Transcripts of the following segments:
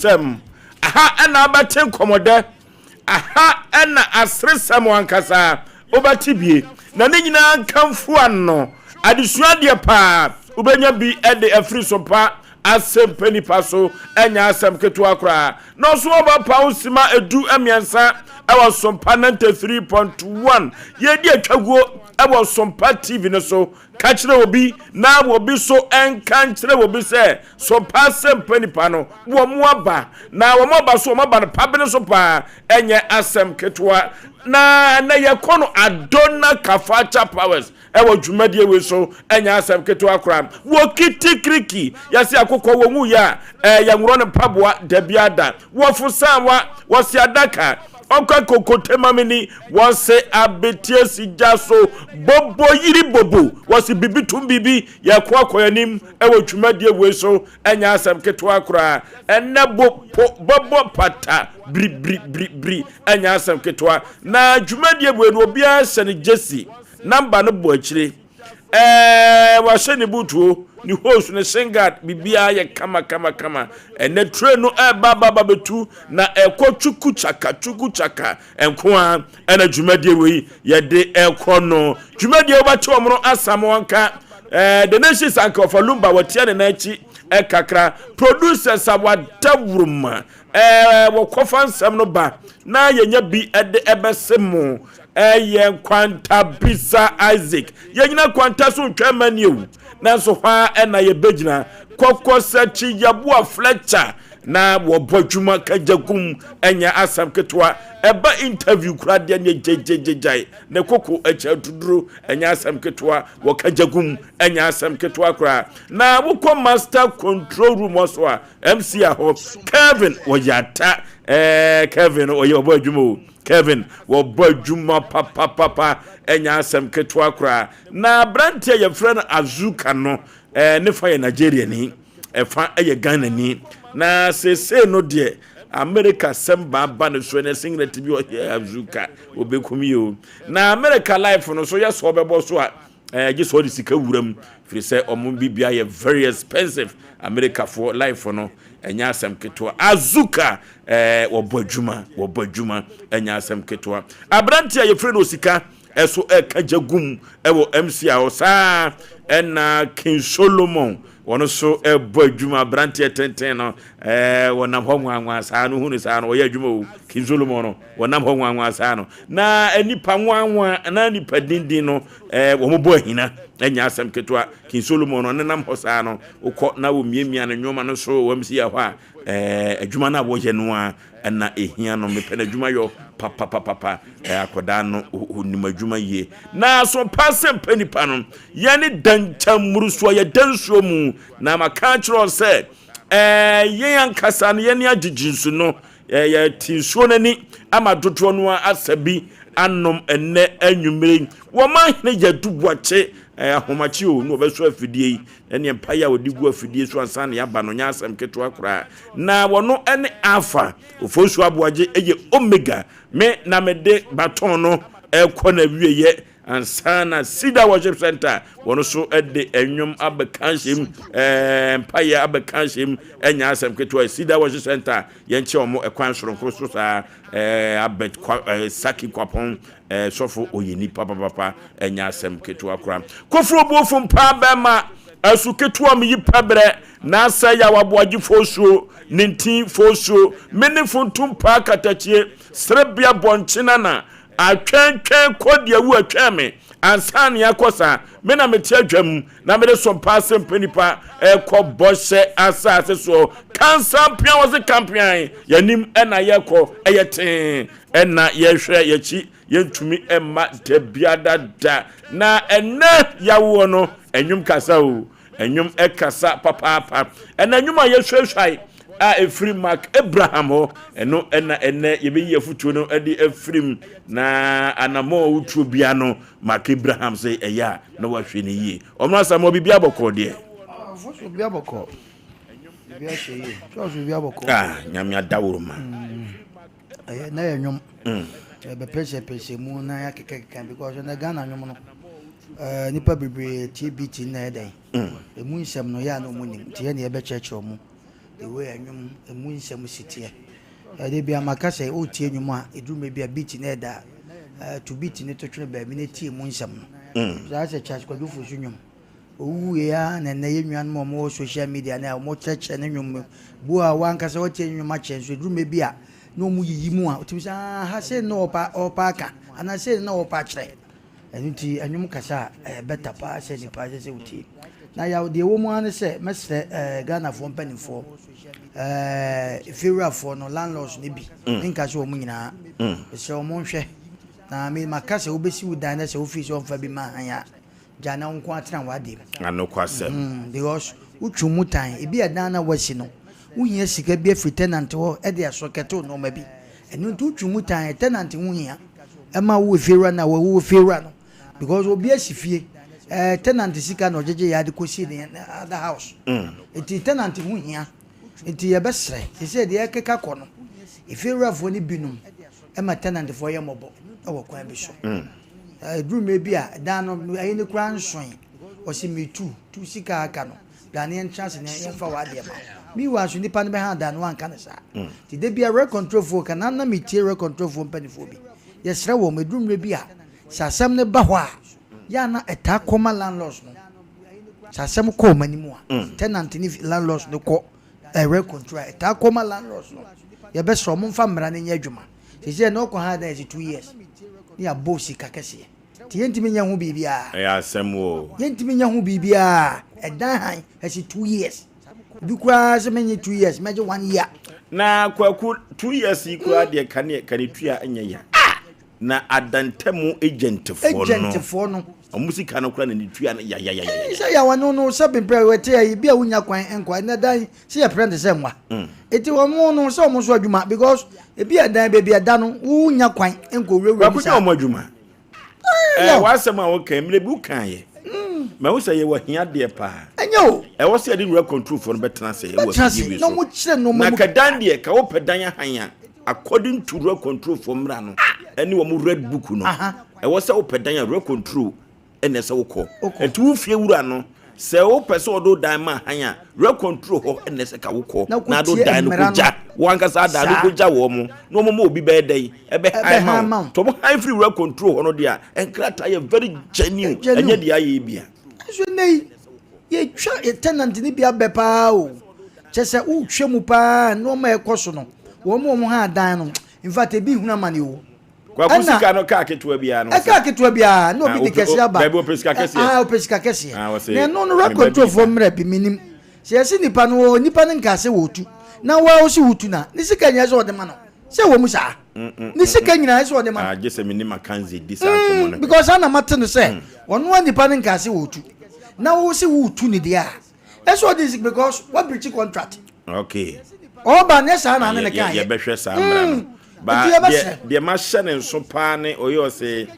Sɛm. Aha na wobɛte nkɔmmɔdɛ. Aha na aseresɛm ankasa wobɛte bie. Na ne nyinaa nkamfo ano. Adesua deɛ paa wobɛnya bi de afiri so pa asɛmpɛ nipa so ɛnyɛ asɛm ketewa koraa. Na ɔso ɔba pa wo sima 13 ɛwɔ Sompa 93.1. Yɛdi atwaguo ɛwɔ Sompa TV no so. Ka kyerɛ obi na obi so nka nkyerɛ obi sɛ, So paa sɛ mpa nipa no wɔn aba na wɔn aba so wɔn aba no pabene so paa ɛnyɛ asɛm ketewa na na yɛkɔ no Adona Kafacha Powers ɛwɔ dwumadie wei so ɛnyɛ asɛm ketewa koraa wɔ kitikiriki yɛse akokɔ wɔn wu yɛ a ɛyɛ nworɔ no mpaboa dabi ada wɔfo sanwa wɔse adaka Ɔkwa kokote ma me ni wɔse abeteɛ si gya so bobo yiri bobo wɔse bibi tum bibi yɛko akɔ anim ɛwɔ dwumadie wei so ɛnyɛ asɛm ketewa koraa ɛnɛ bo po bɔbɔ pata biri biri biri biri ɛnyɛ asɛm ketewa na dwumadie wei no obiara hyɛ ne gyesi namba no bɔ akyire Ɛɛ wahyɛ ne butuo, ne hose, ne shin guard, biribiara yɛ kama kama kama. Ɛnɛ train no ɛreba ba ba bɛtu na ɛkɔ twuku kyaka twuku kyaka nko ara ɛna dwumadie wei yɛde ɛkɔ no. Dwumadie wobɛte wɔn no asam wɔn ka. Ɛɛ the nation sanka ɔfa lumba wɔtia ne nan akyi ɛkakra. Producers a wadawuruma Ɛɛ, wɔkɔfa nsɛm no ba na yɛnya bi de ɛbɛse mo. Ɛyɛ nkwanta bisa Isaac. Yɛnyina kwanta so ntwa mma ni o. Nanso hɔ ara ɛna yɛbɛgyina. Kɔkɔsakyi Yaboa Fletcher na wɔbɔ adwuma kagya gum ɛnyɛ asɛm ketewa. Ɛba interview koraa deɛ neɛ gyegyegyegyae. Ne koko akyi atuduro ɛnyɛ asɛm ketewa. Wɔka gya gum ɛnyɛ asɛm ketewa koraa. Na wokɔ master control room hɔ so a MC ahɔ Kevin wɔyɛ ata ɛɛ Kevin ɔyɛ ɔbɔ adwuma o Kevin wɔbɔ adwuma papapapa ɛnyɛ asɛm ketewa koraa na aberanteɛ yɛfrɛ no Azuka no ɛɛ ne fa yɛ Nigeria ni ɛfa ɛyɛ Ghana ni na seesei no deɛ America sɛm baaba ne so ɛnɛ singlet bi ɔyɛ Azuka obɛkum yi o na America life no so yɛ sɛ ɔbɛbɔ so a Ɛɛ gye sɛ ɔde sika wura mu firi sɛ ɔmo bibia yɛ very expensive Americafoɔ life no ɛnyɛ asɛm ketewa Azuka ɛɛ wɔbɔ adwuma wɔbɔ adwuma ɛnyɛ asɛm ketewa Aberante a yɛfrɛ no Osika ɛso ɛka gya gum ɛwɔ MC a hɔ saa ɛna King Solomon wɔn nso ɛbɔ adwuma aberanteɛ tenten no ɛɛ wɔnam hɔ nwanwa saa no hu no saa no wɔyɛ adwuma o King Solomon no wɔnam hɔ nwanwa saa no na nipa nwanwa na nipa dindin no ɛɛ wɔn bɔ ahina ɛnyɛ asɛm ketewa King Solomon no nenam hɔ saa no wokɔ na wɔmiamia ne nneɛma no so wɔn si yɛ hɔ a ɛɛ adwuma no a wɔyɛ no a ɛna ehia no mepɛ n'adwuma yɔ papapapapa ɛɛ akwadaa no onim adwuma yie na so pa sɛ mpɛ nipa no yɛne dankyɛmmuru so a yɛda nsuo mu na maka akyerɛ sɛ ɛɛ yɛn ankasa no yɛne agyegye nsu no Yɛte nsuo no ani ama dodoɔ no ara asa bi anom ɛnnɛ anwummere yi. Wɔn ahene Yadu Boakye ahomakye o na wɔbɛso afidie yi. Ɛneɛ mpaeɛ a wɔde gu afidie so ansa na yɛaba no nyɛ asɛm ketewa koraa. Na wɔno ne Alpha, Ofosu Aboagye yɛ Omega. Me na mede baton no ɛkɔ n'awieɛ Ansa na Cedar Worship Center wɔn nso de nnwom abɛka ahyɛm, ɛɛ mpaeɛ abɛka ahyɛm, ɛnyɛ asɛm ketewa. Cedar Worship Center yɛnkyɛ wɔn ɛkwan soronko so saa ɛɛ Abet kwa ɛɛ Saki Kwapɔn ɛɛ sɔfo oyɛ nipa papapa, ɛnyɛ asɛm ketewa koraa. Koforo buofo mpaa bɛrima asu ketewa mu yi pɛbrɛ n'asɛ yaw aboagye fosuo ne ntin fosuo mene funtum paa katakyie serebea bɔnkye nana Atwɛntwɛn kɔ deɛ wu atwɛn me ansa na yɛakɔ saa. Me na mete adwa mu na mede sompa asɛmpa nipa ɛkɔ bɔhyɛ asase soɔ. Kansampea wɔse kampean yɛnim ɛna yɛkɔ ɛyɛ tee ɛna yɛhwɛ yɛkyi yɛntumi ɛmma da biada da. Na ɛnɛ yawoɔ no ɛnwom kasa o. Nnwom kasa papaapa. Ɛna nnwom a yɛsuasuae a ɛfiri Mark Abraham hɔ, ɛno ɛna ɛnɛ yɛbɛyi afotuo no de afiri mu. Na anammɔn a wotuo bia no, Mark Abraham sɛ ɛyɛ a na wahwɛ no yie. Ɔno Asamoah biribi abɔkɔɔ deɛ. Ɔfo biribi abɔkɔɔ. Biribi ahyɛ yie. Sɛ ɔso biribi abɔkɔɔ. Ah, Nyame adaworo ma. Ɛyɛ na yɛ nnwom. Yɛbɛpɛsɛpɛsɛ mu na yɛakekakeka because ɛnɛ Ghana nnwom no ɛɛ nipa bebree tie beat na ɛyɛ dɛn. Emu nsɛm no yɛ a na wɔn nim nti yɛn na yɛbɛkyerɛkyerɛ wɔn. The way a nnwom emu nsɛm si teɛ. Ɛde bia maka sɛ wotie nnwom a ɛduru mmerɛ bi a beat no ɛda a, to beat no to twene baabi na tie mu nsɛm no. Saa sɛ Charles Kwadwo Fosu nnwom. Ɔwuiɛ ara na ɛnnɛ yɛn nuanom a wɔwɔ social media no a wɔkyerɛkyerɛ ne nnwom mu. Bu a wankasa watie ne nnwom akyɛ nso ɛduru mmerɛ bi a na wɔyiyi mu a wotumi sɛ ah ha sei na ɔpa ɔpa aka anaa sei na ɔpa akyerɛ. Ɛno nti ɛnwom kasa a ɛyɛ bɛta paa sɛ nipa ɛsɛ sɛ wotie. Na yaw deɛ ɛwɔ mu ara ne sɛ mɛsrɛ ɛɛ Ghanafoɔ mpanimfoɔ ɛɛ efiewurafoɔ no landlords no bi menka sɛ wɔn nyinaa mesrɛ wɔn nhwɛ na me maka sɛ wobɛsi wo dan na sɛ wofii sɛ wɔmfa bi ma han a gya na wo nko atena w'adeɛ mu. Anokwasɛm. Mm, because wotwe mu tan ebi ɛdan na wasi no wohia sika bi afiri tenant hɔ de asɔkɛte nneɛma bi ɛno nti wotwe mu tan tenant ho hia ɛma wo efiewura no a wɔwɔ efiewura no because obi asi fie ɛɛ tenant sika na ɔgyegye yɛ ade kɔsi ne other house nti tenant ho hia nti yɛbɛsrɛ sɛ deɛ ɛkeka kɔ no efiewurafoɔ no binom ɛma tenantfoɔ yɛ mmɔbɔ ɛwɔ kwan bi so ɛduru mmerɛ bi a dan no ɛyi no koraa nsoe ɔsi metu tu sika aka no bra ne yɛntena ase ne yɛmfa w'adeɛ ma meanwhile nso nipa no bɛha dan no wanka no saa nti da bia rent control foɔ ka na na metie rent control foɔ mpanimfoɔ bi yɛsrɛ wɔn ɛduru mmerɛ bi a sɛ asɛm no ba hɔ a yɛ ana ɛtaa kɔma landlords no sɛ asɛm kɔ wɔn anim a tenant ne landlords no kɔ rent control a ɛtaa kɔma landlords no yɛbɛsrɛ wɔn mfa mmara no nyɛ adwuma sɛ sɛ na ɔkɔ ha dan yɛsɛ 2 years ne yɛabɔ sika kɛseɛ nti yɛntumi nyɛ ho biribiara. Ɛyɛ asɛm o. Yɛntumi nyɛ ho biribiara. Ɛdan han ɛsi 2 years bi koraa sɛ menye 2 years, mɛgye one year. Na Kwaku, 2 years yi koraa deɛ, kane kane tua nyɛ ya na adantamu agentfoɔ no. Agentfoɔ no. Ɔmo sika no koraa na ne tua no yayayaya. Sɛ yɛwɔ no sɛ bemprɛ wɔte ayi bi a wonya kwan nkɔ ɛnɛ dan sɛ yɛprɛ nte sɛ nwa ɛti wɔn no sɛ wɔn nso adwuma because ebi ɛdan baabi ɛda no wonya kwan nkɔ wurawura mu Kwaku nyɛ ɔmo adwuma. W'asɛm a wɔka mmerɛ bi woka yɛ ma wo sɛ yɛwɔ hia deɛ paa. Ɛnyɛ o. Ɛwɔ sɛ yɛde rent control foɔ no bɛtena ase ɛwɔ bɛtena ase afidie wei na so wɔn kyerɛ nneɛma na mu. Ka dan deɛ ka wopɛ dan ahan a, according to rent control foɔ mmara no ɛne wɔn red book no, ɛwɔ sɛ wopɛ dan a, rent control ɛna ɛsɛ wokɔ. Wokɔ. Nti wo fie wura no, sɛ wopɛ sɛ ɔde wo dan ma han a, rent control hɔ ɛna ɛsɛ ka wokɔ Na na ade wo wokɔtie dan no mmara no. kɔgya wɔn ankasa dan no kɔgya wɔn mo na wɔn ma obi bɛyɛ dɛn ɛbɛhan Ɛbɛhan ma ma wo wo. nti wɔn han firi rent control hɔ no deɛ a, nkrataa yɛ very genuine. Genuine. Ɛnyɛ deɛ ayɛ bia. Nso nnɛ yi yɛtwa yɛ tenant ne bi abɛ paa o, kyɛ sɛ wotwa mu paa nneɛma a ɛkɔ so no, wɔn a wɔn ha dan no, in fact ebi hunu amane o. Kwaku, Ɛna- sika no kaa ketewa biara no ɛka ketewa biara na Ah, obi de kɛseɛ aba. Dabi, ɔpɛ sika kɛseɛ. Ah, ɔpɛ sika kɛseɛ. Ah, wɔse, na ɛno no meba rent control bi foɔ mmerɛ bi minim sɛ yɛsi nipa no wɔ nipa no nka sɛ wɔtu na wɔa wɔsi wotu na ne sika nyinaa sɛ ɔde ma no sɛ wɔ mu saa ne sika nyinaa sɛ ɔde ma no. Ah, gye sɛ me ne Makanze di saa nkɔmmɔ no. Because ana mate no sɛ ɔno a nipa no nka sɛ wɔtu na wo sɛ wotu ne deɛ a ɛsɛ ɔde sika because wabreach contract. Ɔba nyɛ saa na ne ne ka yɛ. Yɛbɛhwɛ saa mmara no ba. Nti yɛbɛsrɛ. Deɛ mahyɛ ne nso paa ne ɔyɛ ɔsɛ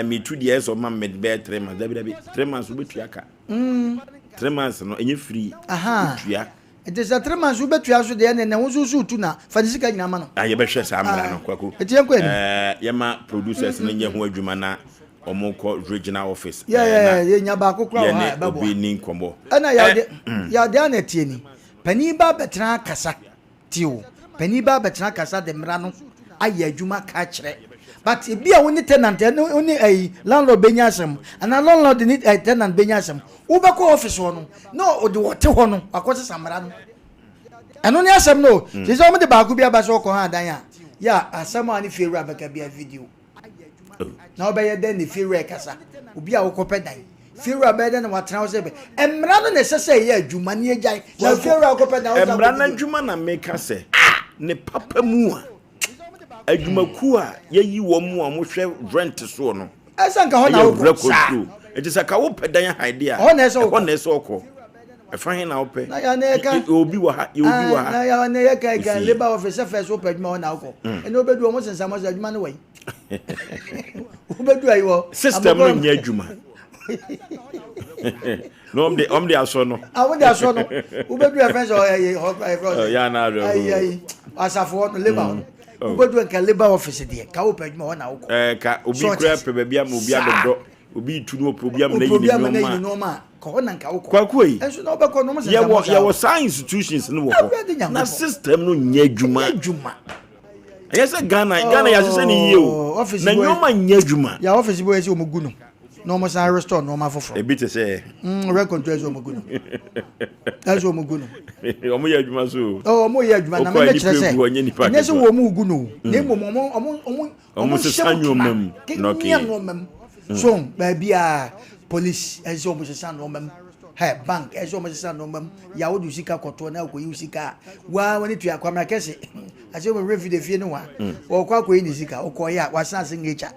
metu deɛ ɛsɛ ɔma me bɛyɛ 3 months. Dabi dabi, 3 months wobɛtua ka. 3 months no ɛnyɛ free. Wotua. Nti sɛ 3 months wobɛtua so deɛ, ne wo nso so wotu na fa ne sika nyinaa ma no. Ah, yɛbɛhwɛ saa mmara no, Kwaku. Nti yɛnkɔ anim. Yɛma producers no nyɛ ho adwuma na ɔmo kɔ regional office. Yɛ yɛnya baako koraa wɔ ha yɛne ɛbɛboa. Obi ni nkɔmmɔ. Ɛna yɛde yɛde ana tie ni panin ba bɛtena akasa tie o, panin ba bɛtena akasa de mmara no ayɛ adwuma ka kyerɛ, but ebi a wo ne tenant ɛne wo ne ɛyi landlord bɛnya asɛm anaa landlord ne tenant bɛnya asɛm, wobɛkɔ office hɔ no na ɔde wɔte hɔ no wakɔ sesa mmara no. Ɛno ne asɛm no o. Sɛ wɔn de baako bi aba sɛ ɔkɔ ha adan a yɛ a, asɛm a ne fie wura bɛka bi a video na wobɛyɛ dɛn ne fie wura kasa obi a wokɔpɛ dan fie wura bɛyɛ dɛn na watena hɔ sɛ bɛ mmara no na ɛsɛ sɛ ɛyɛ adwuma ne agyae na fie wura wokɔpɛ dan wosɛ Mmara no akɔ video. Adwuma na meka sɛ ne papa mu a, adwumakuo a yɛyi wɔn mu a wɔhwɛ rent soɔ no ɛsɛ nka hɔ na ɛyɛ wokɔ rent saa control. Nti sɛ ka wopɛ dan han deɛ a, Ɛhɔ na ɛsɛ wokɔ. Ɛhɔ na ɛsɛ wokɔ. Ɛfa he na wopɛ? Na yɛ na yɛka Obi wɔ ha, yɛ obi wɔ Ah, na ha. yɛ na yɛka ɛka Esi. labour office sɛ fɛ so wopɛ adwuma hɔ na wokɔ ɛna wobɛdu ɔmo sensam hɔ sɛ adwuma no wɔ yi wobɛdu ayi wɔ System no nyɛ adwuma na ɔm de asɔ no. Ah, wode asɔ no wobɛdu ɛfɛn sɛ ɔyɛ hɔ ɛfɛ Oh, yɛ ana awerɛhoɔ. ayi ayi asafo hɔ no labour hɔ no wobɛdu nka labour office deɛ ka wopɛ adwuma hɔ na wokɔ. Ka obi So kura ɔte pɛ baabi ama obi Saa. adodɔ obi tu no, ɔpɛ obi ama Wopɛ n'ayi obi ne ama n'ayi ne nneɛma. nneɛma a. Kɔ hɔ na nka wokɔ. Kwaku yi. Ɛnso na wobɛkɔ no, wɔn sensɛn Yɛwɔ mo saa. yɛwɔ saa institutions no wɔ Awurade hɔ. Nyankopɔn. Na system no nyɛ adwuma. Nyɛ adwuma. Ɛyɛ sɛ Ghana Ghana yɛahyehyɛ no yie o. Oh, office Na boy. nneɛma nyɛ adwuma. Yɛ office bi wɔ yɛ sɛ wɔn gu no na wɔn san restore nneɛma foforɔ. Ebi te sɛ. Rent control sɛ wɔn gu no. Ɛsɛ wɔn gu no. Wɔn yɛ adwuma so o. Oh, wɔn yɛ adwuma na Wokɔ a mɛmɛ nipa kyerɛ sɛ egu hɔ, nyɛ nipa ɛnyɛ sɛ ketewa. wɔn gu no o. Na mmom wɔn wɔn wɔn Wɔn sesa hyɛ mu nneɛma mu. kena. Okay. Kenya nneɛma mu. So baabi a police ɛsɛ wɔn sesa nneɛma mu. Hɛ bank ɛsɛ wɔn sesa nneɛma mu. Yawo de sika kɔtɔ na akɔyi wo sika a waa wɔn tua kwamina kɛse. Asɛ wɔn werɛ fi de fie no wa. Wɔkɔ akɔyi ne sika ɔkɔyɛ a wasan signature.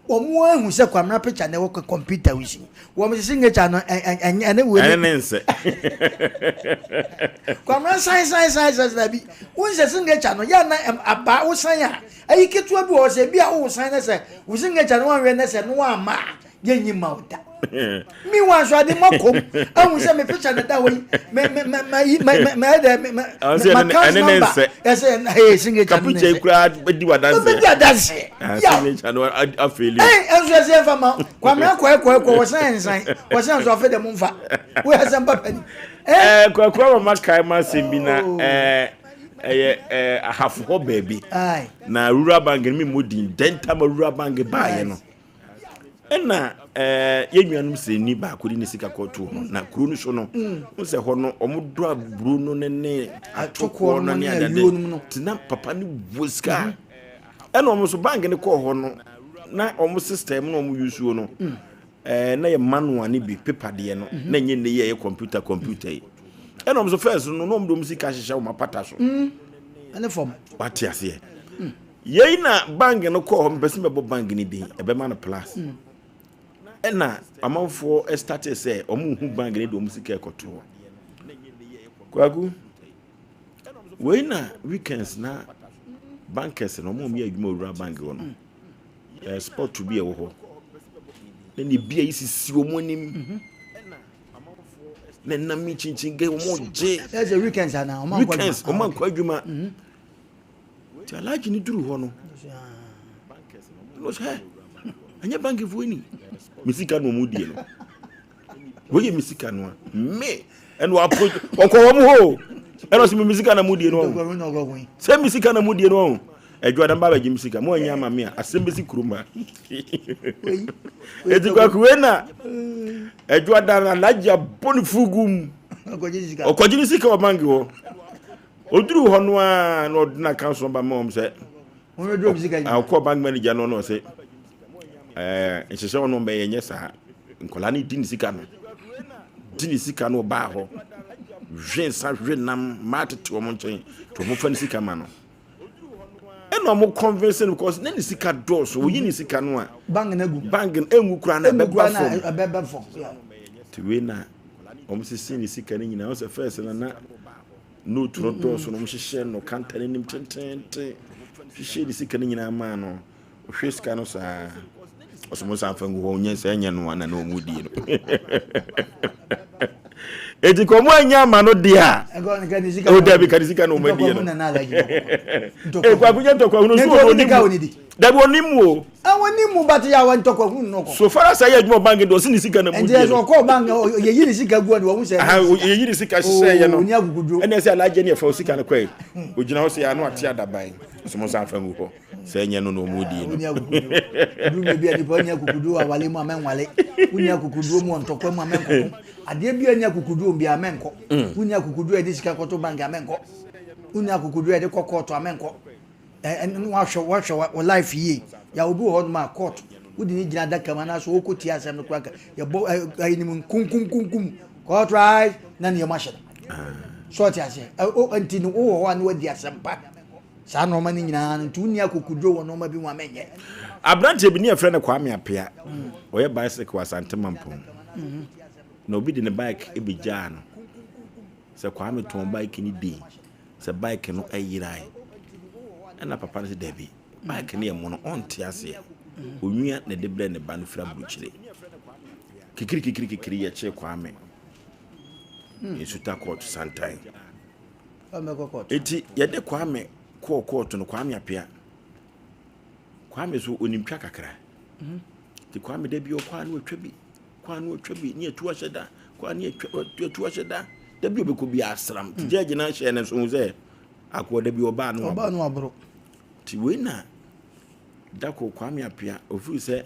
Wɔn ahu sɛ kwamina picture na ɛwɔ computer wo si. Wɔn signature no ɛ ɛ ɛne wo Ɛne ne nsɛ. Kwamina san san san san san bi. Wɔn sɛ signature no yɛ na aba wo san a ayi ketewa bi wɔ hɔ sɛ ebi a wo san na sɛ wo signature no wanhwɛ na sɛ no wamma a yɛnyi ma wo da. Meanwhile nso ade ma kom ahu sɛ me picture na da hɔ yi me me me ma yi ma ma ma ɛdɛ me me Ɔno sɛ ma ɛne account ɛne ne number nsɛ. ɛsɛ hey signature no ne Kapikya yi nsɛ. koraa bɛdi w'adanseɛ. Ɔbɛdi adanseɛ. Ah, Yaw. signature no afeeli. Ɛy ɛnso ɛsɛ yɛn fa ma Kwame akɔ ɛkɔ ɛkɔ wɔsan nsan wɔsan nso afei dɛ mo nfa woyɛ asɛm papa ni. Ɛɛ Kwaku ama ma kae ma asɛm bi na ɛɛ ɛyɛ ɛɛ ahafo hɔ baabi. Aye. Na rural bank no mi mmɔ din dɛntama rural bank baayɛ no. Ɛna ɛɛ yɛn nuanom sɛni baako de ne sika kɔto hɔ na kuro no so no n sɛ hɔ no wɔn dɔ aburo no ne ne atokoɔ no ne adade te na papa no wɔ sika ɛna wɔn nso bank no kɔɔ hɔ no na wɔn system na wɔn yusuo no ɛɛ na yɛ manual ne bi paper deɛ no na nyɛ ne yɛ yɛ computer computer yi ɛna wɔn nso first no na wɔn de wɔn sika hyehyɛ wɔn apata so ɛne fam. Wate aseɛ. Yei na bank no kɔɔ hɔ, mepɛ sɛ mɛbɔ bank no din, ɛbɛma no plus. Ɛna amanfoɔ startee sɛ wɔn hu bank no de wɔn sika ɛkɔto hɔ. Kwaku, wei na weekends na bankers no wɔn a wɔyɛ adwuma owura bank hɔ no, ɛɛ spot bi a ɛwɔ hɔ, na ne bi a yi sisi wɔn anim. Na nam yi kyinkyin gɛ wɔn gye. Ɛsɛ weekends ana wɔn ankɔ adwuma. Weekends wɔn ankɔ adwuma. Nti Alhaji no duru hɔ no, na ɔsɛ hɛ, ɛnyɛ bankifoɔ ni. Me sika na ɔmo die no. Wɔyɛ me sika no a, me ɛna wapo ɔkɔ wɔn hɔ o. Ɛna ɔsɛ me sika na mo die no ɔho. Sɛ me sika na mo die no ɔho. Adwa dam ba bɛgye me sika. Mo anya ama me a, asɛm bɛsi kurom ha. Eti kwaku wei na adwa da na Alhaji abɔ ne fugu mu. Ɔkɔgye ne sika wɔ banki hɔ. Ɔduruu hɔ no ara na ɔde n'account number ma wɔn sɛ ɔkɔɔ bank manager no na ɔsɛ ɛɛ nhyehyɛ wɔn bɛyɛ nyɛ saa nkɔla no di ne sika no di ne sika no ɔbaa hɔ hwe nsa hwe nam mmaa tete wɔn nkyɛn to wɔn fa ne sika ma no ɛna wɔn convince no because ne ne sika dɔɔso oyi ne sika no a bank no agu bank no engu koraa na ɛbɛba fam ɛbɛba fam te wei na wɔn sisi ne sika no nyinaa wɔn sɛ first na na. Note no dɔɔso na wɔhyehyɛ no kanta no anim tententen hyehyɛ ne sika no nyinaa maa no. Ɔhwɛ sika no saa ɔsɛ mo nsa mfa ngu hɔ nyɛ sɛ ɛnyɛ no ana na wɔn die no. Eti kɔ mo anya ama no deɛ a o dabi ka ne sika na wɔn adie no. Ekɔ akonya ntɔkwa hunu so wɔn onim. Dabi onim mu o. Wɔn ni mu but yà wɔ ntɔkwa hunu no kɔ. So far as ayɛ adwuma bank de ɔsi ne sika na mu die no. Nti ɛsɛ ɔkɔ bank yɛyi ne sika gu ɔde wɔn sɛ. Aha yɛyi ne sika hyehyɛ yɛ no. Oni agugudu. Ɛna ɛsɛ alagye ne ɛfa osika no kɔɛ. Ogyina hɔ sɛ yɛ ano ate adaban. Ɔsɛ mo nsa nfa ngu hɔ. Sɛ ɛnyɛ no na ɔmo die no. Oni agugudu. Duru mi bi a nipa oni agugudu awale mu a mɛnwale. Oni agugudu mu ntɔkwa mu a mɛnkɔko. Adeɛ bi a oni agugudu bi a mɛnkɔ. Oni agugudu a yɛde sika kɔto bank a mɛnkɔ. Oni agugudu a yɛde kɔ kɔɔto a mɛnkɔ. Ɛno wahwɛ wahwɛ wɔ life yie. Ya obi wɔ hɔ nom a court wode ne gyina adaka mu anaasɛ wɔkɔ tie asɛm no koraa ka yɛbɔ ɛyi no mu nkunkunkunkum court right na nneɛma ahyɛ no. So ɔte aseɛ ɛ nti no wowɔ hɔ a na wadi asɛm pa saa nneɛma no nyinaa no nti wonni akokoduro wɔ nneɛma bi ho a mɛnyɛ. Aberanteɛ bi ne yɛfrɛ no Kwame Apea ɔyɛ bicycle wɔ Asante Mampong na obi de ne bike bɛgyaa no sɛ Kwame tɔn bike no dei sɛ bike no yerae. Ɛna papa no sɛ dabi, bike no yɛ mono, ɔnte aseɛ. Onwia na ɛde brɛ ne ba no firi aburokyire. Kikiri kikiri kikiri yɛkyee Kwame. Nsuta kɔɔto santan. Eti yɛde Kwame kɔɔ kɔɔto no, Kwame Apea. Kwame so onim twa kakra. Nti Kwame da bi ɔkɔ a na watwa bi, kɔ a na watwa bi, ne yɛtu ahyɛ da. Kɔ a ne yɛtwa atu ahyɛ da. Da bi ɔbɛkɔ bi asram. Nti judge no ahyɛ ne so ho sɛ akoa da bi ɔbaa no Ɔbaa no waboro. Nti wei na da koro Kwame Appiah ofiri sɛ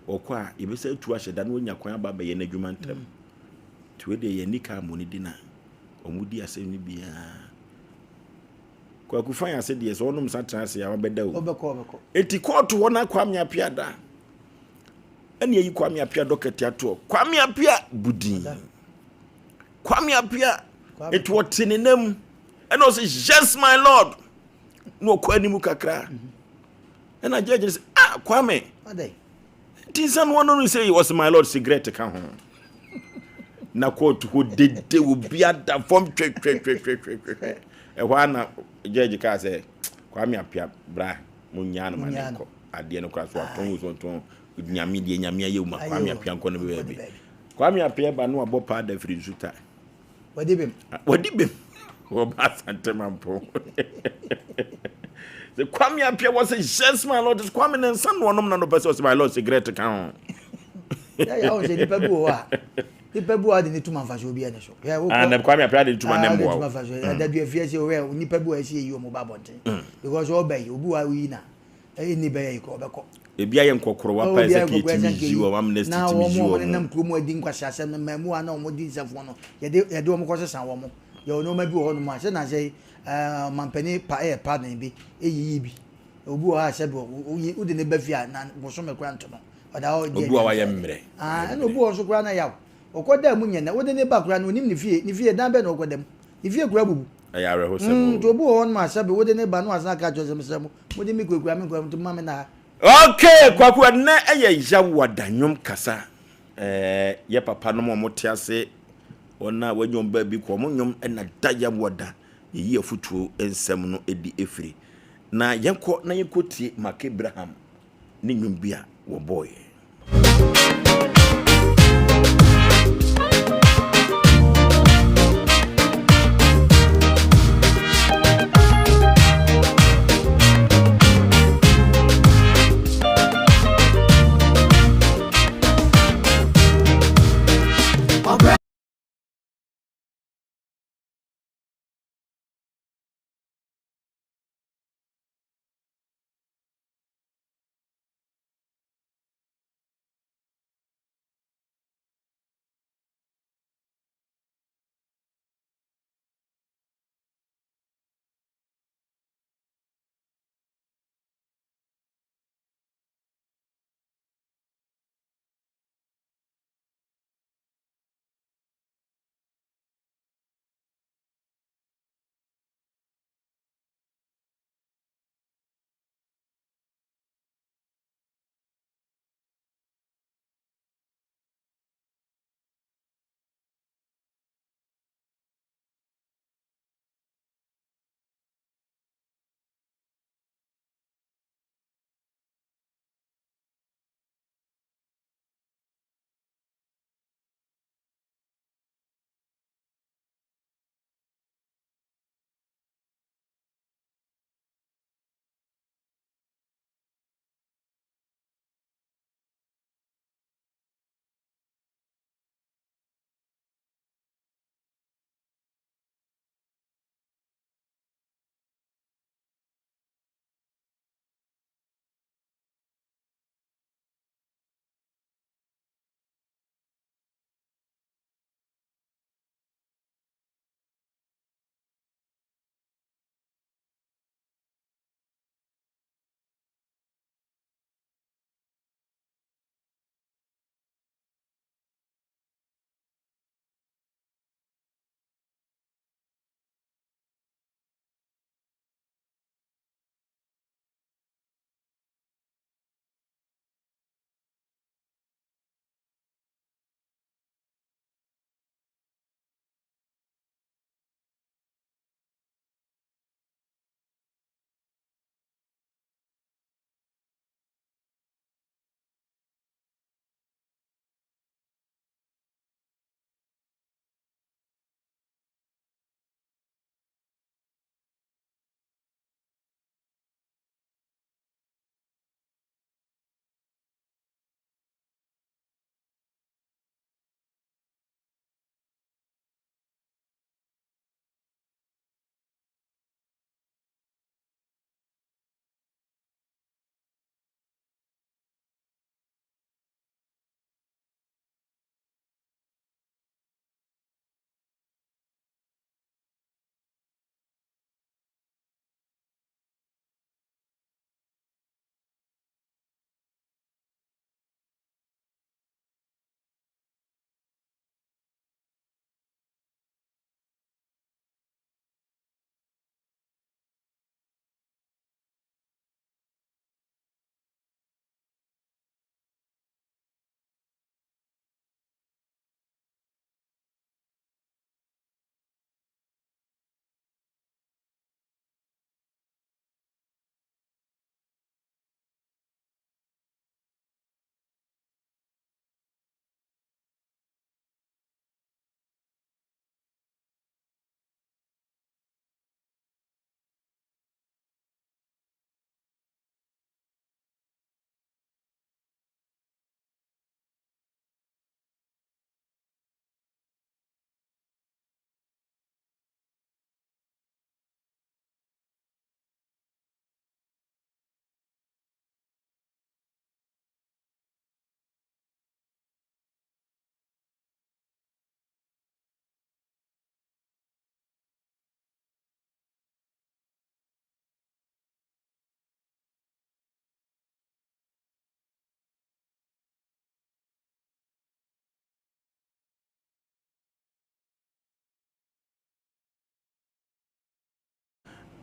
ɔkɔ a yɛbɛsɛ atu ahyɛ da na wanya kwan aba abɛyɛ n'adwuma ntɛm. Nti wei deɛ yɛn nika ammɔ ne di na wɔn di asɛm no biara. Kwaku fan ase deɛ sɛ ɔnom nsa tena ase a wabɛda o. Ɔbɛkɔ ɔbɛkɔ. Eti kɔɔto hɔ na Kwame Appiah da. Ɛna eyi Kwame Appiah dɔkɛte atoɔ. Kwame Appiah budin. Kwame Appiah eti ɔte ne nam ɛna ɔsɛ yes my lord na ɔkɔ anim kakra. Ɛna judge no sɛ ah Kwame. Nti nsa no ɔno no sɛ ɔsɛ my lord cigarette ka ho. Na kɔɔto hɔ dede obi ada fam twɛtwɛtwɛtwɛtwɛ. Ɛhɔ ara na judge kaa sɛ Kwame Appiah bra mo nyaa no ma ne nkɔ. Adeɛ no koraa so atɔn o so ɔntɔn nyame deɛ nyame ayɛ ma Kwame Appiah nkɔ no baabi. Kwame Appiah ba no abɔ paa da firi nsuta. Wadi bem. Wadi bem. Wɔba Asante Mampɔn. Sɛ Kwame Appiah wɔ sɛ yes my lord Kwame ne nsa no ɔnom na no pɛ sɛ ɔsɛ my lord cigarette ka ho. Yɛ yɛ ahun sɛ nipa bi wɔ hɔ a nipa bi wɔ hɔ a de ne tuma nfa so obi ɛni so. Ah na Kwame Appiah de ne tuma ne mmoa o. Adadu afie sɛ ɔwɛ nipa bi wɔ ɛsi eyi wɔn ba abɔnten because ɔbɛ yi obi wɔ a oyi na ɛni bɛyɛ yi kɔ ɔbɛkɔ. Ebi ayɛ nkɔkorɔwa paa ɛsɛ ka yɛtumi yi wɔn amnesty na tumi wɔn yi a wɔn. wɔnenam kurom adi nkwaseasɛm no mmaamua na wɔdi nsɛmfo no yɛde yɛde wɔn kɔsesa wɔn yɛwɔ nneɛma bi wɔ hɔnom a sɛ na sɛ ɛɛ ɔmampanin pa ɛyɛ pardon bi eyiyi bi obi wɔ hɔ a sɛbi oyi wode ne ba fie a na bosome koraa nto no ɔda hɔ di Obi wɔ hɔ a wayɛ mmerɛ. Ah ɛna obi wɔ hɔ nso koraa na yaw ɔkɔ da mu nyɛ na wode ne ba koraa na onim ne fie ne fie dan bɛn na ɔkɔ da mu ne fie koraa bubu. Ɛyɛ awerɛhosɛm o. Nti obi wɔ hɔ nom a sɛbi wode ne ba na wasan aka akyerɛ sɛ mesrɛ mo mode me kurakura me nkura nti moma me nna ha. Okay Kwaku ɛnɛ ɛyɛ Yawada nnwom kasa ɛɛ yɛ papa nom ɔmo te ase wɔn a wɔanya wɔn baabi kɔ ɔmo nnwom ɛna da Yawada yɛyi afutuo nsɛm no ɛdi ɛfiri na yɛnkɔ na yɛnkɔ tie Mark Abraham ne nnwom bi a wɔbɔɔyɛ.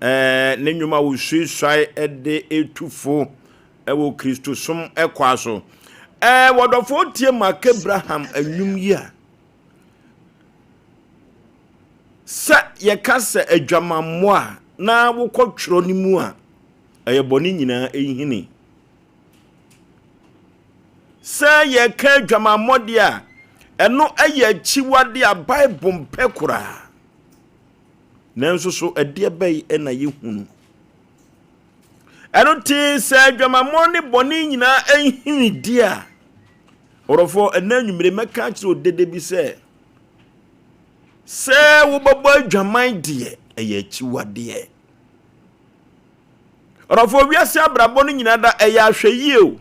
Ɛɛ, ne nnwom a wosuasuae de tu fo wɔ Kristosom kwa so. Ɛɛ, wɔdɔfoɔ tie Mark Abraham nnwom yi a, sɛ yɛka sɛ adwamammɔ a na wokɔtwerɛ no mu a, ɛyɛ bɔne nyinaa nhini. Sɛ yɛka adwamammɔ deɛ a, ɛno yɛ akyiwade a Bible mpɛ koraa. Nanso so ɛdeɛ bɛn na yɛhunu? Ɛno nti sɛ adwamammɔ ne bɔne nyinaa nhini di a, ɔdɔfoɔ, ɛnɛ anwummere mɛka akyerɛ odede bi sɛ, sɛ wobɛbɔ adwaman deɛ, ɛyɛ akyiwadeɛ. Ɔdɔfoɔ, wiase abrabɔ no nyinaa da ɛyɛ ahwɛyie o.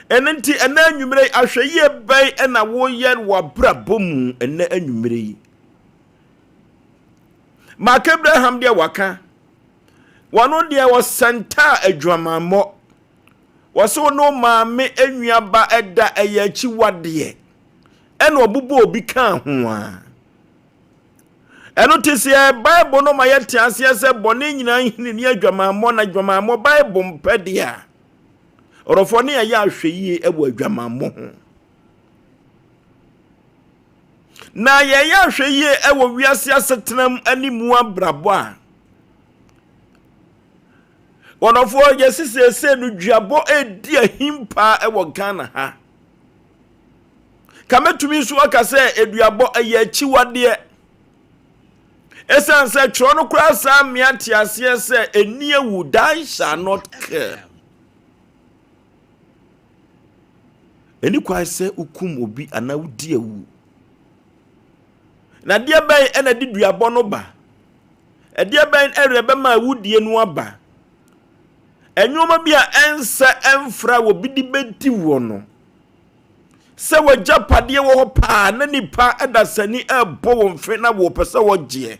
Ɛno nti, ɛnɛ anwummerɛ yi, ahwɛyie bɛn na woyɛ wɔ abrabɔ mu ɛnɛ anwummerɛ yi? Mark Abraham deɛ waka, wɔno deɛ wɔsɛntaa adwamammɔ. Wɔsɛ wo ne wo maame nnuaba ɛda ɛyɛ akyiwadeɛ. Ɛna ɔbobɔ obi kaa ho a. Ɛno te sɛ Bible no ma yɛte aseɛ sɛ bɔne nyinaa nhini ne adwamammɔ na adwamammɔ Bible mpɛ deɛ a. Ɔdɔfoɔ ne yɛyɛ ahwɛyie wɔ adwamammɔ ho. Na yɛyɛ ahwɛyie wɔ wiase asetenam ne mu abrabɔ a wɔdɔfoɔ yɛsi seesei no duabɔ redi ahim paa wɔ Ghana ha. Ka mɛtumi nso aka sɛ aduabɔ ɛyɛ akyiwadeɛ. Ɛsiane sɛ twerɛ no koraa saa mmea te aseɛ sɛ ɛni awu, die shall not kill. Ɛni kwan sɛ wokum obi anaa wodi awu. Na deɛ bɛn ɛna de duabɔ no ba? Ɛdeɛ bɛn ɛna ɛbɛma awudie no aba? Nneɛma bi a ɛnsɛ ɛmfra wɔ bi de bɛdi wɔ no. Sɛ w'agyapadeɛ wɔ hɔ paa na nipa dasani ɛrebɔ wɔn mfe na wɔpɛ sɛ wɔgyeɛ.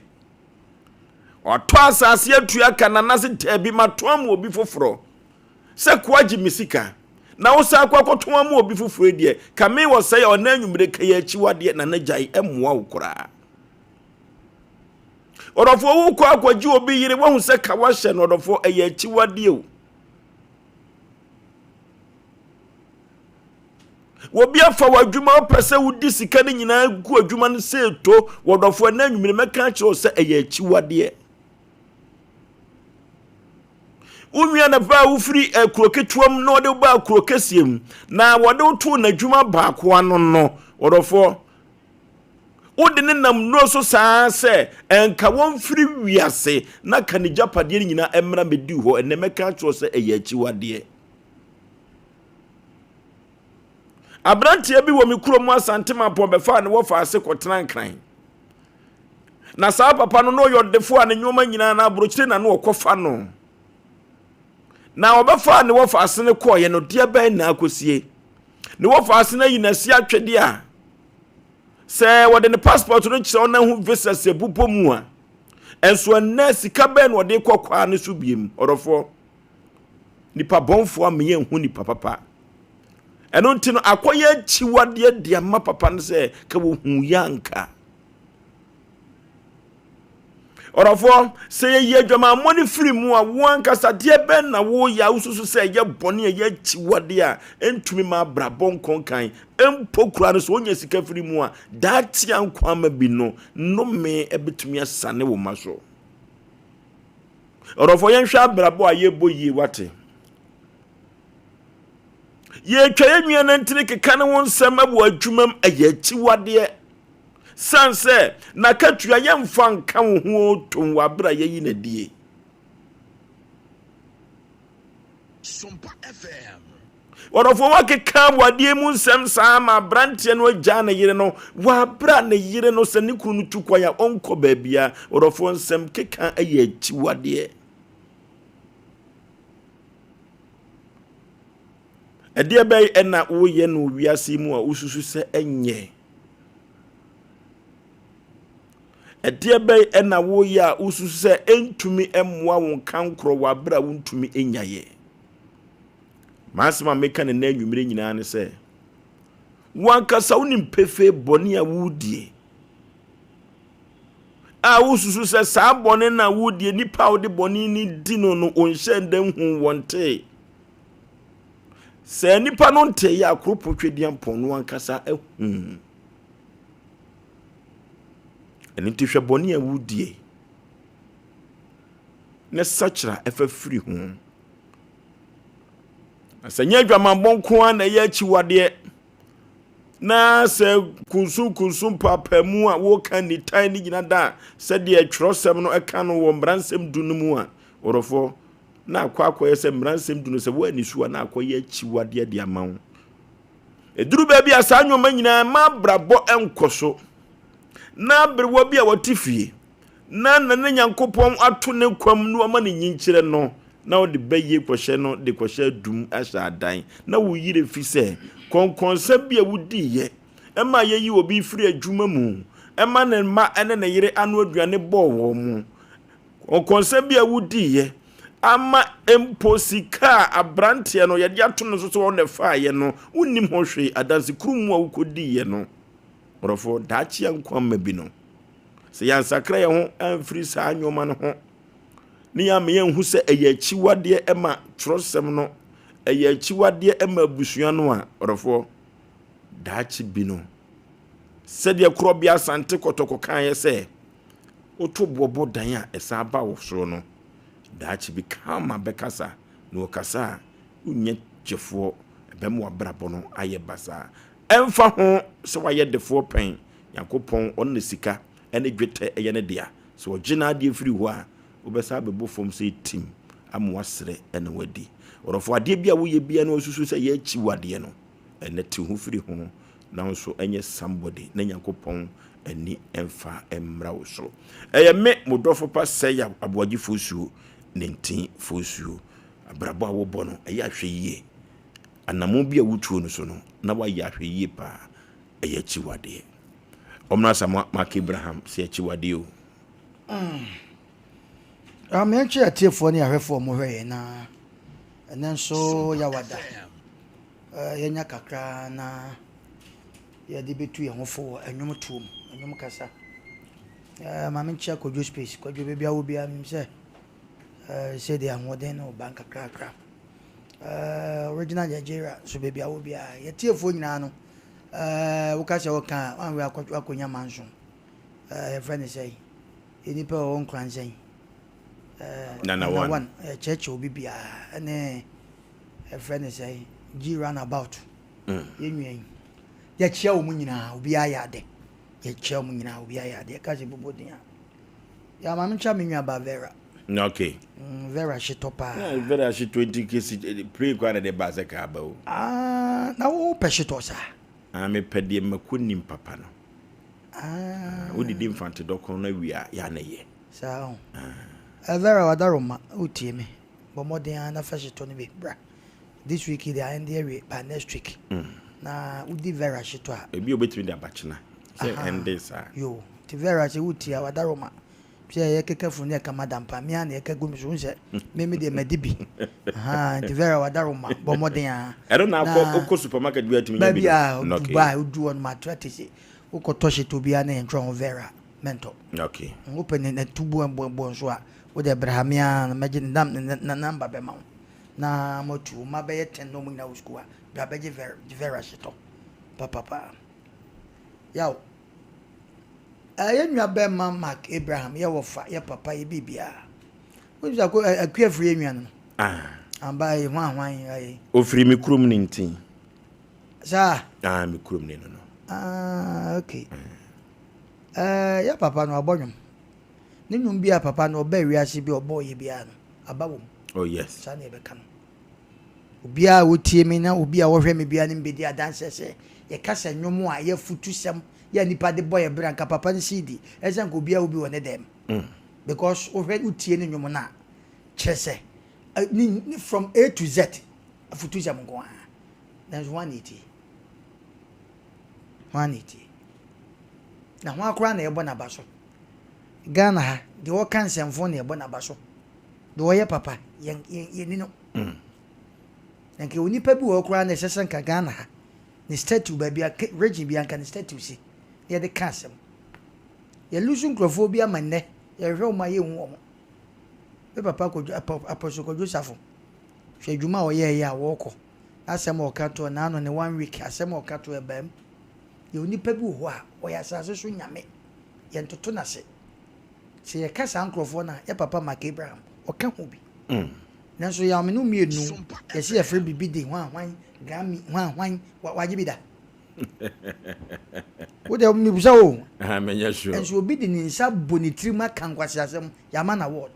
Ɔtɔ asase atua ka na nase daabi matɔn ama obi foforɔ. Sɛ koa gye me sika na wosan akɔ akɔtɔn ama obi foforɔ deɛ ka me wɔ sɛe a ɔna anwummere ka yɛ akyiwadeɛ na na gyae ɛmmoa wo koraa. Ɔdɔfoɔ wokɔ akɔgye obi yere wahu sɛ ka wahyɛ no ɔdɔfoɔ ɛyɛ akyiwadeɛ o. Obi afa w'adwuma wopɛ sɛ wodi sika no nyinaa gu adwuma no sɛ eto wɔdɔfo ɛna anwummere mɛka akyerɛ wo sɛ ɛyɛ akyiwadeɛ. Wo nua na baa wofiri eh, kuro ketewa mu na ɔde wo baa kuro kɛseɛ mu na wɔde wo too n'adwuma baako ano no wɔdɔfoɔ wode ne nam nnuro so saa sɛ ɛnka wɔmfiri wiase na ka ne gyapadeɛ no nyinaa mmra mɛdi hɔ ɛnɛ mɛka akyerɛ sɛ ɛyɛ akyiwadeɛ. Aberanteɛ bi wɔ me kurom Asante Mampɔn bɛfaa ne wɔfa ase kɔtena Nkran. Na saa papa no na ɔyɛ ɔdefo a ne nneɛma nyinaa na aburokyire na no ɔkɔfa no. Na ɔbɛfaa ne wɔfa ase no kɔɔeɛ no deɛ bɛn na akɔsie. Ne wɔfa ase no ayi n'asi atwedeɛ a sɛ wɔde ne passport no kyerɛ na ho visa sɛ bobɔ mu a ɛnso ɛnnɛ sika bɛn na ɔde kɔ kwaa no so biem ɔdɔfoɔ. Nipa bɔnfoɔ ama yɛnhu nipa papa. Ɛno nti no, akɔyɛ akyiwadeɛ de ama papa no sɛ ka wɔhu yɛ anka. Ɔdɔfoɔ, sɛ yɛyi adwamammɔ no firi mu a, wo ankasa deɛ bɛn na woyɛ a wosusu sɛ ɛyɛ bɔne a ɛyɛ akyiwadeɛ a ɛntumi ma abrabɔ nkɔnkan mpo kura no sɛ wonya sika firi mu a, daakye a nkwa ama bi no, nnome bɛtumi asane wo ma so. Ɔdɔfoɔ yɛnhwɛ abrabɔ a yɛbɔ yie wate. Yɛtwa yɛn nua nantini keka ne ho nsɛm wɔ adwumam ɛyɛ akyiwadeɛ. San sɛ n'akatua yɛmfa nka wo ho tom wɔ abere a yɛyi n'adie. Sompa FM. Ɔdɔfoɔ wakeka awadeɛ mu nsɛm saa ma aberanteɛ no agyaa ne yere no wɔ abere a ne yere no sɛ ne kunu no tu kwan a ɔnkɔ baabia. Ɔdɔfoɔ nsɛm keka yɛ akyiwadeɛ. Ɛdeɛ bɛyɛ ɛna woyɛ no wiase mu a wosusu sɛ ɛnyɛ? Ɛdeɛ bɛyɛ ɛna woyɛ a wosusu sɛ ɛntumi mmoa wo nkankorɔ wɔ abere a wontumi nyaeɛ? M'asɛm a meka no nnɛ anwummere nyinaa ne sɛ, wo ankasa wonim pefee bɔne a woredie. A wosusu sɛ saa bɔne no a wodie, nipa a wode bɔne no di no no, ɔnhyɛ nda nhu wɔntee. Sɛ nipa no ntee yɛ a, kuropɔn Twedeampɔn no ankasa ahu. Ɛno nti hwɛ bɔne a wodie na sakyera ɛfa firi ho. Na sɛ nyɛ adwamammɔ nko ara na ɛyɛ akyiwadeɛ, na sɛ kunsunkunsun mpaapaemu a wɔka nitan ne nyina da a sɛdeɛ twerɛsɛm no ɛka no wɔ mmaransɛm du no mu a, ɔdɔfoɔ, na akɔ akɔyɛ sɛ mmaransɛm du no sɛ woanni so a na akɔyɛ akyiwadeɛ de ama wo. Ɛduru baabi a saa nneɛma nyinaa ma abrabɔ nkɔ so. Na aberewa bi a wɔte fie na na ne Nyankopɔn ato ne kwam na wama ne nyinkyerɛ no, na ɔde bɛyie kɔhyɛ no de kɔhyɛ adum ahyɛ adan, na wo yerɛ fi sɛ kɔnkɔnsa bi a wodiiɛ ɛma yɛyi obi firi adwuma mu, ɛma ne mma ne ne yere ano aduane bɔɔ wɔn mu, kɔnkɔnsa bi a wodiiɛ ama mpo sika a aberanteɛ no yɛde ato no so sɛ ɔno na ɛfaeɛ no, wonnim ho hwee, adansekuru mu a wokɔdiiɛ no. Ɔdɔfoɔ, daakye a nkwa mma bi no, Sɛ yɛansakra yɛn ho amfiri saa nneɛma no ho ne yɛama yɛnhu sɛ ɛyɛ akyiwadeɛ ma twerɛsɛm no, ɛyɛ akyiwadeɛ ma abusua no a, ɔdɔfoɔ, daakye bi no, sɛdeɛ Korɔbea Asante Kɔtɔkɔ kaeɛ sɛ, woto boɔ bɔ dan a ɛsan ba wo soɔ no, daakye bi karma bɛkasa, na ɔkasa a, wonyɛ gyefoɔ, ɛbɛma w'abrabɔ no ayɛ basaa. Ɛmfa ho sɛ woayɛ defoɔ pɛn, Nyankopɔn, Ɔno na sika ne dwetɛ yɛ Ne dea. Sɛ Ɔgye N'adeɛ firi hɔ a, wobɛsan abɛbɔ fam sɛ tim ama woasrɛ na woadi. Ɔdɔfoɔ, adeɛ bi a woyɛ biara na wosusu sɛ ɛyɛ akyiwadeɛ no, ɛnnɛ te ho firi ho na wo nso nyɛ somebody na Nyankopɔn ani mfa mmra wo so. Ɛyɛ me, mo dɔfo pa Sɛyaw Aboagye Fosuo, Nintin Fosuo. Abrabɔ a wobɔ no, ɛyɛ ahwɛyie. Anammɔn bi a wotuo no so no, na woayɛ ahwɛyie paa. Ɛyɛ akyiwadeɛ. Ɔmmra sa Mark Abraham sɛ akyiwadeɛ o. Mm. Ameɛnkye atiefoɔ ne ahwɛfoɔ mo hwɛ yɛn na ɛnɛ nso yɛawada yɛnya kakra na yɛde bɛtu yɛn ho fo wɔ ɛnwom tuo mu ɛnwom kasa. Maame nkyia Kwadwo space Kwadwo baabi a wɔ biara menim sɛ sɛdeɛ ahoɔden no ba nkakrakra. Original Nigeria nso baabi a wɔ biara yɛtiefoɔ nyinaa no woka sɛ woka a wanwe akɔnya manso yɛfrɛ ne sɛ nnipa ɛwɔ nkoransɛn Nana One kyerɛkyerɛ obi biara ɛne yɛfrɛ ne sɛ G runabout mm. yɛnwia yi yɛkyia wɔn nyinaa obiara yɛ ade yɛkyia wɔn nyinaa obiara yɛ ade yɛka sɛ bobɔ din a yɛ maame nkyia me nua ba Vera Okay. Mm, Vera hyetɔ paa. Na Vera hyetɔ nti kesi eh, plane kwan na de ba sɛ kaa ba o. Ah, na wo pɛ hyetɔ saa? Ah, me pɛ deɛ mako nim papa no. Ah. Wo didi mfante dɔkɔn na wia ya na yɛ. Saa o. Ah. Eh, Vera wadaroma, wotie me. Bɔ mmɔden ara na fa hyetɔ no bi bra. This week de ayɛ de awie by next week. Mm. Na wodi Vera hyetɔ a. Ebi obetumi de abakyena. Sɛ ɛnde saa. Yo, ti Vera sɛ wotie a wadaroma. Sɛ yɛ keka funu ne ɛka madam pa me a na ɛka gu me so wohu sɛ me me deɛ madi bi ahaa nti Vera wadaroma bɔ mmɔden a ɛno na akɔ wokɔ supermarket bi atumi nya bi baabi a Dubai wodu hɔ no mato ate se wokɔtɔ hyetɔ biara na yɛntwerɛ ho Vera mɛntɔ okay wopɛ ne na tubu ɛbɔ nso a wode brɛ ha me a na mɛgye ne na namba bɛma wo na moatu wo mma bɛyɛ ten na ɔmo nyina wɔ sukuu a bra bɛgye Vera Vera hyetɔ papapa yaw Yɛn nua bɛrima Mark Abraham, yɛ wɔfa, yɛ papa, yɛ biribiara. Wonim sɛ ako akua firi yɛn nua no no. Ah. Amba yi hwan hwan ayi. Ofiri me kurom ne nti. Saa. Ah, me kurom ne no no. Ah, okay. Eh, yɛ papa no abɔ nwom. Ne nwom bi a papa no ɔbaa wiase bi ɔbɔɔ yɛ biara no, aba wɔ mu. Oh yes. Saa na yɛbɛka no. Obiara a ɔtie me na obi a ɔhwɛ me biara ne me bɛdi adanseɛ sɛ yɛka sɛ nnwom a ɛyɛ afutusɛm yɛ a nnipa de bɔ yɛ bra nka papa no CD ɛsɛ sɛ nka obiara wɔ bi wɔ ne dɛm because wohwɛ wotie ne nnwom no a kyerɛ sɛ ne from A to Z afutusɛm nko ara nanso hwan na ɛtie hwan na ɛtie na hwan koraa na ɛbɔ n'aba so Ghana ha deɛ ɔka nsɛmfo na ɛbɔ n'aba so deɛ ɔyɛ papa yɛn yɛn yɛni no na nka onipa bi wɔ hɔ koraa na ɛsɛ sɛ nka Ghana ha ne statue baabi a region bi anka ne statue si na yɛde ka asɛm. Yɛlusu nkurɔfoɔ bi ama nnɛ, yɛhwehwɛ wɔn a yɛnhu wɔn. Me papa Kwadwo, Apostle Kwadwo Safo, hwɛ adwuma a ɔyɛeɛ a wɔrekɔ. N'asɛm a ɔka toɔ, n'ano ne one week, asɛm a ɔka toɔ ɛbaa mu. Yɛwɔ nipa bi wɔ hɔ a, ɔyɛ asase so nyame. Yɛntoto no ase. Sɛ yɛka saa nkurɔfoɔ no a, yɛ papa Mark Abraham, ɔka ho bi. Nanso yɛn amene mmienu, yɛse yɛfrɛ biribi de hwan hwan, Grammy, hwan hwan, wagye bi da? Wo deɛ mebisa wo. Menyɛ sure. Nso obi de ne nsa bɔ ne tirim aka nkwaseasɛm, yɛama no award.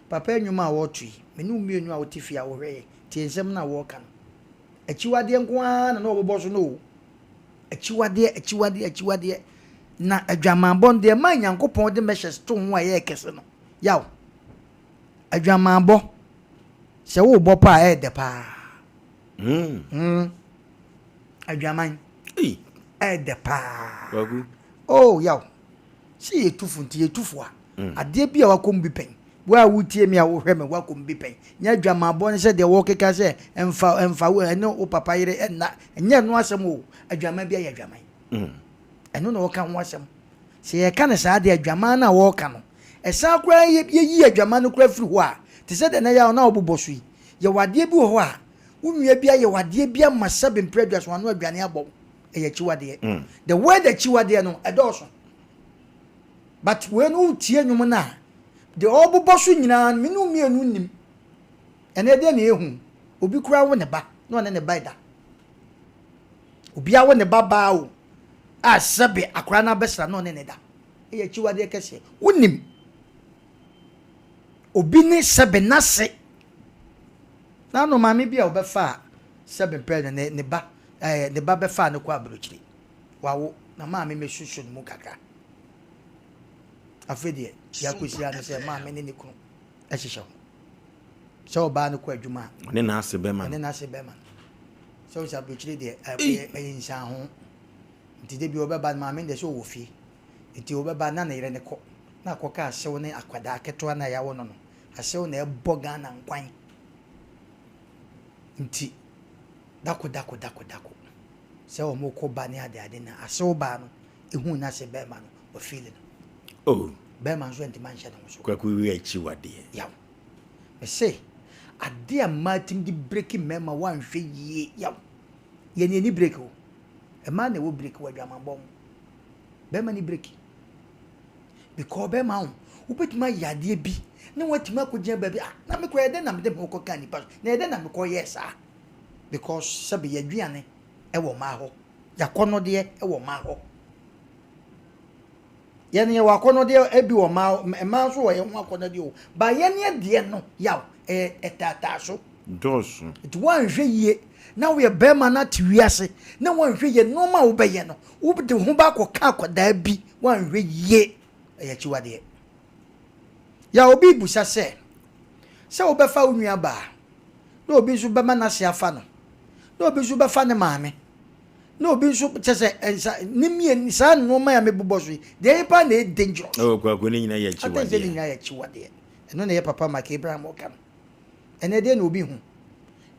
Papa nnwom a wɔreto yi, me ne wo mmienu a wote fie a wohwɛ yɛ, tie nsɛm no a wɔreka no. Akyiwadeɛ nko ara na na wɔbobɔ so no o. Akyiwadeɛ, akyiwadeɛ, akyiwadeɛ. Na adwamammɔ no, deɛ ɛmaa Nyankopɔn de measures too ho a ɛyɛɛ kɛse no, yaw. Adwamammɔ, sɛ worebɔ paa a, ɛyɛ dɛ paa. Mm. Adwaman. Ɛyɛ dɛ paa. Oh, yaw. Sɛ yɛtu fo nti yɛtu fo a, mm. adeɛ bi a wakɔ mu bi pɛn. Wo a wotie me a wohwɛ me wakɔ mu bi pɛn. Nyɛ adwamammɔ ne sɛ deɛ wɔkeka sɛ ɛmfa ɛmfa wo ɛne wo papa yere ɛnna. Ɛnyɛ ɛno asɛm o. Adwaman bi ayɛ adwaman. Mm. Ɛno na wɔka ho asɛm. Sɛ yɛka no saa deɛ adwaman no a wɔreka no, ɛsan koraa yɛyi adwaman no koraa firi hɔ a, te sɛ deɛ na yɛ a na wɔbobɔ so yi. Yɛwɔ adeɛ bi wɔ hɔ a, wo nua bi ayɛ wo adeɛ bi ama sɛbe mprɛ aduaso ano aduane abɔ wo. Ɛyɛ akyiwadeɛ. The word akyiwadeɛ no, ɛdɔɔso. But wei no wotie nnwom no a, deɛ ɔrebobɔ so nyinaa no, me ne wo mmienu nnim. Ɛnɛ deɛ na ɛhu. Obi koraa wo ne ba, na ɔne ne ba da. Obi awo ne ba baa o, a sɛbe akwadaa no abɛsra na ɔne ne da. Ɛyɛ akyiwadeɛ kɛseɛ. Wonim. Obi ne sɛbe n'ase. N'ano maame bi a ɔbɛfaa sɛbe mpɛ no ne ne ba ɛɛ ne ba bɛfaa no kɔ aburokyire. Wawo na maame mɛsusu ne mu kakra. Afei deɛ deɛ akɔsi ara ne sɛ maame ne ne kunu hyehyɛ hɔ. Sɛ ɔbaa no kɔ adwuma a. Ɔne n'ase bɛma no. Ɔne n'ase bɛma no. Sɛ ɔsɛ aburokyire deɛ ɛyɛ ɛyɛ nsanho. Nti da bi ɔbɛba no maame no deɛ sɛ ɔwɔ fie. Nti ɔbɛba na ne yere no kɔ. Na akɔka asew ne akwadaa ketewa no a yɛawo no no. Asew na ɛbɔ Ghana nkwan. Nti dako dako dako dako sɛ wɔn kɔ ba ne ade ade na asew baa no ehuu n'ase bɛrima no ɔfiili no. Oh. Bɛrima nso antumi anhyɛ ne ho so. Kwaku wi akyiwadeɛ. Yaw. Mese ade a mmaa tumi de breki mmarima woanhwɛ yie yaw. Yɛn yɛni breki o. Mmaa na ɛwɔ breki wɔ adwamammɔ ho. Bɛrima ni breki. Because bɛrima ho, wobɛtumi ayɛ adeɛ bi na woatumi akɔgyina baabi ah na me koraa ɛdɛn na mede me ho kɔkaa nipa so na ɛdɛn na mekɔyɛɛ saa because sɛbe yɛaduane ɛwɔ mmaa hɔ yɛakɔnnɔdeɛ ɛwɔ mmaa hɔ yɛn yɛwɔ akɔnnɔdeɛ ebi wɔ mmaa mmaa nso wɔ yɛn ho akɔnnɔdeɛ o ba yɛn yɛ deɛ no yaw ɛyɛ ɛtaataa so dɔɔso nti woanhwɛ yie na woyɛ bɛrima no ate wiase na woanhwɛ yie nneɛma a wobɛyɛ no wode ho baakɔka akwadaa bi Woanhwɛ yie, ɛyɛ akyiwadeɛ. Yaw obi rebisa sɛ, sɛ wobɛfa wo nua baa, na obi nso bɛma n'ase afa no, na obi nso bɛfa ne maame, na obi nso kyɛ sɛ nsa ne mmienu saa nneɛma a mebobɔ so yi, deɛ ɛyɛ paa na ɛyɛ dangerous. Ɛwɔ kwaku ne nyinaa yɛ akyiwadeɛ. Atɛn sɛ ne nyinaa yɛ akyiwadeɛ. Ɛno na ɛyɛ papa Mike Abraham ɔka no. Ɛnɛ deɛ na obi hu.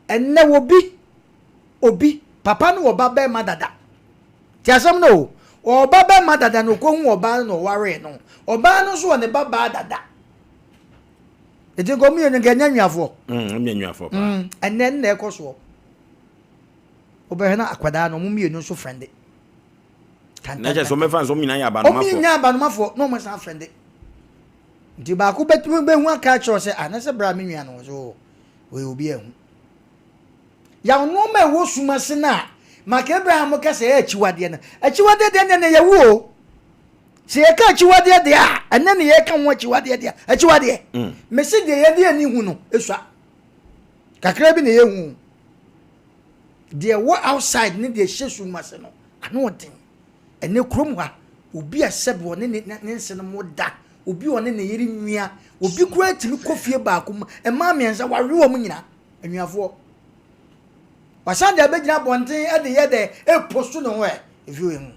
Ɛnɛ obi obi papa no wɔ ba bɛrima dada. Te asɛm no o. Ɔwɔ ba bɛrima dada na ɔkɔhu ɔbaa no na ɔwaree no. Ɔbaa no nso wɔ ne ba baa dada. Eti nka ɔmo mmienu nka ɛnyɛ nnuafoɔ. Mm, ɔmo yɛ nnuafoɔ paa. Mm, ɛnɛ nna ɛkɔ soɔ. Wobɛhwɛ na akwadaa no ɔmo mmienu nso frɛnde. Na kyerɛ sɛ ɔmo bɛfa nso ɔmo nyinaa yɛ abanomafoɔ. Ɔmo nyinaa abanomafoɔ na ɔmo san frɛnde. Nti baako bɛtumi bɛhu aka akyerɛ sɛ ah na sɛ bra me nua no so ɔyɛ obi ahu. Yaw nnoɔma a ɛwɔ sum ase no a Mark Abraham ka sɛ ɛyɛ akyiwadeɛ no. Akyiwadeɛ deɛ ɛnɛ na yɛwu o. Sɛ yɛka akyiwadeɛ deɛ a, ɛnɛ na yɛka ho akyiwadeɛ deɛ akyiwadeɛ. Mm. Mese deɛ yɛde ani hu no esua. Kakra bi na yɛhu. Deɛ ɛwɔ outside ne deɛ ɛhyɛ sum ase no, ano ɔden. Ɛnɛ kurom ha, obi a sɛbi ɔne ne ne nsenom da, obi a ɔne ne yere nwia, obi koraa tumi kɔ fie baako mu, mmaa mmiɛnsa wawe wɔn nyinaa. Anuafoɔ, wasan de abɛgyina abɔnten de yɛ dɛ ɛposto ne ho ɛ. Efi wei mu,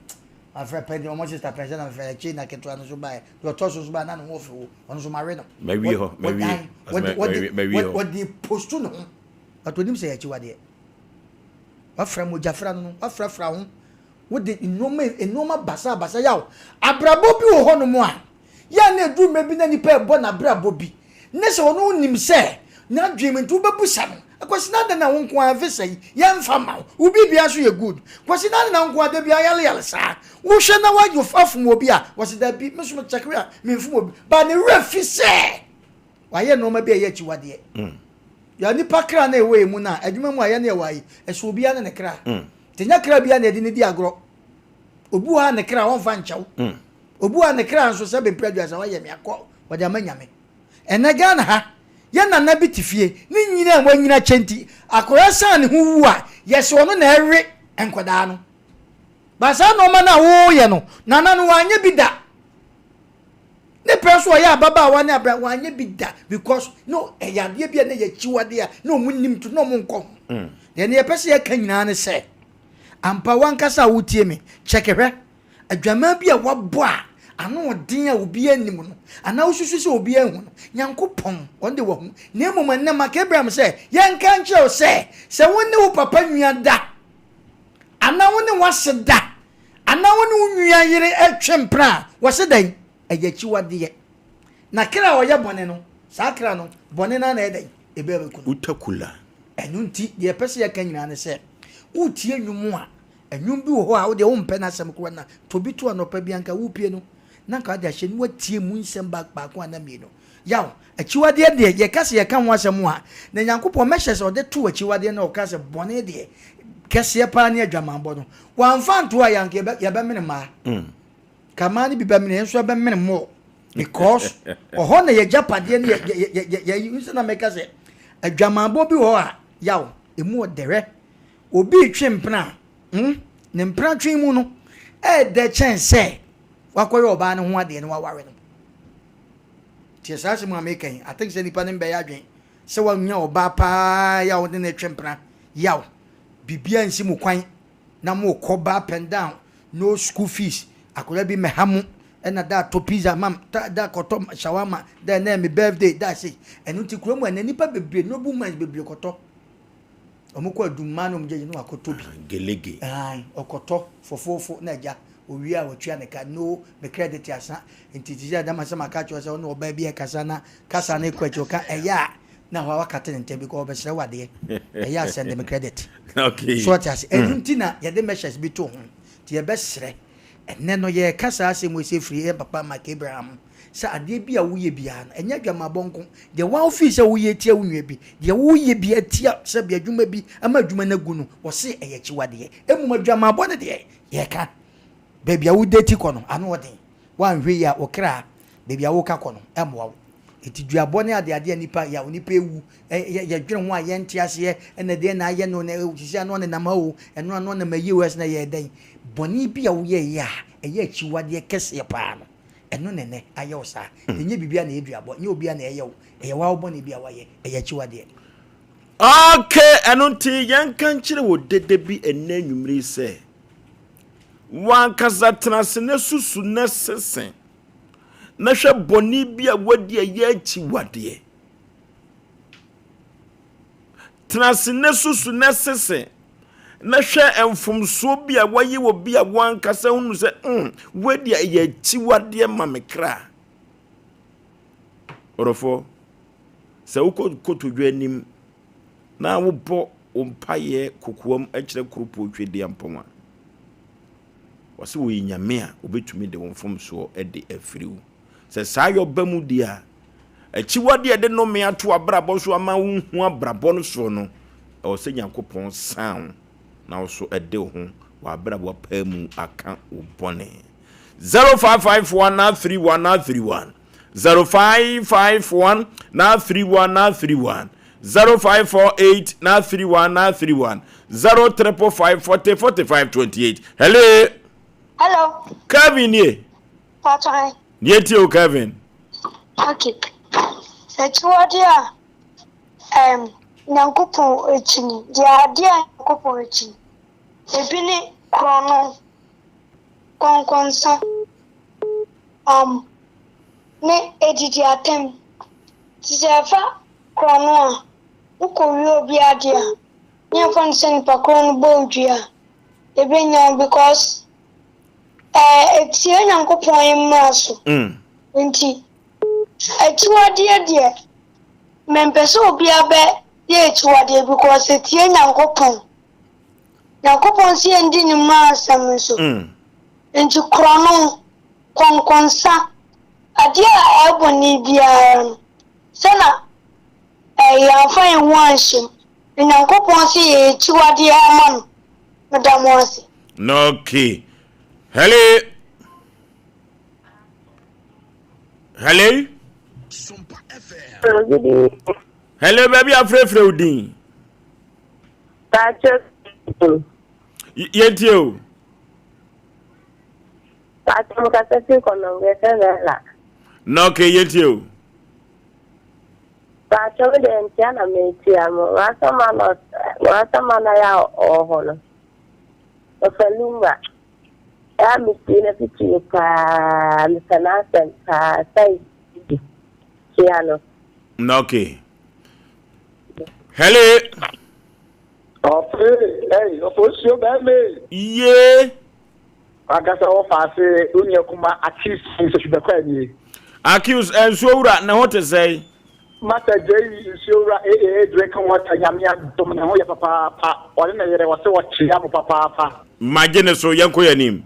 mafrɛ pɛ deɛ wɔn sista pɛ sɛ na mefrɛ akyi na ketewa no so baeɛ, deɛ ɔtɔ so so baeɛ na ne ho ɔfɛ o, ɔno nso mawe no. Mawie hɔ, mawie. Mawie hɔ. Wɔde posto ne ho, but onim sɛ yɛ akyiwadeɛ. Wafra mogyafra no no, wafrafra ho. Wode nnoɔma nnoɔma basabasa yaw. Abrabɔ bi wɔ hɔnom a, yɛ a na ɛduru mmerɛ bi na nipa ɛbɔ n'abrabɔ bi, ne sɛ ɔno nim sɛ n'adwene mu nti wobɛbusa no, Kwasi na adɛn na wo nko ara visa yi yɛmfa mma wo, wo biribiara nso yɛ good, Kwasi na adɛn na wo nko ara da biara yale yale saa, wohwɛ na woayɛ afom obi a, wɔse dabi, me nso mekyɛkere a memfom obi, but ne werɛ fi sɛ wayɛ nnoɔma bi a ɛyɛ akyiwadeɛ. Yɛ nipa kra na ɛwɔ yɛn mu no a, adwuma mu a yɛne ɛwɔ ha yi, ɛsɛ obiara ne ne kra. Nti nyɛ kra biara na yɛde no di agorɔ. Obi wɔ hɔ a ne kra ɔmfa nkyɛ wo. Obi wɔ hɔ a ne kra nso sɛ bempere aduasa wayɛ me akɔ wɔde ama Nyame. Ɛnɛ Ghana ha, yɛn nana bi te fie, ne nyini a wanyini akyɛ nti, akwadaa san ne ho wu a, yɛse ɔno na ɛwe nkwadaa no. Ba saa nnoɔma no a woyɛ no, nana no wanyɛ bi da. Ne pɛ nso ɔyɛ ababaawa ne abira wanyɛ bi da because no ɛyɛ adeɛ bi a na yɛ akyiwadeɛ a na wɔn nim to na wɔn nkɔ ho. Mm. Deɛ ne yɛpɛ sɛ yɛka nyinaa ne sɛ ampa wankasa a wotie me kyɛkɛ hwɛ adwaman bi a wabɔ a ano ɔden a obiara nim no anaa wosusu sɛ obiara hu no Nyankopɔn ɔno de wahu na mmom ɛnnɛ maka Abraham sɛ yɛnka nkyerɛ wo sɛ sɛ wo ne wo papa nua da anaa wo ne w'ase da anaa wo ne wo nua yere twe mpena a, wɔse dɛn? Ɛyɛ akyiwadeɛ. Na kra a ɔyɛ bɔne no, saa kra no, bɔne no ara na ɛyɛ dɛn? Ɛbɛba bɛku no. Utakula. Ɛno nti, deɛ yɛpɛ sɛ yɛka nyinaa ne sɛ, woretie nnwom a, nnwom bi wɔ hɔ a wo deɛ wompɛ n'asɛm koraa na tɔ bi to anɔpa bi anka worepie no, na anka wode ahyɛ na woatie mu nsɛm baako anaa mmienu. Yaw, akyiwadeɛ deɛ, yɛka sɛ yɛka ho asɛm a, na Nyankopɔn mɛhyɛ sɛ ɔde too akyiwadeɛ no a ɔka sɛ bɔne deɛ, kɛseɛ paa ne adwamanbɔ no. Wamfa anto a, yɛ anka yɛbɛmene mmaa. Ka mmaa no bi bɛmene, yɛn nso yɛbɛmene more. Because ɔhɔ na yɛgyapadeɛ ne yɛ yɛ sɛ na mɛka sɛ adwamanbɔ bi wɔ hɔ a, yaw, emu ɔdɛrɛ. Obi retwe mpena a, hmm, ne mpena twe mu no, ɛɛdɛ kyɛn sɛ wakɔyɛ ɔbaa no ho adeɛ na waware no. Tie saa asɛm a meka yi, I think sɛ nipa no mbɛyɛ adwen sɛ wanya ɔbaa paa yɛ a wode no retwe mpena, yaw, biribiara nsi mo kwan na mokɔ ba up and down, no school fees, akwadaa bi mmɛha mo, ɛna da tɔ pizza mam, ta da kɔtɔ shawarma, da ɛnɛ me birthday, da sei. Ɛno nti kurom ɛnɛ nipa bebree, noble minds bebree kɔtɔ. Wɔn kɔ adum mmaa na wɔn gyegye na wakɔtɔ bi. Ah, gelege. Ae, ɔkɔtɔ fofoofo na agya owie a watua ne ka. No, me credit asa. Nti te sɛ dama sɛ maka kyerɛ sɛ ɔne ɔbaa bi ɛkasa na kasa no kɔ akyi ɔka ɛyɛ a na hɔ a wakate ne ntɛm because ɔbɛsrɛ wo adeɛ. Ɛyɛ a send me credit. Okay. So ɔte ase. Ɛno nti na yɛde measures bi to ho. Nti yɛbɛsrɛ. Ɛnnɛ no yɛreka saa asɛm wei sɛ firi yɛn papa Mike Abraham sɛ adeɛ bi a woyɛ biara no, ɛnyɛ adwamammɔ nko, deɛ woafii sɛ woyɛ atia wo nua bi, deɛ woyɛ bi atia sɛbi adwuma bi ama adwuma no agu no, wɔse ɛyɛ akyiwadeɛ. Mmom adwamammɔ no deɛ, yɛka. Baabi a wodati kɔ no, ano ɔden. Woanhwɛ yie a, wo kra, baabi a woka kɔ no, ɛmmoa wo. Enti duabɔ ne adeade a nnipa yɛ a onipa awu, yɛdwene ho a yɛnte aseɛ, ɛna deɛ na ayɛ no, na sisi ano ɔnenam ha o, ɛno ano ɔnam ayie o, ɛsɛ na ɛyɛ dɛn? Bɔne bi a woyɛeɛ a ɛyɛ akyiwadeɛ kɛseɛ paa no, ɛno na ɛnɛ ayɛ wo saa. Ɛnyɛ biribiara na ɛyɛ duabɔ, ɛnyɛ obiara na ɛyɛ wo, ɛyɛ wo ara wo bɔne bi a woayɛ, ɛyɛ akyiwadeɛ. Okay, ɛno nti yɛnka nkyerɛ wo dede bi ɛnnɛ anwummere yi sɛ, w'ankasa tena ase na susu na sese na hwɛ bɔne bi a wadi a ɛyɛ akyiwadeɛ. Tena ase na susu na sese na hwɛ mfomsoɔ bi a wayɛ wɔ bi a w'ankasa hunu sɛ mm, wadi a ɛyɛ akyiwadeɛ ma me kra. Ɔdɔfoɔ, sɛ wokɔ kotodwe anim na wobɔ wo mpaeɛ kokoam kyerɛ Koropɔn Twedeampɔn a, wɔse wɔyɛ Nyame a wɔbɛtumi de wo mfomsoɔ de afiri wo. Sɛ saa yɔ ba mu deɛ a, akyiwadeɛ a ɛde nnome ato w'abrabɔ so ama wonhu abrabɔ no soɔ no, ɛwɔ sɛ Nyankopɔn san wo na wo so de wo ho w'abrabɔ apaa mu aka wo bɔne. 0551 931 931 0551 931 931 0548 931 931 0555 40 45 28. Hello. Hello. Kevin nie. Patron. Deɛ tie o Kevin. Okay. Akyiwade a um, Nyankopɔn akyi ni. Deɛ adeɛ a Nyankopɔn akyi. Ebi ne korɔno, kɔnkɔnsa, um, ne edidi atɛm. Nti sɛ ɛfa korɔno a, wokɔwie obi adeɛ a, ne yɛmfa no sɛ nipa korɔ no bɔ wo dua a. Yɛbɛnya because ɛɛ etia Nyankopɔn mmara so. Nti akyiwadeɛ deɛ mempɛ sɛ obiara bɛ yɛ akyiwadeɛ because etia Nyankopɔn. Nyankopɔn sɛ yɛndi ne mmara nsɛm nso. Nti korɔno, kɔnkɔnsa, adeɛ a ɛyɛ bɔne biara no, sɛ na ɛɛ yɛamfa yɛn ho anhyɛ mu. Na Nyankopɔn sɛ yɛyɛ akyiwadeɛ ama no. Meda mo ase. Okay. Hello. Hello. Hello, baby, afrɛfrɛ wo din. Yɛntie o. Na okay, yɛntie o. Paatwɔ me deɛ ntia na metia mo. Rasta man ayɛ a ɔwɔ hɔ no. Ɔfɛ Lumba. Ɛyɛ a metie no afikyire paa. Mepɛ n'asɛm paa. Sɛ tia no. Na okay. Hello. Ɔfe, ɛy, ɔfo nsuo bɛɛma yi. Yee. Wankasa wɔ faase, wo nua kuma Akis Nsɔhwi Bɛkwae nie. Akis, nsuo wura, ne ho te sɛn? Master Jay, nsuo wura AAA drinking water, Nyame adom ne ho yɛ papaapa, ɔne ne yere wɔse wɔkyea mo papaapa. Magye ne so, yɛnkɔ yɛn anim.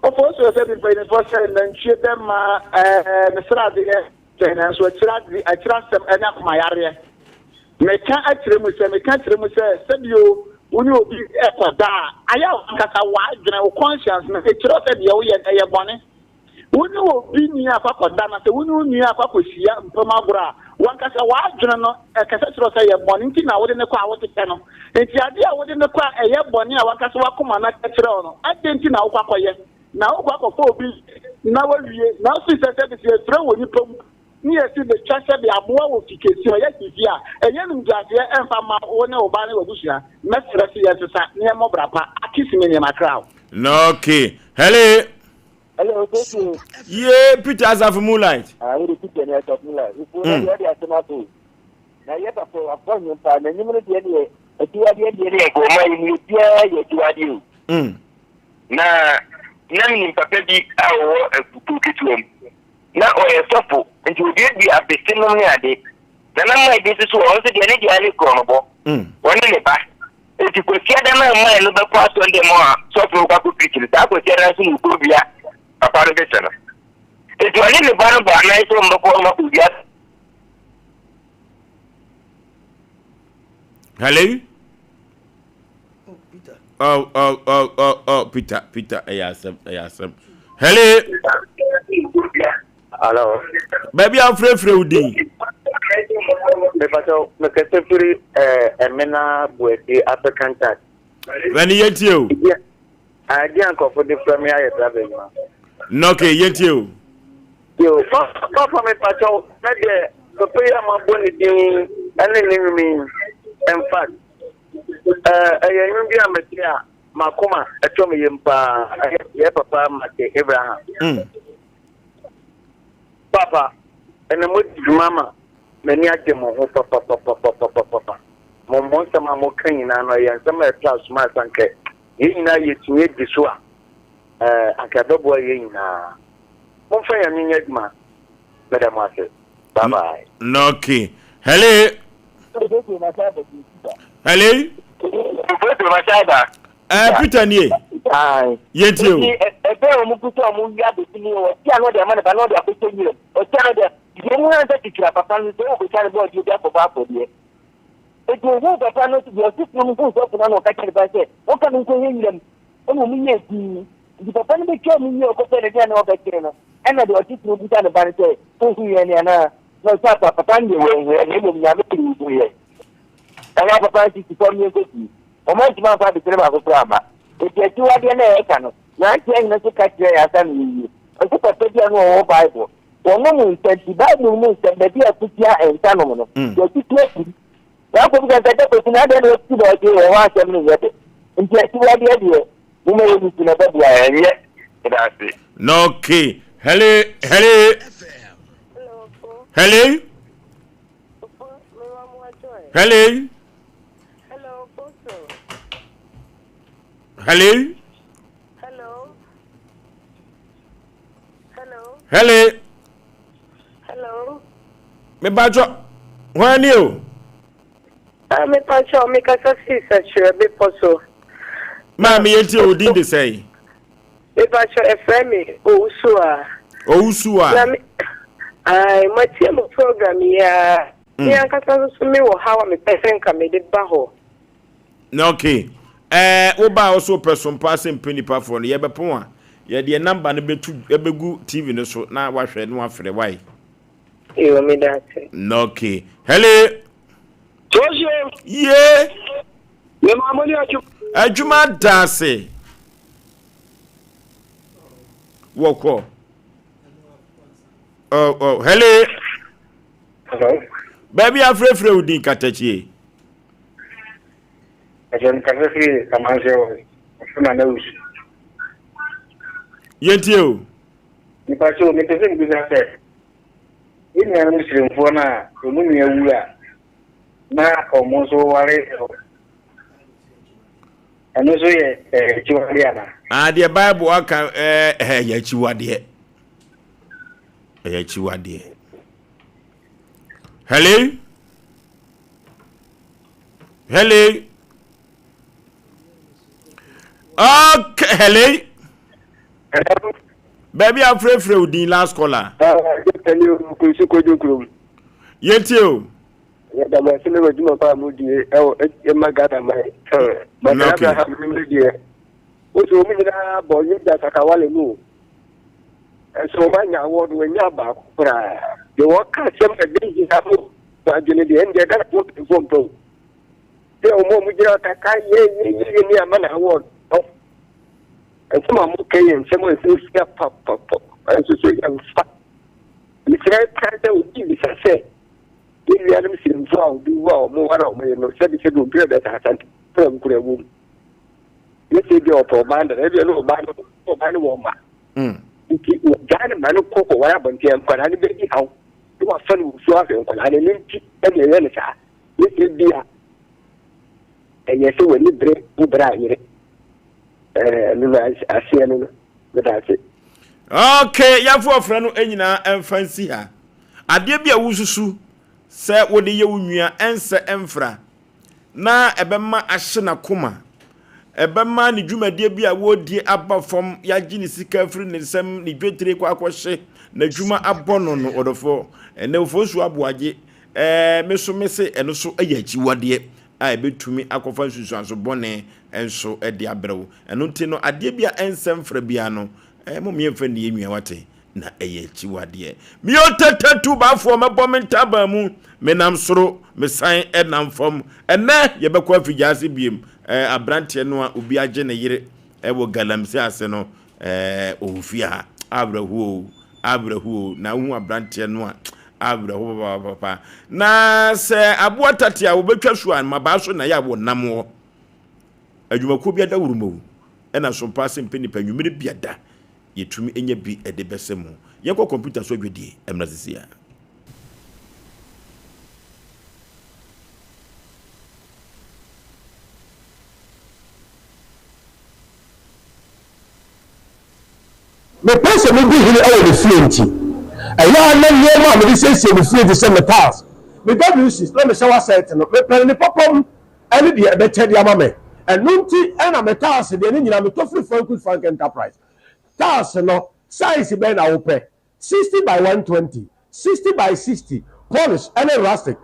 Ɔfo nsuo sɛ bi mpanyinfoɔ sɛ nantwie bɛma ɛɛ ne sradeɛ kyɛ nanso akyire ade akyire asɛm ɛne akoma yareɛ. Meka akyerɛ mu sɛ, meka kyerɛ mu sɛ, sɛbio wo ne obi rekɔda a, ayɛ a w'ankasa w'adwene, wo conscience no, ɛkyerɛ wo sɛ deɛ woyɛ no, ɛyɛ bɔne. Wo ne obi nua akɔ akɔda, na sɛ wo ne wo nua akɔ akɔhyia mpam agorɔ a, w'ankasa w'adwene no ɛkasa kyerɛ wo sɛ ɛyɛ bɔne nti na wode no kɔ a wotetɛ no. Nti adeɛ a wode no kɔ a ɛyɛ bɔne a w'ankasa w'akoma no aka kyerɛ wo no, adɛn nti na wokɔ akɔyɛ? Na wokɔ akɔfa obi na wawie, na wofiri sɛ sɛbi sɛ yɛfrɛ wɔ nipa mu ne yɛsi betwa sɛbe aboa wɔ fi kesi ɔyɛ fifi a, ɛnyɛ nimguaseɛ ɛmfa mma wo ne wo ba ne w'abusua. Mɛsrɛ se yɛnsesa ne yɛmmɔ bra pa. Akisi me nneɛma kra o. Okay. Hello. Hello, Peter. Ye Peter Asafo Moonlight. Ah, wo de Peter ni Asafo Moonlight. Ifu na de asɛm ato. Na yɛ papa abɔ nwom pa na nwom no deɛ deɛ akyiwadeɛ deɛ deɛ ɛbɔ ma yi mu biara yɛ akyiwadeɛ o. Na na menim papa bi a ɔwɔ akukuo ketewa mu. Na ɔyɛ sɔfo, nti oduadua apete nom ne ade. Na na mmaa bi nso so wɔ hɔ, ɔno nso deɛ ne deɛ ne korɔnobɔ. Ɔne ne ba. Nti Kwasiada no a mmaa no bɛkɔ asɔre dɛm a sɔfo no kɔ akɔ pirikyi no, saa Kwasiada no nso na ɔkɔdua papa no bɛsɛ no. Nti ɔne ne ba no bɔ anan sɛ wɔbɛkɔ wɔn akɔdua. Hello? Oh, oh, oh, oh, oh, Peter, Peter, ɛyɛ asɛm, ɛyɛ asɛm. Hello. Hello. Baabi a wofrɛfrɛ wo din. Mepatɔ, mekasa firi Ɛmena Buadi African Church. Wɛne yɛntie o. Adi a nkurɔfo de frɛ me ayɛ driver adwuma. Na okay, yɛntie o. Yo, papa mepatɔ, na deɛ papa yi a mabɔ ne din ɛne ne nnwom yi, in fact, Ɛyɛ nnwom bi a mete a m'akoma ɛtɔ me yam paa. Ɛyɛ yɛ papa Mate Abraham. Mm. Papa, ɛnna mo di dwuma ma m'ani agye mo ho papapapapapapa. Mo mo nsɛm a moka nyinaa no ɛyɛ nsɛm a ɛtɔ asom a sɛ anka yɛn nyinaa yɛtumi adi so a ɛɛ anka ɛbɛboa yɛn nyinaa. Momfa Nyame nyɛ adwuma. Meda mo ase. Bye bye. Okay. Hello. Hello. Eh, Peter nie. Yɛntie o. Ɛbɛ a wɔn kuta wɔn wia bɛsi ni ɔti ano de ama ne ba na ɔde akɔhyɛ nwura mu ɔti ano de deɛ mu ansa titira papa no sɛ ɔkɔtwa ne bɔɔdeɛ bi akɔbɔ afɔdeɛ eti ohun papa no deɛ ɔsi funu no hu sɔfo no na ɔka kyerɛ ne ba sɛ ɔka no nkɔhyɛ nwura mu ɛna wɔn yɛ dii nti papa no bɛtwa mu wie ɔkɔpɛ ne deɛ na ɔbɛkyerɛ no ɛna deɛ ɔte funu bisa ne ba no sɛ ohu yɛn ne anaa Na ɔsɛ apa papa no deɛ wanhu yɛ na mmom Nyame de ohu yɛ. Ɛhɔ papa no sisi fam yɛnkɔ fie. Wɔn antumi amfa adekyerɛ baako koraa amma. Enti akyiwadeɛ no a yɛka no, mmeranteɛ hene nso ka kyerɛɛ yɛn ansa na yɛwie. Ɔse papa bi a na ɔwɔ Bible. Wɔnom nsa nti, Bible mu nsɛm baabi a ɛko tia nsa nom no, yɛatutu afiri. Na akɔbisa sɛ, Agya Kwasi, na adɛn na woatutu na ɔse, Wɔ hɔ asɛm no nyɛ dɛ. Nti akyiwadeɛ deɛ, momma yɛnni so na ɛbɛboa yɛn. Ɛnyɛ. Meda ase. Okay. Hello, hello. Hello. Hello. Hello. Hello. Hello. Mepakyɛ hwan ni o? Ah, mepakyɛ mekasa firi Sɛkyerɛ bepɔ so. Maame yɛntie o, din de sɛn? Mepakyɛ ɛfrɛ me Owusu a. Owusu a. Na me, ae, matie mo program yi a. Me ankasa nso so mewɔ haw a mepɛ sɛ nka mede ba hɔ. Na okay. Ɛɛ, wo ba a wo so wopɛ sompa ase mpɛ nipa foɔ no, yɛbɛpon a, yɛde yɛn number no bɛtu, ɛbɛgu TV no so na wahwɛ na wafrɛ, wai? Yo, meda ase. Na okay. Hello. Joshua. Ye. Me maa mo ne adwuma. Adwuma da ase. Wɔkɔ. Oh, oh, hello. Hello. Baabi afrɛfrɛ wo din katakyie. Ɛsɛ mekasa firi Amanseɛ wɔ ɔfo na na wusu. Yɛntie o. Nipa kyɛw mepɛ sɛ mebisa sɛ yɛn nuanom Siremfoɔ no a wɔn nua wu a na wɔn nso ware ɛno nso yɛ akyiwadeɛ anaa? Ah, deɛ Bible aka ɛyɛ akyiwadeɛ. Ɛyɛ akyiwadeɛ. Hello? Hello? Okay, hello? Hello? Baabi a frɛfrɛ wo din last caller. Kunsu Kojo kurom. Yɛntie o. Yɛda mo ase ne w'adwuma pa a modie ɛwɔ ɛma Ghana man. Bàtà Abraham nim ne deɛ. Wosi wɔn nyinaa bɔ yɛ gya sakawale mu. Ɛnso wɔn anya award wɔn anya baako koraa. Deɛ wɔka asɛm a ɛbɛ hia mo adwene deɛ ɛndeɛ Ghana fo mpanyinfoɔ mpɛ o. Sɛ wɔn a wɔgyina hɔ kaka yɛ yɛ yɛ yɛ ni ama na award. Nsɛm a moka yɛ nsɛm a ɛho hia papapapa nso so yɛmfa. Mesrɛ paa sɛ obi bisa sɛ yɛn nuanom Siremfo a obi wu a wɔware a wɔyɛ no sɛbisɛbi obi ɔdɛ sɛ Asante fam kura wom. Ne sɛ ebi ɔpɛ ɔbaa dada ebi ɔne ɔbaa no ɔbaa no wɔ ɔma. Nti wɔgyaa no ma no kɔ kɔware abɔnten nkwadaa no bɛdi haw na wafa no wusuo ahwɛ nkwadaa no ɛno nti ɛna ɛyɛ no saa. Ne sɛ ebi a ɛyɛ sɛ w'ani bere wo bere a yere ɛɛ no na aseɛ no no meda ase. Okay, yɛafo ɔfrɛ no nyinaa ɛmfa nsi ha. Adeɛ bi a wosusu sɛ wode yɛ wo nua ɛnsɛ ɛmfra na ɛbɛma ahye n'akoma, ɛbɛma ne dwumadie bi a wɔredie aba fam, yɛagye ne sika afiri ne nsam, ne dwetire kɔ akɔhye, n'adwuma abɔ no no, ɔdɔfoɔ, ɛnɛ ofosuo aboagye, ɛɛ me so me se ɛno so yɛ akyiwadeɛ a ɛbɛtumi akɔfa nsunsuanso bɔne nso de abrɛ wo. Ɛno nti no, adeɛ bi a ɛnsɛ mfra biara no, ɛɛ mom yɛmfa nni yɛn nua wate, na ɛyɛ akyiwadeɛ. Meyɛ ɔtɛtɛtu baafoɔ, mɛbɔ me ntaban mu, menam soro, mesan nam fam. Ɛnnɛ yɛbɛkɔ afigya ase biem. Ɛɛ aberanteɛ no a obi agye ne yere wɔ galamsey ase no, ɛɛ ɔwɔ fie ha. Awerɛhoɔ o, awerɛhoɔ o, na wohu aberanteɛ no a, awerɛho papapapa. Na sɛ aboa tate a wɔbɛtwa so a, mmabaa so na ɛyɛ a wɔnam wɔ. Adwumakuo bi adawuruma o, ɛna sompa ase mpɛ nipa nwummere bi ada. Yɛtumi nya bi de bɛsɛ mu. Yɛnkɔ kɔmputa so adwadie mmra sisi a. Mepɛ sɛ medi hene wɔ me fie nti, ɛyɛ a na nneɛma a mede siesie me fie te sɛ me tiles, me WCs, na me shower set no, mepɛ no ne papa mu ne deɛ ɛbɛkyɛ de ama me. Ɛno nti na me tiles deɛ ne nyinaa metɔ firi Frankus Frank Enterprise. Tiles no, size bɛn na wopɛ? 60 by 120, 60 by 60, polish ne rustic,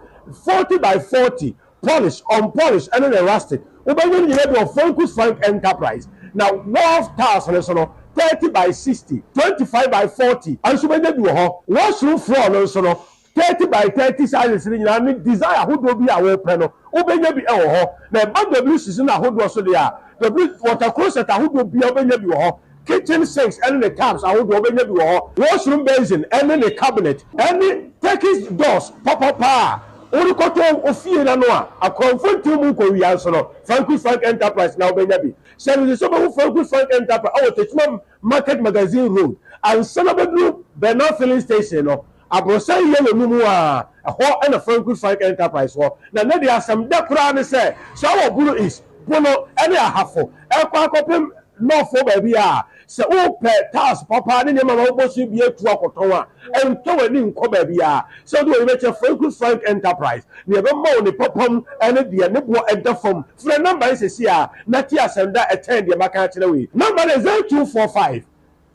40 by 40, polish, unpolish ne ne rustic. Wobɛnya ne nyinaa bi wɔ Frankus Frank Enterprise. Na wall tiles no nso no, 30 by 60, 25 by 40 nso wobɛnya bi wɔ hɔ. Washroom floor no nso no, 30 by 30 sizes no nyinaa ne design ahodoɔ bi a wopɛ no, wobɛnya bi wɔ hɔ. Na ɛba WCs no ahodoɔ so deɛ a, W water closet ahodoɔ biara wobɛnya bi wɔ hɔ. Kitchen sinks ne ne taps ahodoɔ wobɛnya bi wɔ hɔ. Washroom basin ne ne cabinet ne Turkish doors papapa a worekɔtɔ wo fie no ano a akorɔmfo ntew mu nkɔwia nso no, Frankus Frank Enterprise na wobɛnya bi. Hyɛ no nso sɛ wobɛhu Frankus Frank Enterprise wɔ Techiman Market Magazine Road ansa na wobɛduru Bernard Filling Station no. Aborosan yellow no mu a, ɛhɔ na Frankus Frank Enterprise wɔ. Na nnɛ deɛ asɛm dɛ koraa ne sɛ, saa wɔ Bono East, Bono ne Ahafo rekɔ akɔpem. North hɔ baabi a, sɛ wopɛ tiles papa ne nneɛma ma wobɔ so bi atu akɔtɔn a, ɛntɔ w'ani nkɔ baabiara. Sɛ wode w'ani bɛkyerɛ Franku Frank Enterprise, nea ɛbɛma wo ne papam ne deɛ ne boɔ da fam. Frɛ nɔmba yi seesei ara na tie asɛm da a ɛkyɛn deɛ maka akyerɛ wo yi. Nɔmba no yɛ 0245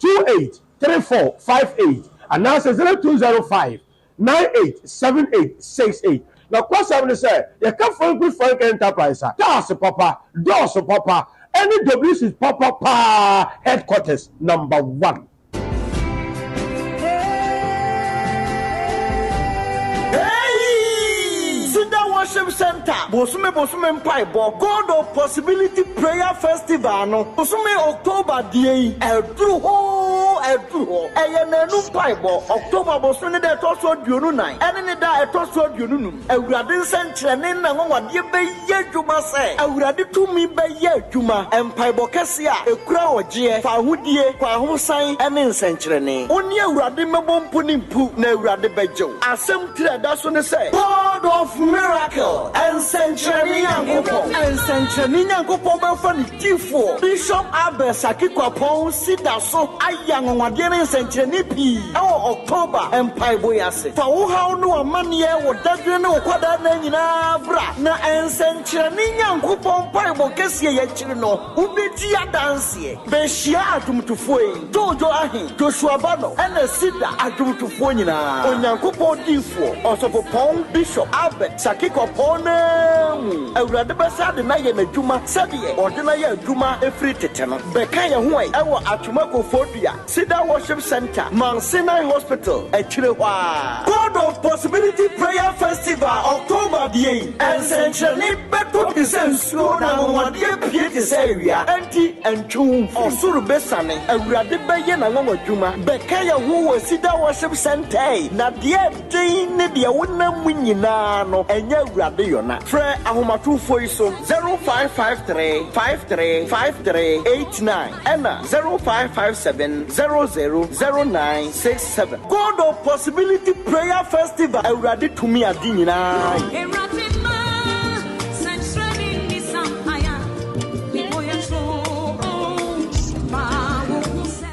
28 34 58 anaasɛ 0205 987868. Nokwasɛm ne sɛ, yɛka Franklin Frank Enterprise a, cars papa, doors papa, ɛne WCs papa paa headquarters number one. Cedar Worship Center bosome bosome mpaebɔ God of Possibility Prayer Festival no bosome October deɛ yi ɛduru hoo ɛduru hɔ. Ɛyɛ nnanu mpaebɔ, October bosome ne da a ɛtɔ so 24 ɛne ne da a ɛtɔ so 25. Awurade nsɛnkyerɛnne ne n'anwanwadeɛ bɛyɛ adwuma sɛ Awurade tumi bɛyɛ adwuma. Mpaebɔ kɛseɛ a ɛkura ɔgyeɛ, fawohodie, kwahosan ne nsɛnkyerɛnne. Wo ne Awurade mmɛbɔ mpo ne mpu na Awurade bɛgye wo. Asɛm tiri a ɛda so ne sɛ. God of Miracle, Nsɛnkyerɛnne Nyankopɔn. Nsɛnkyerɛnne Nyankopɔn bɛfa ne difoɔ Bishop Abel Saki Kwapong si da so ayɛ anwanwadeɛ ne nsɛnkyerɛnne pii wɔ October mpaebɔ yi ase. Fa wo haw ne w'amanneɛ, wo dadwene ne wo kwadaa nna nyinaa bra, na nsɛnkyerɛnne Nyankopɔn mpaebɔ kɛseɛ yi akyiri no, wobɛdi adanseɛ. Bɛhyia adwomtofoɔ yi, Jojo Ahe, Joshua Bano, ɛna Cedar adwomtofoɔ nyinaa. Onyankopɔn diyifoɔ, Ɔsɔfopɔn Bishop Albert Saki Kwapɔn no ara mu. Awurade bɛsan de no ayɛ n'adwuma sɛdeɛ ɔde no ayɛ adwuma firi tete no. Bɛka yɛn ho ɛ wɔ Atwoma Koforidua Cedar Worship Centre, Mount Sinai Hospital akyire hɔ ara. God of Possibility Prayer Festival October deɛ yi, nsɛnkyerɛnne bɛtɔ te sɛ nsuo na anwanwadeɛ pue te sɛ awia. Enti ntwe wo mfiri. Ɔsoro bɛsiane, Awurade bɛyɛ n'anwanwadwuma. Bɛka yɛn ho wɔ Cedar Worship Centre ɛ, na deɛ ɛden ne deɛ wonam mu nyinaa no, ɛnyɛ Awurade yɔna. Frɛ ahomatorofoɔ yi so, 0553 53 53 89 ɛna 0557 00 09 67. God of Possibility Prayer Festival Awurade tumi ade nyinaa yɛ. Awurade ma sɛnkyerɛnne nni sampae a mebɔ yɛ too ma wohu sɛ.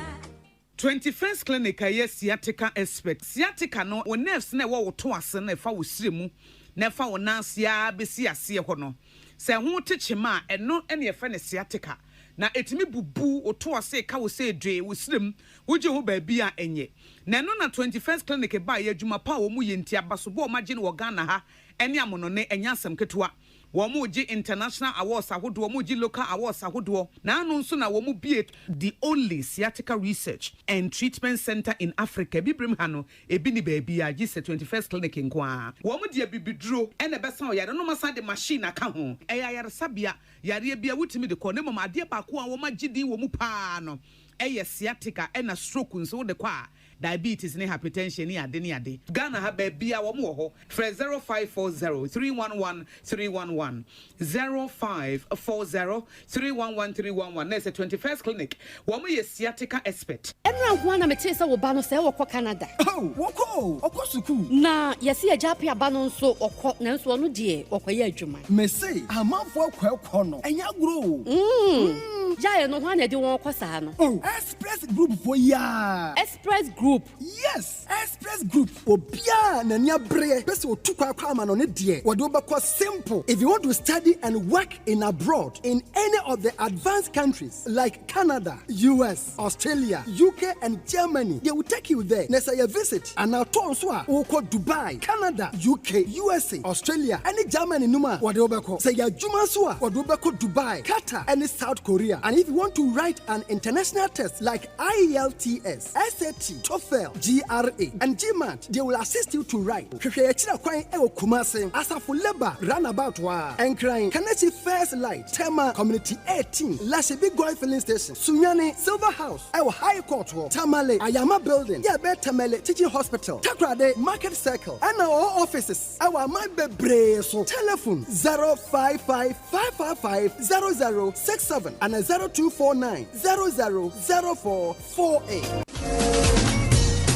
21st Clinic a ɛyɛ sciatica expert. Sciatica no, wo nerves no a ɛwɔ wo to ase no a ɛfa wo srɛ mu na ɛfa wo nan ase ara bɛsi aseɛ hɔ no, sɛ ɛho te kyema a, ɛno na yɛfrɛ no sciatica. Na ɛtumi bubu wo to ase, ɛka wo sɛ dwee, wo srɛ mu, wogye ho baabi a ɛnyɛ. Na ɛno na 21st Clinic baeɛ, adwuma pa a wɔyɛ nti, abasobɔ a wɔagye no wɔ Ghana ha ne amonɔne, ɛnyɛ asɛm ketewa. Wɔregye international awards ahodoɔ, wɔregye local awards ahodoɔ. Na ano nso na wɔbue the only sciatica research and treatment centre in Africa. Abibirem ha no, ebi nni baabiara gye sɛ 21st Clinic nko ara. Wɔde abibiduro na ɛbɛsa ɔyare no, na wɔasan de machine aka ho. Ɛyɛ ayaresabea, yareɛ biara wotumi de kɔ, na mmom adeɛ baako a wɔagye din wɔ mu pa ara no yɛ sciatica, ɛna stroke nso wode kɔ a, diabetes ne hypertension ne ade ne ade. Ghana ha baabiaa wɔn wɔ hɔ, frɛ 0540 311 311, 0540 311 311 na ɛsɛ 21st Clinic, wɔn yɛ sciatica expert. Ɛnora nko ara na metee sɛ wo ba no sɛɛ ɔkɔ Canada. Oh, wɔkɔ o, ɔkɔ sukuu. Na yɛse agya Appiah ba no nso ɔkɔ, nanso ɔno deɛ ɔkɔyɛ adwuma. Mese amanfoɔ akɔ ɛkɔ no, ɛnyɛ agorɔ o. Mm, gyae no, hwan na ɛde wɔn kɔ saa no? Oh, Express Group foɔ yi aa. Express Group. Yes, Express Group. Obiara a n'ani abereɛ pɛ sɛ ɔtu kwan kɔ amanɔne deɛ, wɔde wo bɛkɔ simple. If you want to study and work in abroad in any of the advanced countries like Canada, US, Australia, UK and Germany, they will take you there. Na sɛ ɛyɛ visit anaa tour nso a, wokɔ Dubai, Canada, UK, USA, Australia ne Germany nom a, wɔde wo bɛkɔ. Sɛ ɛyɛ adwuma nso a, wɔde wo bɛkɔ Dubai, Qatar ne South Korea. And if you want to write an international test like IELTS, SAT, TOEFL, GRE, and GMAT, they will assist you to write. Hwehwɛ yɛn akyiri kwan wɔ Kumasi, Asafo Labour Runabout hɔ ara, Nkran, Kaneshie First Light, Tema, Community 18, Lashibi Goil Filling Station, Sunyani, Silver House wɔ High Court hɔ, Tamale, Ayama Building, yɛ ɛbɛn Tamale Teaching Hospital, Takoradi, Market Circle, ɛna ɔwɔ offices wɔ aman bebree so. Telephone 055 555 0067 ana 0249 00 0448.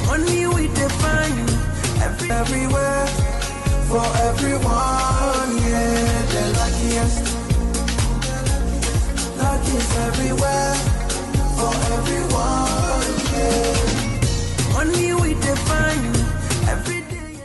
Money we define every, everywhere for everyone. Yeah, the luckiest. Luck is everywhere. everyone. Yeah. Money we define every day.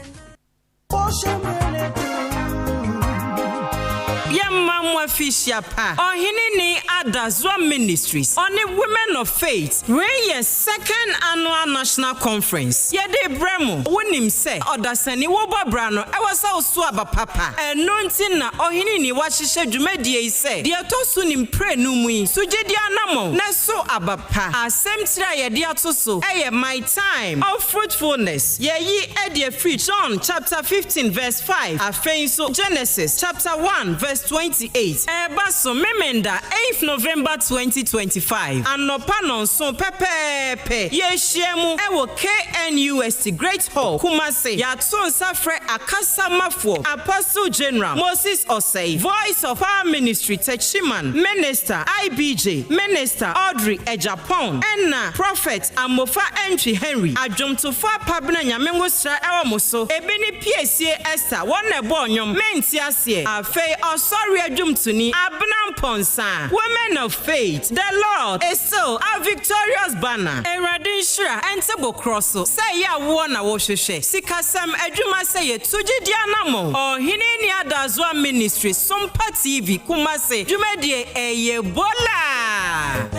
Yɛma mo afihyia pa. Ɔhene ni Ada Zoa Ministries ɔne Women of Faith wei yɛ second annual national conference yɛde rebrɛ mo. Wonim sɛ ɔdasani wobɔ bra no ɛwɔ sɛ woso aba papa ɛno nti na Ɔhene ni wahyehyɛ dwumadie yi sɛ deɛ ɛtɔ so ne mprenu mu yi so gyedie anamɔn na ɛso aba pa. Asɛm tiri a yɛde ato so yɛ My Time of Fruitfulness. Yɛayi adi afiri John chapter 15 verse 5, afei nso Genesis chapter 1 verse 28. Ɛreba so Memenda 8th November 2025, anɔpa nnɔnson pɛpɛɛpɛ. Yɛrehyia mu wɔ KNUST Great Hall, Kumasi. Yɛato nsa frɛ akasamafoɔ Apostle General Moses Osei, Voice of Power Ministry Techiman Minister IBJ, Minister Audrey Agyapong, ɛna Prophet Amofa Antwi Henry. Adwomtofoɔ Apabena Nyame ngosra ɛwɔ mo so. Ebi ne Piesie Esther, wɔn na ɛbɔɔ nnwom, Mente Aseɛ. Afei Ɔsɔre Adwomtoni Abena Mpɔnsa, Women of Faith, The Lord is still our victorious banner. Awurade nhyira ɛnte bo korɔ so sɛ ɛyɛ awoɔ na wohwehwɛ, sikasɛm adwuma sɛ yɛtu gyedie anamɔn. Ɔhene Nni Adazoa Ministry, Sompa TV, Kumasi, dwumadie ɛyɛ bolaa.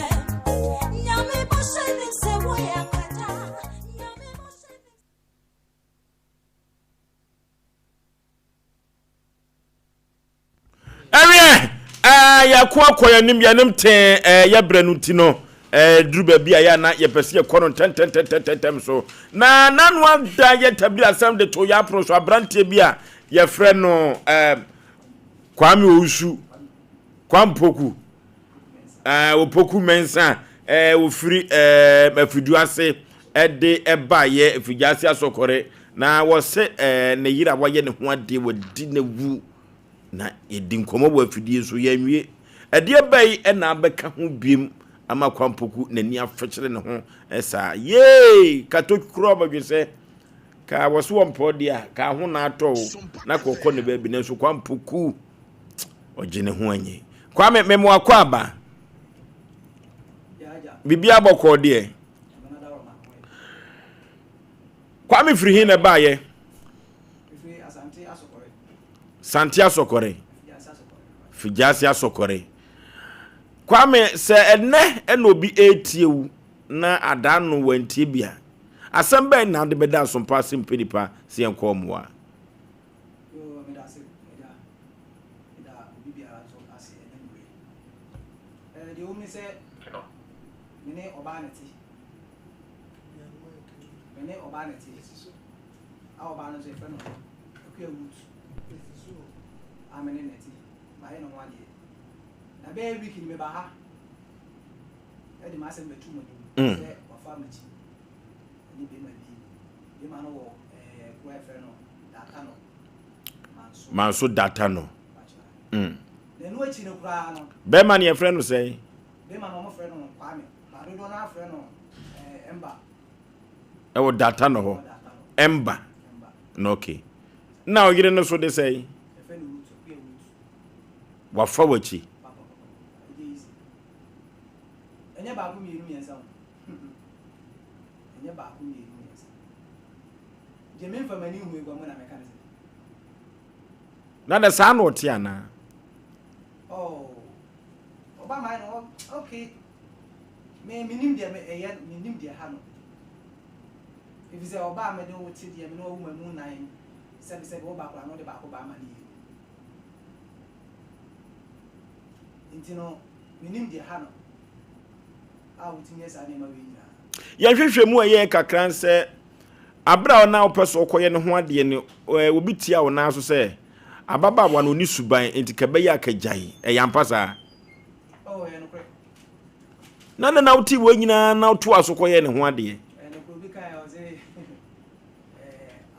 Ɛwiɛ, ɛɛ yɛko akɔ yɛn yɛn tee ɛɛ yɛbrɛ no ti no ɛɛ duru baabi a yɛ ana yɛpɛ sɛ yɛkɔ no ntɛntɛntɛntɛntɛm so na n'ano ada yɛ tabiri asɛm de to yɛ apono so aberanteɛ bi a yɛfrɛ no ɛɛ Kwame Owusu Kwampoku ɛɛ Opoku Mensah ɛɛ ofiri ɛɛ Afiduase ɛde ɛbaayɛ Afiduase asɔkɔre na wɔsɛ ɛɛ ne yere a wɔayɛ ne ho adeɛ wɔdi ne wu Na yɛdi nkɔmmɔ wɔ afidie so, yɛanwie. Ɛdeɛ bɛn na abɛka ho biem ama Kwampoku n'ani afekyere ne ho saa? Yee! Kato kura ɔbɛdwe sɛ, ka wɔ so wɔmpɛ ɔdeɛ a, ka ho na atɔ o, na ka ɔkɔ ne baabi, nanso Kwampoku ɔgye ne ho anyi. Kwame, memo akɔ aba. Biribi abɔkɔɔ deɛ. Kwame firi he na ɛbaayɛ? Sante Asɔkɔre, Figyase Asɔkɔre. Kwame, sɛ ɛnɛ ɛna obi ɛretie wo na adaa no wantie bi a, asɛm bɛn na ade bɛda asompa ase mpɛ nipa sɛ yɛnkɔ mmoa? A ɔbaa no nso yɛfrɛ no Akua Ruth a me ne no te, mayɛ ne ho adeɛ. Na bɛyɛ week ni meba ha de m'asɛm bɛto mo anim sɛ wafa m'akyi ne bɛrima bi. Bɛrima no wɔ ɛɛ kuro a yɛfrɛ no Datano. Manso. Manso Datano. Na ɛno akyi no koraa no. Bɛrima no yɛfrɛ no sɛn? Bɛrima no wɔfrɛ no Kwame, ba dodoɔ no ara frɛ no ɛɛ Mba. Ɛwɔ data no hɔ. Ɛmba. Na okay. Na ɔyere no so de sɛn? Wafa w'akyi. Ɛnyɛ baako mmienu mmiɛnsa o. Ɛnyɛ baako mmienu mmiɛnsa. Gye me nfa m'ani hu egua mu na mɛka ne sɛ. Na de saa na ɔte anaa? Oh, ɔba maa no okay. Me menim deɛ me ɛyɛ menim deɛ ha no efisɛ ɔbaa me ne wo te deɛ me ne wo ma mu nan sɛbi sɛbi wo ba koraa no de baako ba ama ne yie nti no menim deɛ ha no a wotumi yɛ saa nneɛma wei nyinaa. Yɛhwehwɛ mu a ɛyɛ kakra sɛ abere a ɔna wopɛ so ɔkɔyɛ ne ho adeɛ no obi tia wo nan so sɛ ababaawa no ɔni suban nti kɛbɛyɛ akagyae ɛyɛ ampa saa? Oh, ɛyɛ nokorɛ. Na na na wote wei nyinaa na wotoa so kɔyɛ ne ho adeɛ. Ɛyɛ nokorɛ obi kae a ɔsɛ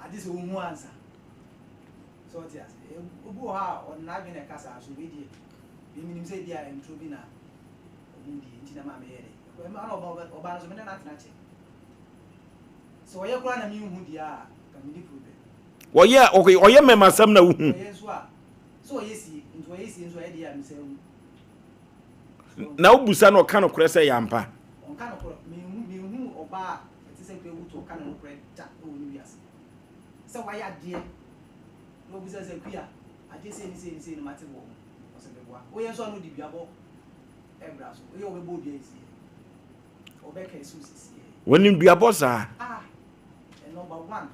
agye sɛ wohu ansa. Sɛ ɔte ase. Obi wɔ hɔ a ɔde n'adwene na ɛka saa so wei deɛ menim sɛ ebi a nturo bi na ɔmo die nti na maa meyɛ dɛ. Ɛna ɔba no so me ne no atena kyɛ. Sɛ ɔyɛ koraa na menhu deɛ a ka menni problem. Ɔyɛ ɔyɛ mmɛmasɛm na wohu. Ɔyɛ nso a sɛ ɔyɛ sie nti ɔyɛ sie nso ɛyɛ deɛ a mesɛ hu. Na wobusa no ɔka nokorɛ sɛ ɛyɛ ampa. Ɔnka nokorɛ. Menhu menhuu ɔbaa a ɛte sɛ Akua Ruth ɔka ne nokorɛ da wɔ ne wiase. Sɛ wayɛ adeɛ na wabisa sɛ Akua adeɛ sei ne sei ne sei na mate wɔ ho. Ɔsɛ meboa. Woyɛ nso a na ɔde duabɔ ɛbra so. Woyɛ ɔbɛbɔ wo dua sisiɛ. Ɔbɛka asi wo sisiɛ. Wɔnim duabɔ saa? Ah, number one.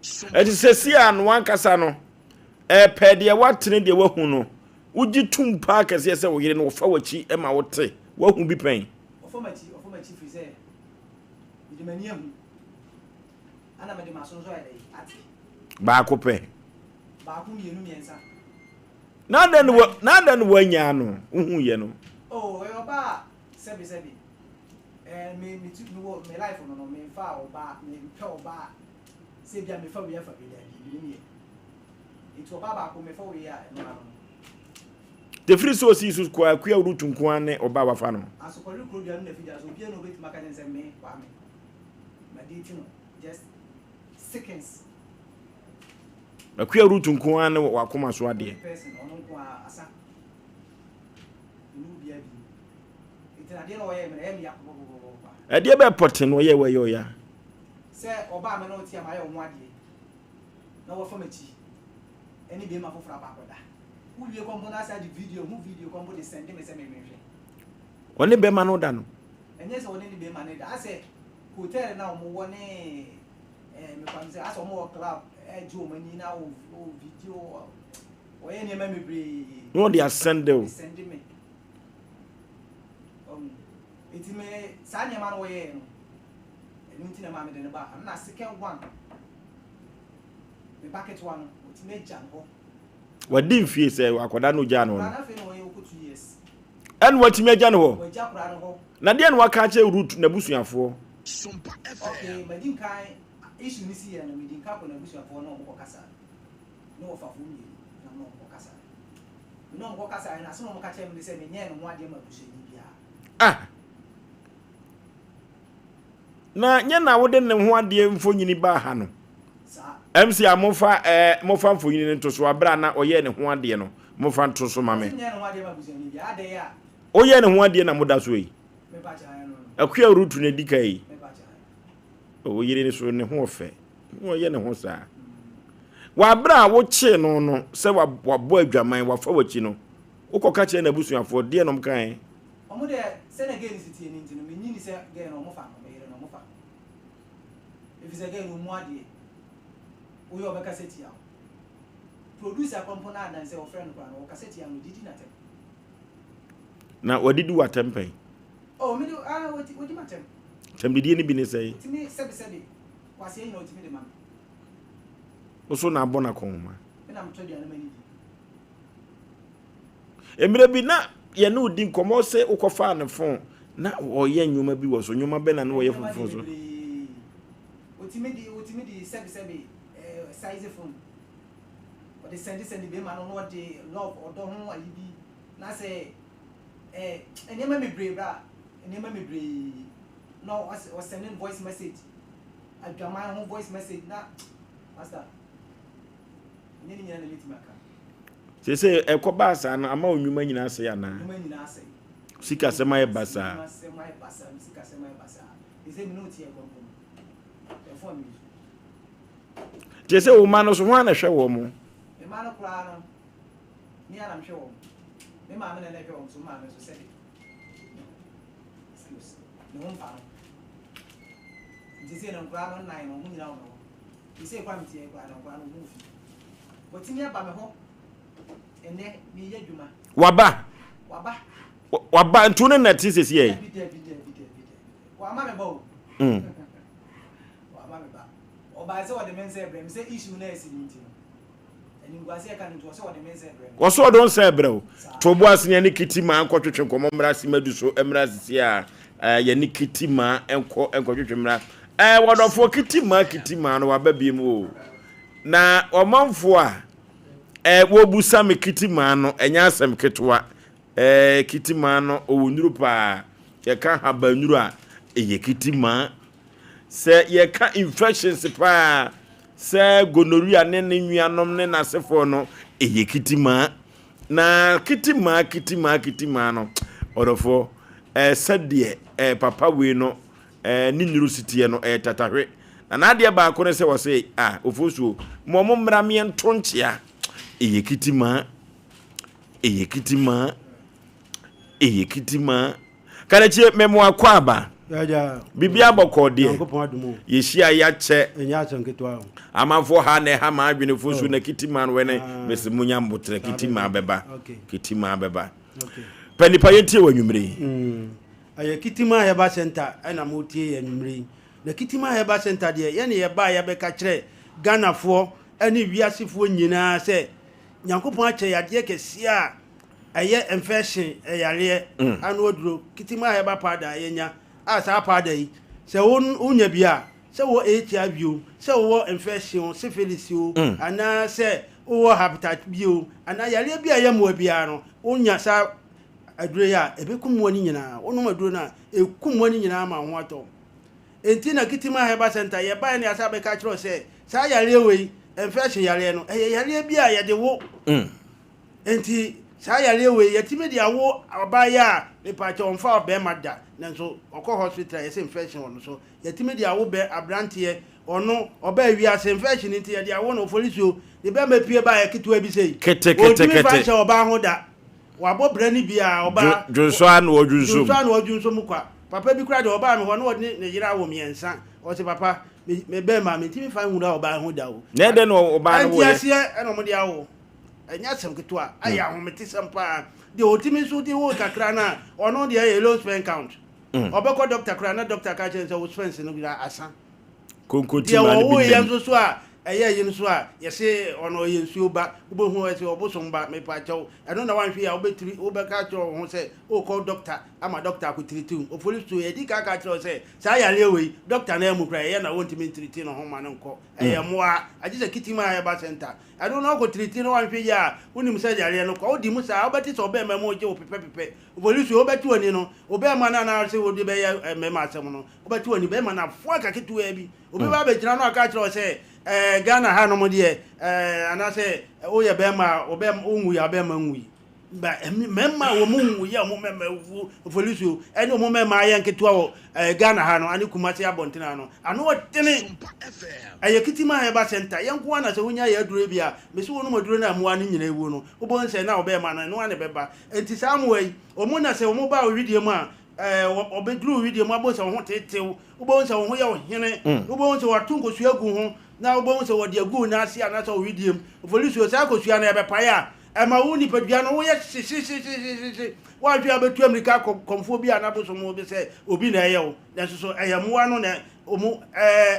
Ɛte sɛ si a no ankasa no, ɛpɛ deɛ watene deɛ wahu no, wogye tum paa kɛseɛ sɛ wo yere no wɔfa w'akyi ma wote, wahu bi pɛn? Ɔfa m'akyi, ɔfa m'akyi firi sɛ mede m'ani ahu, ɛna mede m'aso nso ayɛ dɛ ate. Baako pɛ. Baako, mmienu, mmiɛnsa. Na adɛn na wa, na adɛn na wanyaa no, wohu yɛ no? Oh, ɛyɛ ɔbaa a sɛbi sɛbi, ɛɛ me me ti me wɔ me life no no, me nfa ɔbaa, me mpɛ ɔbaa sɛ ebi a mefa wei afa wei daabi, menim yɛ. Nti ɔbaa baako mefa wei a ɛno ano no. Tefiri sɛ osii so kɔ Akua Ruth nko ara ne ɔbaa wafa no. Asokɔre kuro dua no na figya so obiara na obetumi aka kyɛn sɛ me Kwame ma date no just seconds. Akua Ruth nko ara ne wakoma so adeɛ. Only person ɔno nko ara asa. Ɛne obiara bi. Nti adeɛ na ɔyɛ me na ɛyɛ me ya pɔpɔpɔpɔpɔ. Ɛdeɛ bɛɛ pɔten na ɔyɛ wɔ ɛyɛ ɔya. Sɛ ɔbaa me na ɔte a mayɛ wo ho adeɛ na wafa m'akyi ɛne bɛɛma foforɔ akɔ akɔda. Wo wie kɔmpo na asan de video ho video kɔmpo de sɛnde me sɛ me menhwɛ. Ɔne bɛɛma no da no? Ɛnyɛ sɛ ɔne ne bɛɛma no da, asɛ hotel na ɔmo wɔ ne ɛɛ me kwa me sɛ asɛ ɔmo wɔ club ɛgye ɔmo ani na ɔ ɔ video ɔyɛ nneɛma bebree. Na ɔde asɛnde wo. Ɔde sɛnde me. Ɔmo eti me saa nneɛma no ɔyɛɛ no. Ɛno nti na ɛmaa mede no baa ha. Ɛna second one, me ba ketewa no, wɔtumi agya no hɔ. Wadi mfie sɛ akwadaa no ogyaa no hɔ no. Akwadaa no afei na ɔyɛ ɔkɔ 2 years. Ɛna watumi agya no hɔ. Wagya akwadaa no hɔ. Na deɛ na waka akyerɛ Ruth n'abusuafoɔ? Okay, madi nkan issue no si yɛ no, medi nkan kɔ n'abusuafoɔ na wɔn kɔ kasa. Ne wɔfafoɔ mmienu na me ne wɔn kɔ kasa. Me ne wɔn kɔ kasa no, asɛm a wɔn ka kyerɛ me ne sɛ menyɛɛ ne ho adeɛ ma abusuani biara. Ah! Na nyɛ na wode ne ho adeɛ mfonyini baa ha no. MC a mofa ɛɛ mofa mfonyini no nto so abere a na ɔyɛɛ ne ho adeɛ no mofa nto so ma me. Oyɛɛ ne ho adeɛ na moda so yi. Akua Rutu na edi ka yi. Ɔwɔ yere ne so ne ho ɔfɛ. Ɔyɛ ne ho saa. Wɔ abere a wokyee no no sɛ wabɔ adwaman wafa w'akyi no wokɔka kyerɛ n'abusuafoɔ deɛ nom kae. Ɔmo deɛ sɛdeɛ girl no si teɛ no nti no me nyi ni sɛ girl no ɔmo fa no me yere no ɔmo fa no efisɛ girl no ɔmu adeɛ woyɛ ɔbɛkasa tia wo producer kɔ mpo na adan sɛ ɔfrɛ no koraa no ɔkasa tia no odidi natɛm. Na wadidi w'atɛm pɛn? Oh me de ah odi odi m'atɛm. Tɛmdidie no bi ne sɛn? Otumi sɛbi sɛbi kwaseɛ nyina otumi de ma me. Wo so na abɔ no akɔnhoma? Me na metɔ aduane ma no di. Mmerɛ bi na yɛne wo di nkɔmmɔ sɛ wokɔfaa ne fon na ɔyɛ nneɛma bi wɔ so. Nneɛma bɛn na na ɔyɛ Nneɛma fon deɛ so? bebree. Otumi de otumi de sɛbi sɛbi ɛɛ size phone. Ɔde sɛnde sɛnde bɛrima no na ɔde love ɔdɔ ho ayi bi na sɛ ɛɛ nneɛma bebree bra nneɛma bebree na ɔsɛ ɔsɛnde voice message adwaman ho voice message na master ɛnyɛ ne nyinaa na mɛtumi aka. Seesei ɛkɔbaa saa no, ama wo nnwuma nyinaa asɛe anaa? Nnwuma nyinaa asɛe. Sikasɛm ayɛ basaa. Nnwumasɛm ayɛ basaa, me sikasɛm ayɛ basaa. Seesei me ne wo te ɛkwan mpo no, ɛfo a me use. Seesei wo mma no so, hwan na ɛhwɛ wɔn? Me mma no koraa no, me ara na mehwɛ wɔn. Me maame na na ɛhwɛ wɔn so, me maame nso sɛbe ne ho, excuse, ne ho mfa no. Nti seesei no nkoraa no nnan no, wɔn nyinaa wɔ me hɔ. Seesei koraa mete ha yi koraa no, nkoraa no wɔn wɔ fie. Watumi aba me hɔ ɛnɛ meyɛ adwuma. Waba. Waba. Waba nti wo ne na te sɛsi yɛ. Dabi dabi dabi dabi dabi. Wama me ba o. Mm. Wama me ba. Ɔbaa sɛ ɔde me nsa ɛbrɛ me sɛ issue na ɛsi ne nti no. Animguase ɛka no nti ɔsɛ ɔde me nsa ɛbrɛ me. Wɔsɛ ɔde nsa ɛbrɛ o. To bo ase ne yɛne kiti maa nkɔtwetwe nkɔmmɔ mmra simadu so mmra sisi a yɛne kiti maa nkɔ nkɔtwetwe mmra. Ɛɛ wɔdɔfoɔ kiti maa kiti maa no waba biem o. Na ɔmanfoɔ a eh, wɔbusa me kitimaa no, ɛnyɛ asɛm ketewa. Eh, kitimaa no, ɔwɔ nnuro paa. Yɛka habannuro a, ɛyɛ kitimaa. Sɛ yɛka infections paa, sɛ gonorrhea ne ne nuanom ne n'asefoɔ no, ɛyɛ kitimaa. Na kitimaa, kitimaa, kitimaa no, ɔdɔfoɔ, Ɛɛ sɛdeɛ ɛɛ papa wei no ɛɛ ne nnuru si teɛ no ɛyɛ tatahwe. Na n'adeɛ baako ne sɛ ɔse ah Ofosuo ma ɔmo mmra meɛnto nkyea. Ɛyɛ kitimaa, ɛyɛ kitimaa, ɛyɛ kitimaa. Karakyie mɛmo akɔ aba. Biribi abɔkɔɔ deɛ. Yɛhyia yɛakyɛ. Amanfoɔ ha na ɛha maa adwene fo so na kitimaa no wɛne. Mese munya mbotrɛ kitimaa bɛba. Kitimaa bɛba. Pɛ nipa yɛntie wɔ anwummere yi. Mm. Ɛyɛ Kitima Herbal Center ɛna motie yɛ anwummere yi. Na Kitima Herbal Center deɛ yɛne yɛbaa yɛbɛka kyerɛ Ghanafoɔ ɛne wiasefoɔ nyinaa sɛ Nyankopɔn akyɛ yɛ adeɛ kɛseɛ a ɛyɛ infection ɛyareɛ mm. ano aduro Kitima Herbal Powder a yɛnya a saa powder yi sɛ wonya bi a sɛ wɔ HIV o sɛ wowɔ infection o syphilis o mm. anaasɛ wowɔ hepatitis B o anaa yareɛ bi a ɛyɛ mmoa biara no, wonya saa aduro yi a, ɛbɛkum mmoa no nyinaa. Wonom aduro no a, ɛkum mmoa no nyinaa ma wo ho atɔ wo. Enti na Kitima Herbal Center yɛbaeɛ no yɛasa bɛka kyerɛ wo sɛ saa yareɛ wei, infection yareɛ no, ɛyɛ yareɛ bi a yɛde wo. Mm. Enti saa yareɛ wei yɛtumi de awo ɔbaa yi a mepaakyɛ ɔmfa ɔbɛrima da nanso ɔkɔ hospital yɛsɛ infection wɔ no so. Yɛtumi de awo bɛ aberanteɛ Ɔno, ɔbaa wiase, infection nti yɛde awo no, oforisuo, ne bɛma pue baeɛ ketewa bi sei. Kete, kete, Ɔntumi mfa kete. nhyɛ ɔbaa ho da. Wabɔ bra no bi a, ɔbaa. Dwo, dwonsɔ ara na ɔdwonsɔ mu. Dwonsɔ ara na ɔdwonsɔ mu kwa. Papa bi koraa deɛ, ɔbaa me hɔ na ɔne ne yere awo mmiɛnsa. Ɔse, Papa, me, me bɛma, mentumi mfa nwura ɔbaa ho da o. Na ɛdɛn na ɔbaa no woeɛ? Ɛnteaseɛ na wɔde awo. Ɛnyɛ asɛm ketewa. Ayɛ ahometesɛm paa. Deɛ ɔtumi nso de wo kakra no a, ɔno deɛ ɛyɛ low sperm count. Ɔbɛkɔ dɔkta koraa na dɔkta ka kyerɛ no sɛ wo sperms no nyinaa asa. Konkonti Deɛ maa no bi wɔwoeɛ nam. nso so a ɛyɛ yi nso a yɛse ɔno ɔyɛ nsuo ba, wobɛhu ɔse ɔbosom ba, mepakyɛw ɛno na woanhwɛ yie a wobɛtiri wobɛka akyerɛ wo ho sɛ wokɔ dɔkta ama dɔkta akɔtiriti wo. Opolisuo yɛdi kan ka kyerɛ wo sɛ saa yareɛ wei dɔkta no amu koraa ɛyɛ na wɔntumi ntiriti ne ho ma no nkɔ, ɛyɛ mmoa agye sɛ kitim a ɛba center. Ɛno na wokɔtiriti no woanhwɛ yie a wonim sɛ yareɛ no kɔ, wodi mu saa wobɛte sɛ ɔbɛɛma mu regye wo pepɛpepɛ. Opolisuo wobɛte w'ani no wo bɛɛma no anaasɛ wode bɛyɛ mmarima asɛm no Wobɛte w'ani bɛma no afoa ka ketewaa bi. Obi ba abɛgyina no aka akyerɛ wo sɛ, ɛɛ Ghana ha nom deɛ, ɛɛ anaasɛ woyɛ bɛrima a, wobɛ wonwui a wobɛrima nwui. Ba mmarima a wɔn nwui a wɔn mmarima awuwu mfolisuo ɛne wɔn mmarima ayɛ nketewa wɔ ɛɛ Ghana ha no ane Kumasi abɔntene ha no, ano ɔdene. Ɛyɛ Kitima Herbal Center. Yɛn nko ara na sɛ wonya yɛ aduro yi bi a, mese wonom aduro no a mmoa no nyinaa awuo no, wobɛhu sɛ na wo bɛrima no ɛno ara na ɛbɛba. Enti saa mmoa yi, wɔn na sɛ wɔn ba wo wedeɛ mu a, Ɛɛ, wɔbɛduru wo wedeɛ mu abɛhu sɛ wo ho tetew, wobɛhu sɛ wo ho yɛ wo hene, mm. wobɛhu sɛ wɔato nkosua agu ho, na wobɛhu sɛ wɔde agu wo nan ase anaasɛ wo wedeɛ mu. Mfolisuo, saa kosua no ɛbɛpae a, ɛma wo nipadua no woyɛ hyehyehyehyehyehye. Woanhwɛ a wobɛtu amirika akɔ kɔmfoɔ bi a n'abosom bi sɛ obi na ɛyɛ wo, nanso so ɛyɛ mmoa no na wɔn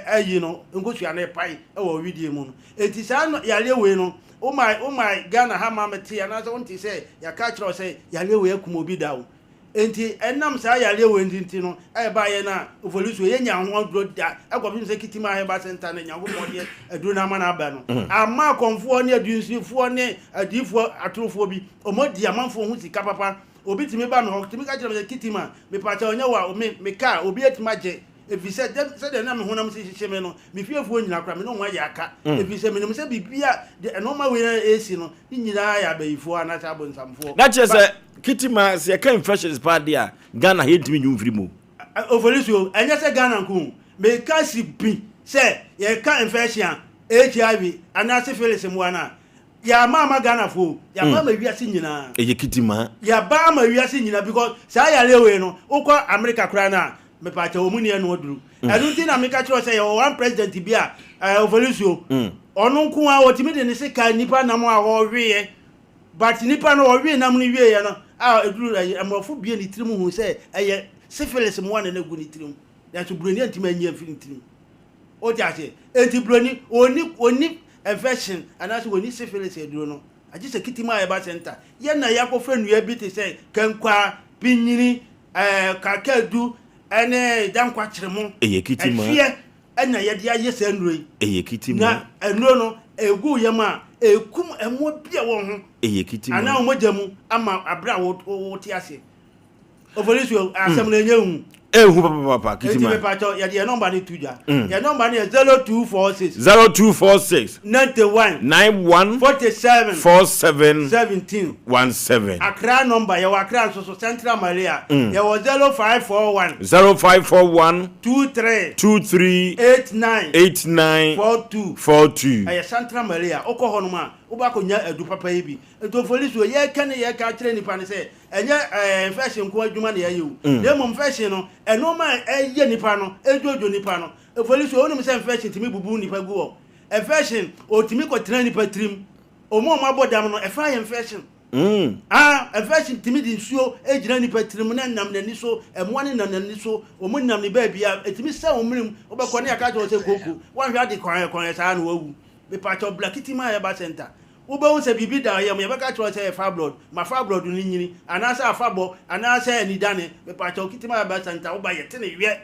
ayi no nkosua no repae wɔ wo wedeɛ mu no. Enti saa yareɛ wei no, woma woma Ghana ha ma mete anaasɛ wonte sɛ yɛaka akyerɛ wo sɛ yareɛ wei akum obi da o. Enti ɛnam saa yareɛ wei nti no ɛbaeɛ no a Ofolisuo yɛnyaa ho aduro da ɛkɔpem sɛ Kitima Herbal Center no Nyankopɔn de aduro no ama no aba no mm. ama akɔmfoɔ ne adunsifoɔ ne adiyifoɔ atorofoɔ bi wɔn adi amanfoɔ ho sika papa. Obi tumi ba me hɔ tumi ka kyerɛ me sɛ Kitima mepakyɛ ɔnyɛ wo a me me kaa obi atumi agye ɛfiri sɛ sɛdeɛ na me honam si hyehye me no me fiefoɔ nyina koraa me ne wɔn ayɛ aka mm. ɛfiri sɛ menim sɛ biribia ɛnɔma wei ɛsi no ne nyinaa yɛ abayifoɔ anaasɛ abonsamfoɔ. Na kyerɛ sɛ Kitima sɛ yɛka infections paa deɛ a Ghana ha yɛntumi nyi wo mfiri mu. Ofolisuo, ɛnyɛ sɛ Ghana nko o, meka si pi sɛ yɛka infection a, HIV anaa syphilis mmoa no a, yɛama ama Ghanafoɔ o, yɛaba ama wiase nyinaa. Ɛyɛ kitima. Yɛaba ama wiase nyinaa because saa yareɛ wei no, wokɔ America koraa no a, mepaakyɛw wɔn nni ɛno aduru. Ɛno nti na meka kyerɛ wo sɛ yɛwɔ one president bi a, ɛɛ Ofolisuo, ɔno nko ara ɔtumi de ne sekan nnipa nam a ɔweeɛ But nipa no ɔwee nam no wieɛ no a ɛduru ayi mmorɔfo bue ne tirim huu sɛ ɛyɛ syphilis mmoa na na ɛgu ne tirim nanso buroni antumi anyi amfiri ne tirim. Wote aseɛ? Enti buroni ɔnni ɔnni infection anaasɛ ɔnni syphilis aduro no agye sɛ kitim a ɛba center. Yɛn na yɛakɔfa nnua bi te sɛ kankwaa, pinyini, ɛɛ kakadu ɛne dankwakyeremo, Ɛyɛ kitim a. ɛhweɛ na yɛde ayɛ saa nnuro yi. Ɛyɛ kiti ma. Na nnuro no, ɛgu wo yam a, ɛkum mmoa bi a ɛwɔ wo ho. Ɛyɛ kiti ma. Anaa wo mogya mu ama aberɛ a wote aseɛ. Ofolisuo, asɛm no ɛnyɛ hu. Ehu papapapa kitima. Eti mepatɔ yɛde yɛn nɔmba no to dwa. Yɛn nɔmba no yɛ 0246. 0246. 91. 91. 47. 47. 17. 17. Accra nɔmba yɛwɔ Accra nso so Central Maria. Yɛwɔ 0541. 0541. 23. 23. 89. 89. 42. 42. Ɛyɛ Central Maria. Wokɔ hɔnom a wobɛ akɔnya adu papa yi bi. Nti Ofolisuo yɛka ne yɛka akyerɛ nipa no sɛ. Ɛnyɛ ɛɛ infection nko adwuma na yɛyɛ o. Na mmom infection no, ɛnoɔma a ɛyɛ nipa no, ɛdwodwo nipa no. Efoli so, wonim sɛ infection tumi bubu nipa gu hɔ. Infection, ɔtumi kɔtena nipa tirim. Wɔn a wɔabɔ dam no, ɛfa yɛ infection. Ah, infection tumi de nsuo gyina nipa tirim na ɛnam n'ani so, mmoa no nam n'ani so, wɔn nam ne baabi a, ɛtumi sɛ wɔn menem, wobɛkɔ ne yɛaka akyerɛ wo sɛ koko, woanhwɛ ade kwan kwan saa na wawu. Mepakyɛw, bra Kitima Herbal Center. Wobɛhu sɛ biribi da ɔyam, yɛbɛka akyerɛ wo sɛ ɛyɛ fibroid, ma fibroid no nyini, anaasɛ afabɔ, anaasɛ anidane. Mepakyɛw, Kitima Herbal Center, woba yɛte ne wiɛ.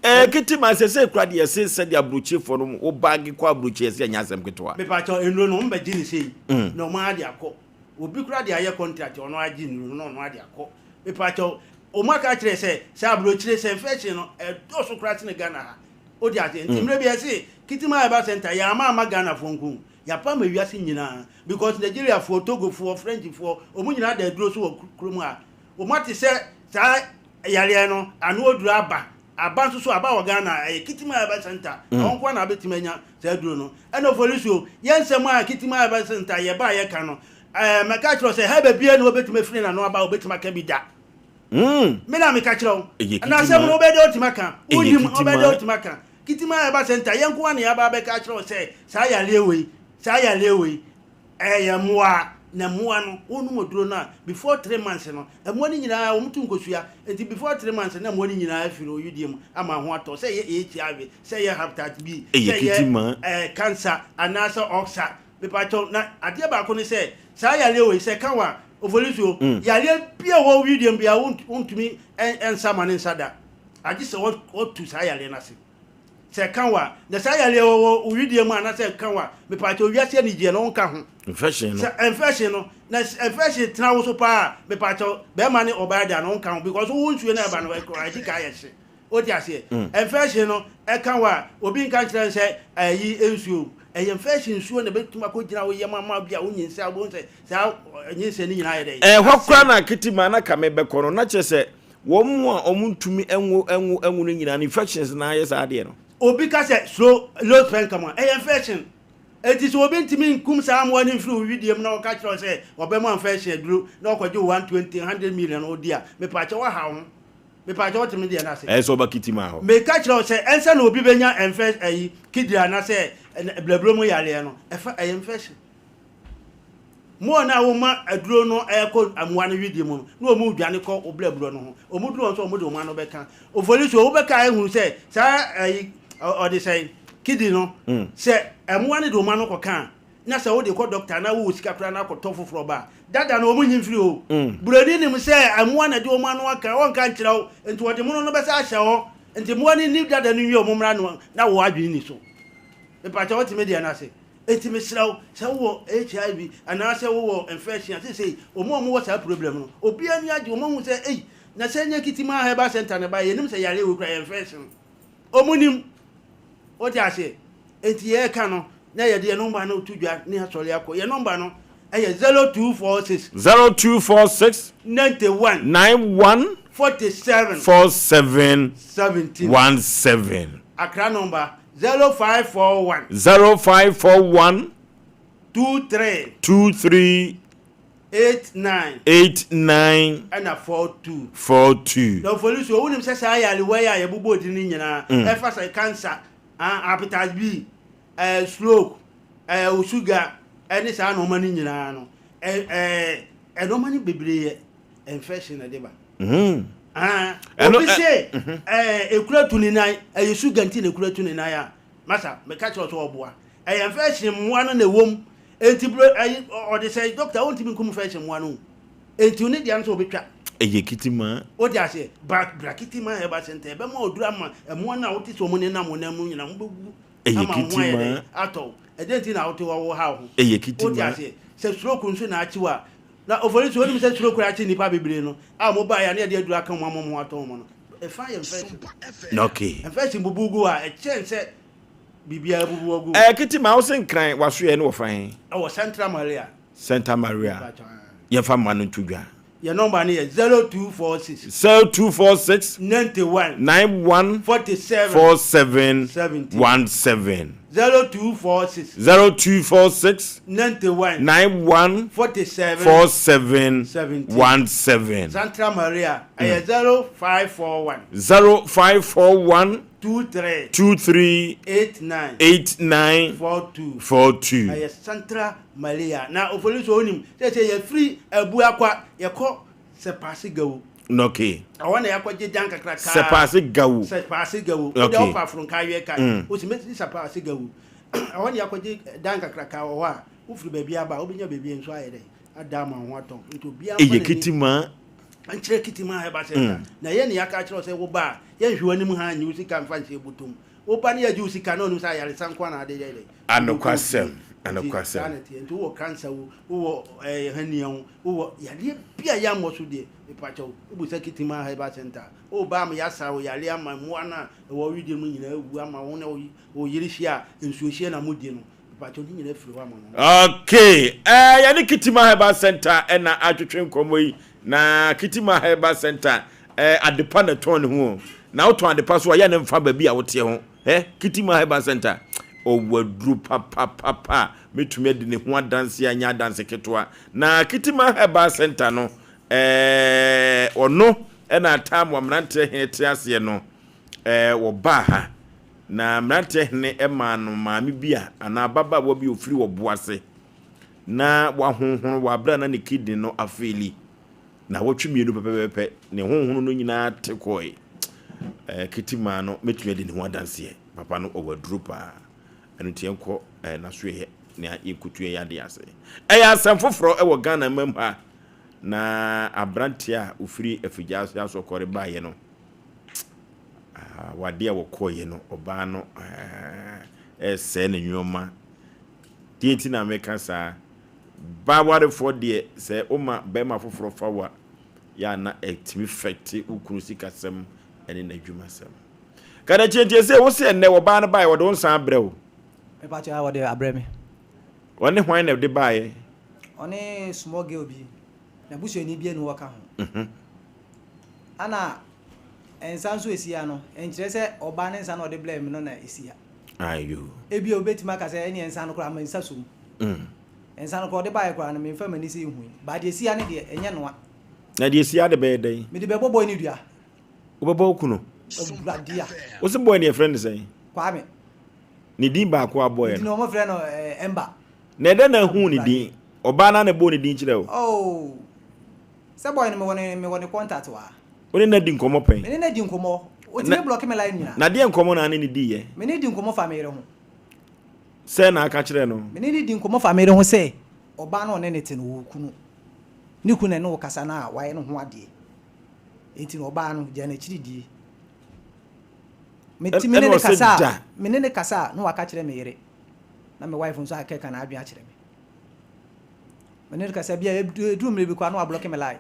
Ɛɛ Kitima, sɛsɛi koraa deɛ yɛse sɛdeɛ aburokyefoɔ no wo baage kɔ aburokyi yɛse ɛnyɛ asɛm ketewa. Mepakyɛw, nnuro no wɔbɛgye no sei na wɔn ara de akɔ. Obi koraa de ayɛ contract, ɔno agye nnuro no na ɔno ara de akɔ. Mepakyɛw, wɔn aka akyerɛ sɛ, sɛ aburokyire, sɛ infection no ɛdɔɔso koraa sene Ghana ha. Wote aseɛ? Nti mmerɛ bi yɛse Kitima Herbal Center, yɛamma amma Ghanafoɔ nko o. Yɛapam ewiase nyinaa because Nigeriafoɔ, Togofoɔ, Frenchfoɔ, wɔn nyinaa da aduro so wɔ kurom ha. Wɔn ate sɛ saa yareɛ no ano aduro aba. Aba nso so aba wɔ Ghana, ɛyɛ Kitima Herbal Center. Ɛhɔ nko ara na wobɛtumi anya saa aduro no. Ɛna Oforisuo, yɛn nsɛm a Kitima Herbal Center yɛba a yɛka no, ɛɛ mɛka akyerɛ wo sɛ herbal biara nni hɔ wobɛtumi afiri n'ano aba a wobɛtumi aka bi da. Me na meka kyerɛ wo. Na asɛm no wobɛyɛ dɛ wotumi aka. Wonim, wobɛyɛ dɛ wotumi aka. Kitima Herbal Center, yɛn nko ara na yɛaba abɛka akyerɛ wo sɛ saa yareɛ wei, saa yareɛ wei, ɛyɛ mmoa. Na mmoa no, wonom aduro no a, before 3 months no, mmoa no nyinaa wɔn tu nkosua. Nti before 3 months na mmoa no nyinaa afiri oyudie mu ama ho atɔ. Sɛ ɛyɛ HIV, sɛ ɛyɛ hepatitis B, sɛ ɛyɛ ɛɛ cancer anaasɛ ulcer. Mepakyɛw, na adeɛ baako ne sɛ, saa yareɛ wei, sɛ ɛka wo a, Ofolisuo, yareɛ bi a ɛwɔ wo wedeɛ mu biara, wontumi nsa ma ne nsa da. Agye sɛ wɔtu saa yareɛ no ase. Sɛ ɛka wo a, na saa yareɛ wɔ wo wedeɛ mu anaasɛ ɛka wo a, mepaakyɛw wiase anigyeɛ no wonka ho. Infection no. Sɛ infection no, na infection tena wo so paa a, mepaakyɛw bɛrima ne ɔbaa da no wonka ho because wo nsuo no ɛba no ɛdi ka ayɛ hye. Wote aseɛ? Infection no ɛka wo a, obi nka nkyerɛ no sɛ ɛyi nsuo. Ɛyɛ infection nsuo na ɛbɛtumi akɔgyina wo yam ama bi a wonyinsɛn a wobɛhu sɛ saa nyinsɛn no nyinaa ayɛ dɛn? Ɛhɔ koraa na Kitima na Kame bɛkɔ no, na kyerɛ sɛ Wɔn a wɔntumi nwo nwo nwo no nyinaa no infections na ayɛ saa adeɛ no. Obi ka sɛ slow low sperm count a, ɛyɛ infection. Enti sɛ obi ntumi nkum saa mmoa no mfiri wo wedeɛ mu na ɔka kyerɛ wo sɛ ɔbɛma infection aduro na ɔkɔgye wo 120, 100 million na ɔdi a, mepaakyɛw woaha wo ho. Mepaakyɛw wote me deɛ no ase? Ɛyɛ sɛ ɔba Kitima hɔ. Meka kyerɛ wo sɛ ɛnsɛ na obi bɛnya infection ayi kidney anaasɛ blaburo mu yareɛ no, ɛfa ɛyɛ infection. Mmoa no a woma aduro no rekɔ mmoa no wedeɛ mu no, na wɔn redwane kɔ wo brɛborɔ no ho. Wɔn duru hɔ nso, wɔn de wɔn ano bɛka. Ofori so, wobɛka ahunu sɛ saa ayi ɔde sɛn kidney no, sɛ mmoa no de wɔn ano kɔka a, na sɛ wode kɔ dɔkta na wowɔ sika koraa na akɔtɔ foforɔ ba a, dada no wɔn nyi mfiri hɔ. Buroni nim sɛ mmoa na de wɔn ano aka, ɔnka nkyerɛ wo, nti wɔde mono no bɛsa ahyɛ hɔ. Nti mmoa no nni dada no nwie wɔn mmra no na wɔ adwene ni so. Mepakyɛ wote me deɛ no ase? Enti mesrɛ wo, sɛ wowɔ HIV anaasɛ wowɔ infection a, seesei wɔn a wɔwɔ saa problem no, obiara ani agye, wɔn ahu sɛ ei, na sɛ ɛnyɛ Kitima Herbal Center na ɛbaeɛ, yɛnim sɛ yareɛ wei koraa yɛ infection. Wɔn nim. Wote aseɛ? Enti yɛreka no, na yɛde yɛn nɔmba no to dwa ne asɔre akɔ. Yɛn nɔmba no ɛyɛ 0246. 0246. 91. 91. 47. 47. 17. 17. Accra nɔmba 0541. 0541. 23. 23. 89. 89. Ɛna 42. 42. Na Ofolisuo, wonim sɛ saa yarewa yi a yɛbobɔ din no nyinaa, ɛfa sɛ cancer, ah, hepatitis B, eh, stroke, eh, sugar, ɛne saa nnoɔma no nyinaa no, eh, eh, nnoɔma no bebree yɛ infection na ɛde ba. Ah, obi se eh, ekura tu ne nan, ɛyɛ sugar nti na ekura tu ne nan a, masa, meka kyerɛ sɛ ɔboa. Ɛyɛ infection mmoa no na ɛwɔ mu. Enti bro, ɛyi, ɔde sɛ doctor wontumi nkum infection mmoa no. Enti ne deɛ no sɛ ɔbɛtwa. Ɛyɛ kitima. Wote aseɛ? Bra, bra kitima herbal center, ɛbɛma ɔduru ama mmoa no a wote sɛ wɔn nenam wo nan mu nyinaa, wɔbɛwu Ɛyɛ ama wo ho ayɛ dɛn? kitima. Atɔ wo. Ɛdeɛn nti na wote hɔ wohaw ho? Ɛyɛ Wote kitima. aseɛ? Sɛ stroke nso na akye wo a, Na Ofori so wonim sɛ suro koraa kye nnipa bebree no a wɔn baeɛ a na yɛde aduru aka wɔn ama wɔn ho atɔ wɔn no. Ɛfa yɛ infection. Okay. Infection bubu gu a ɛkyɛn sɛ biribiara bubu agu. Ɛɛ kiti ma wose nkran wasoɛ ne wɔfa he? Ɛwɔ Central Maria. Santa Maria. Yɛmfa mma no nto dwa. Yɛn nɔmba no yɛ 0246. 0246. 91. 91. 47. 47. 17. 17. 0246. 0246. 91. 91. 47. 47. 17. 17. Santa Maria ɛyɛ 0541. 0541. 23. 23. 89. 89. 42. 42. Ɛyɛ Santa Maria na ofori so onim sɛ sɛ yɛfiri Abuakwa yɛkɔ Sɛpaase Gawu. Okay. Ɛhɔ na yɛakɔgye dan kakraka. Sɛpaase Gawu. Sɛpaase Gawu. Okay. Wode ɔfa afronka awiɛ ka. Mm. Wosi mesi Sɛpaase Gawu. Ɛhɔ na yɛakɔgye dan kakraka wɔ hɔ a wofiri baabi aba a wobɛnya baabi nso ayɛ dɛ ada ama wo ho atɔ. Nti obiara mfa Ɛyɛ n'ani kitima. nkyerɛ kitima a ɛba sɛ na yɛn ne yɛaka akyerɛ wo sɛ woba a yɛnhwɛ w'anim ha nnye wo sika mfa nhyɛ bɔtɔ mu. Wo ba no yɛgye wo sika na ɔnim sɛ ayaresa nko ara na ade yɛ dɛ. Anokwasɛm, Nti anokwasɛm. saa na ɛteɛ. Nti wowɔ cancer o, wowɔ ɛɛ hernia o, wowɔ yareɛ bi a yɛammɔ so deɛ, mepakyɛw, wobu sɛ Kitima Herbal Centre a, woba ama yɛasa wo yareɛ ama mmoa no a ɛwɔ wo wedeɛ mu nyinaa awu ama wo ne wo yere hyia a nsuohyeɛ na modi no, mepakyɛw ne nyinaa firi hɔ ama mo. Okay, ɛɛ yɛne Kitima Herbal Centre ɛna atwetwe nkɔmmɔ yi, na Kitima Herbal Centre Eh, adepa na ɛtɔn ne ho o. Na wotɔn adepa so a, yɛ ne mfa baabi a woteɛ ho. Eh, Kitima Herbal Center, ɔwɔ aduro papapapa a mɛtumi adi ne ho adanse a ɛnyɛ adanse ketewa. Na Kitima Herbal Center no, eh, ɔno ɛna ataa mo mmeranteɛ hene te aseɛ no, eh, wɔbaa ha. Na mmeranteɛ hene ɛmaa no maame bi a, anaa ababaawa bi a ɔfiri Ɔboase. Na wahonhono wɔ abere a na ne kidney no afeeli. Nnawɔtwe mmienu pɛpɛpɛpɛ, ne honhono no nyinaa te kɔe. Ɛɛ Kitty maa no, mɛtumi adi ne ho adanseɛ. Papa no ɔwɔ aduro paa. Ɛno nti yɛnkɔ ɛɛ n'asoɛeɛ na yɛnkɔtu yɛn yadeɛ ase. Ɛyɛ asɛm foforɔ wɔ Ghana mam ha. Na aberanteɛ a ɔfiri Afigya ase asɔkɔre baeɛ no, awadeɛ a wɔkɔeɛ no, ɔbaa no ɛresɛe ne nneɛma. Deɛ nti na meka saa? Baa warefoɔ deɛ sɛ woma barima foforɔ fa wo a, yɛ a na ɛtumi fɛte wo kunu sikasɛm ne n'adwumasɛm. Kadakyie nti ɛsɛ wo se ɛnnɛ wɔbaa no baeɛ wɔde wo nsa abrɛ wo? Mepa kyɛw a wɔde abrɛ me. Ɔne hwan na ɛde baeɛ? Ɔne small girl bi, n'abusuani bi ani ɔka ho. Ana nsa nso ɛsi ha no, ɛnkyerɛ sɛ ɔbaa ne nsa na ɔde brɛɛ me no na ɛsi ha. Ayo. Ebia obetumi aka sɛ ɛneɛ nsa no koraa me nsa som. Nsa no koraa ɔde baeɛ koraa no memfa m'ani sɛ ɛhui. But deɛ ɛsi ha no deɛ ɛnyɛ noa. Na deɛ ɛsi ha de bɛyɛ dɛn? Mede bɛbɔ boy no dua. Wobɛbɔ wo kunu? Awurade a. Wo se boy no yɛfrɛ no sɛn? Kwame. Ne din baako a boy no. Nti na wɔfrɛ no Emba. Na ɛdɛn na ahuu ne din? Ɔbaa no ara na ɛbɔɔ ne din kyerɛɛ wo? Oh. Sɛ boy no mewɔ ne mewɔ ne contact wɔ ha. Wo ne no adi nkɔmmɔ pɛn? Me ne no adi nkɔmmɔ. Otumi blɔke me line nyinaa. Na deɛ nkɔmmɔ na ne no diiɛ? Me ne no di nkɔmmɔ fa me yere ho. Sɛn na aka kyerɛɛ no? Me ne no di nkɔmmɔ fa me yere ho sɛ ɔbaa no a ɔne no te no ɔwɔ kunu. Ne kunu na ɛne wo kasa no a wayɛ ne ho adeɛ. Enti no ɔbaa no gyaa n'akyiri die. Mete me ne no kasa a, me ne no kasa a na waka kyerɛ me yere. Na me wife nso akeka n'adwene akyerɛ me. Me ne no kasa bi a ɛduru mmerɛ bi koraa na wablɔke me line.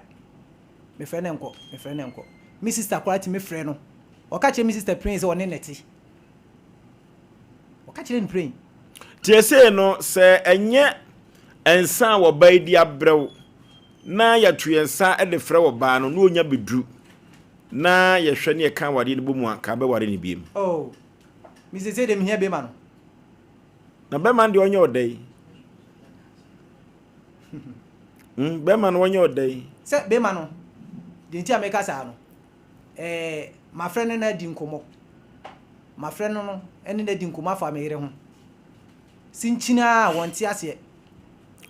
Mefrɛ no nkɔ, mefrɛ no nkɔ. Me sister koraa tumi frɛ no. Ɔka kyerɛ me sister prin sɛ ɔne no te. Ɔka kyerɛ no prin. Tie sei no, sɛ ɛnyɛ nsa a wɔba yi de abrɛ wo na yɛto yɛn nsa de frɛ ɔbaa no na ɔnya bɛduru na yɛhwɛ ne yɛka awadeɛ no bɔ mu a, ka bɛware no biem. Oh, me sese deɛ mehia bɛma no. Na bɛma no deɛ ɔnyɛ ɔdɛ yi. Mm, bɛma no ɔnyɛ ɔdɛ yi. Sɛ bɛma no, deɛ nti a meka saa no, eh, mafrɛ no na adi nkɔmmɔ. Mafrɛ no no ɛne no adi nkɔmmɔ afa me yere ho. Sinkyini a wɔnte aseɛ.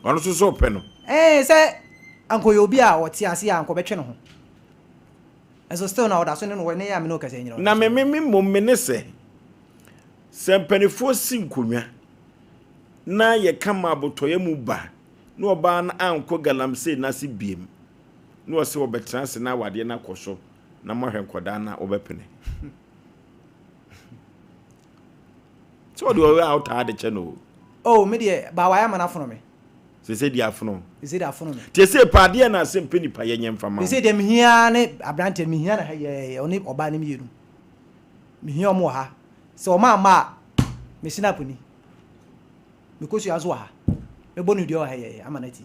Ɔno nso sɛ ɔpɛ no. Eh, sɛ anka ɔyɛ obi a ɔte aseɛ a anka ɔbɛtwe ne ho. Nso still na ɔda so ne no wɔ ne yɛ a me ne ɔkasa nyina. Na me me me mmom me ne sɛ, sɛ mpanimfoɔ si nkonnwa na yɛka ma abotɔyɛ mu ba na ɔbaa no ankɔ galamsey no ase biem na ɔsɛ ɔbɛtena ase na awadeɛ no akɔ so na moahwɛ nkwadaa no a wɔbɛpene. Sɛ ɔde ɔyɛ a wotaa de kyɛ no o. Oh, me deɛ, baa wayɛ ama no afono me. Sese deɛ afono. Sese deɛ afono me. Te sɛ paa deɛ na asɛm pɛ nipa yɛ nyɛ nfa ma wo. Sese deɛ mehia ne aberanteɛ mehia na ha yɛ ɔne ɔbaa no mmienu. Mehia ɔmo wɔ ha. Sɛ ɔmo amma a me snap ni. Me kosua nso wɔ ha. Mɛbɔ no dua wɔ ha yɛ ama no atie.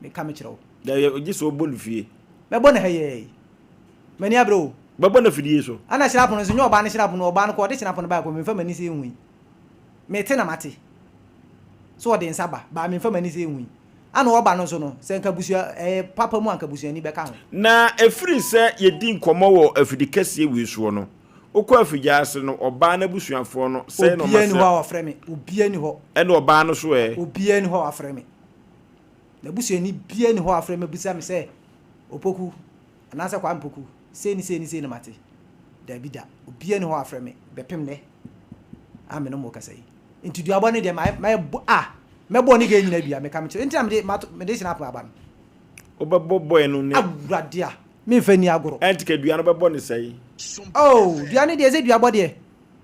Meka mekyerɛ wo. Dɛ gye sɛ ɔbɔ no fie. Mɛbɔ no ha yɛ. M'ani abere o. Bɛbɔ no afidie so. Ana hyerɛ apono nso nyɛ ɔbaa no hyerɛ apono ɔbaa no kɔ ɔde hyerɛ apono bae kɔ memfa m'ani sɛ ehui. Mete na mate sɛ ɔde nsa ba, but memfa m'ani sɛ ehui. Ana ɔba no nso no, sɛ nka busua ɛyɛ papa mu a nka busuani bɛka ho. Na ɛfiri sɛ yɛdi nkɔmmɔ wɔ afidi kɛseɛ wei soɔ no, wokɔ afigya ase no, ɔbaa no abusuafoɔ no, sɛn na Obiara nni hɔ a wɔafrɛ me, obiara nni hɔ. Ɛne ɔbaa no so ɛ? Obiara nni hɔ a wafrɛ me. N'abusuani biara nni hɔ a wafrɛ me abisa me sɛ, Opoku, anaasɛ Kwame Poku, sei ne sei ne sei na mate. Dabi da, obiara nni hɔ a wafrɛ me bɛpem nnɛ a me ne mo rekasa yi. Nti duabɔ no deɛ mayɛ mayɛ bɔ a mɛbɔ ne gɛ nyina dua meka mekyerɛ nti na mede mato mede hyɛ aba no. Wobɛbɔ bɔe no ne. Awurade a memfa nni agorɔ. Ɛnti ka dua no bɛbɔ ne sɛe. Oh dua no deɛ sɛ duabɔ deɛ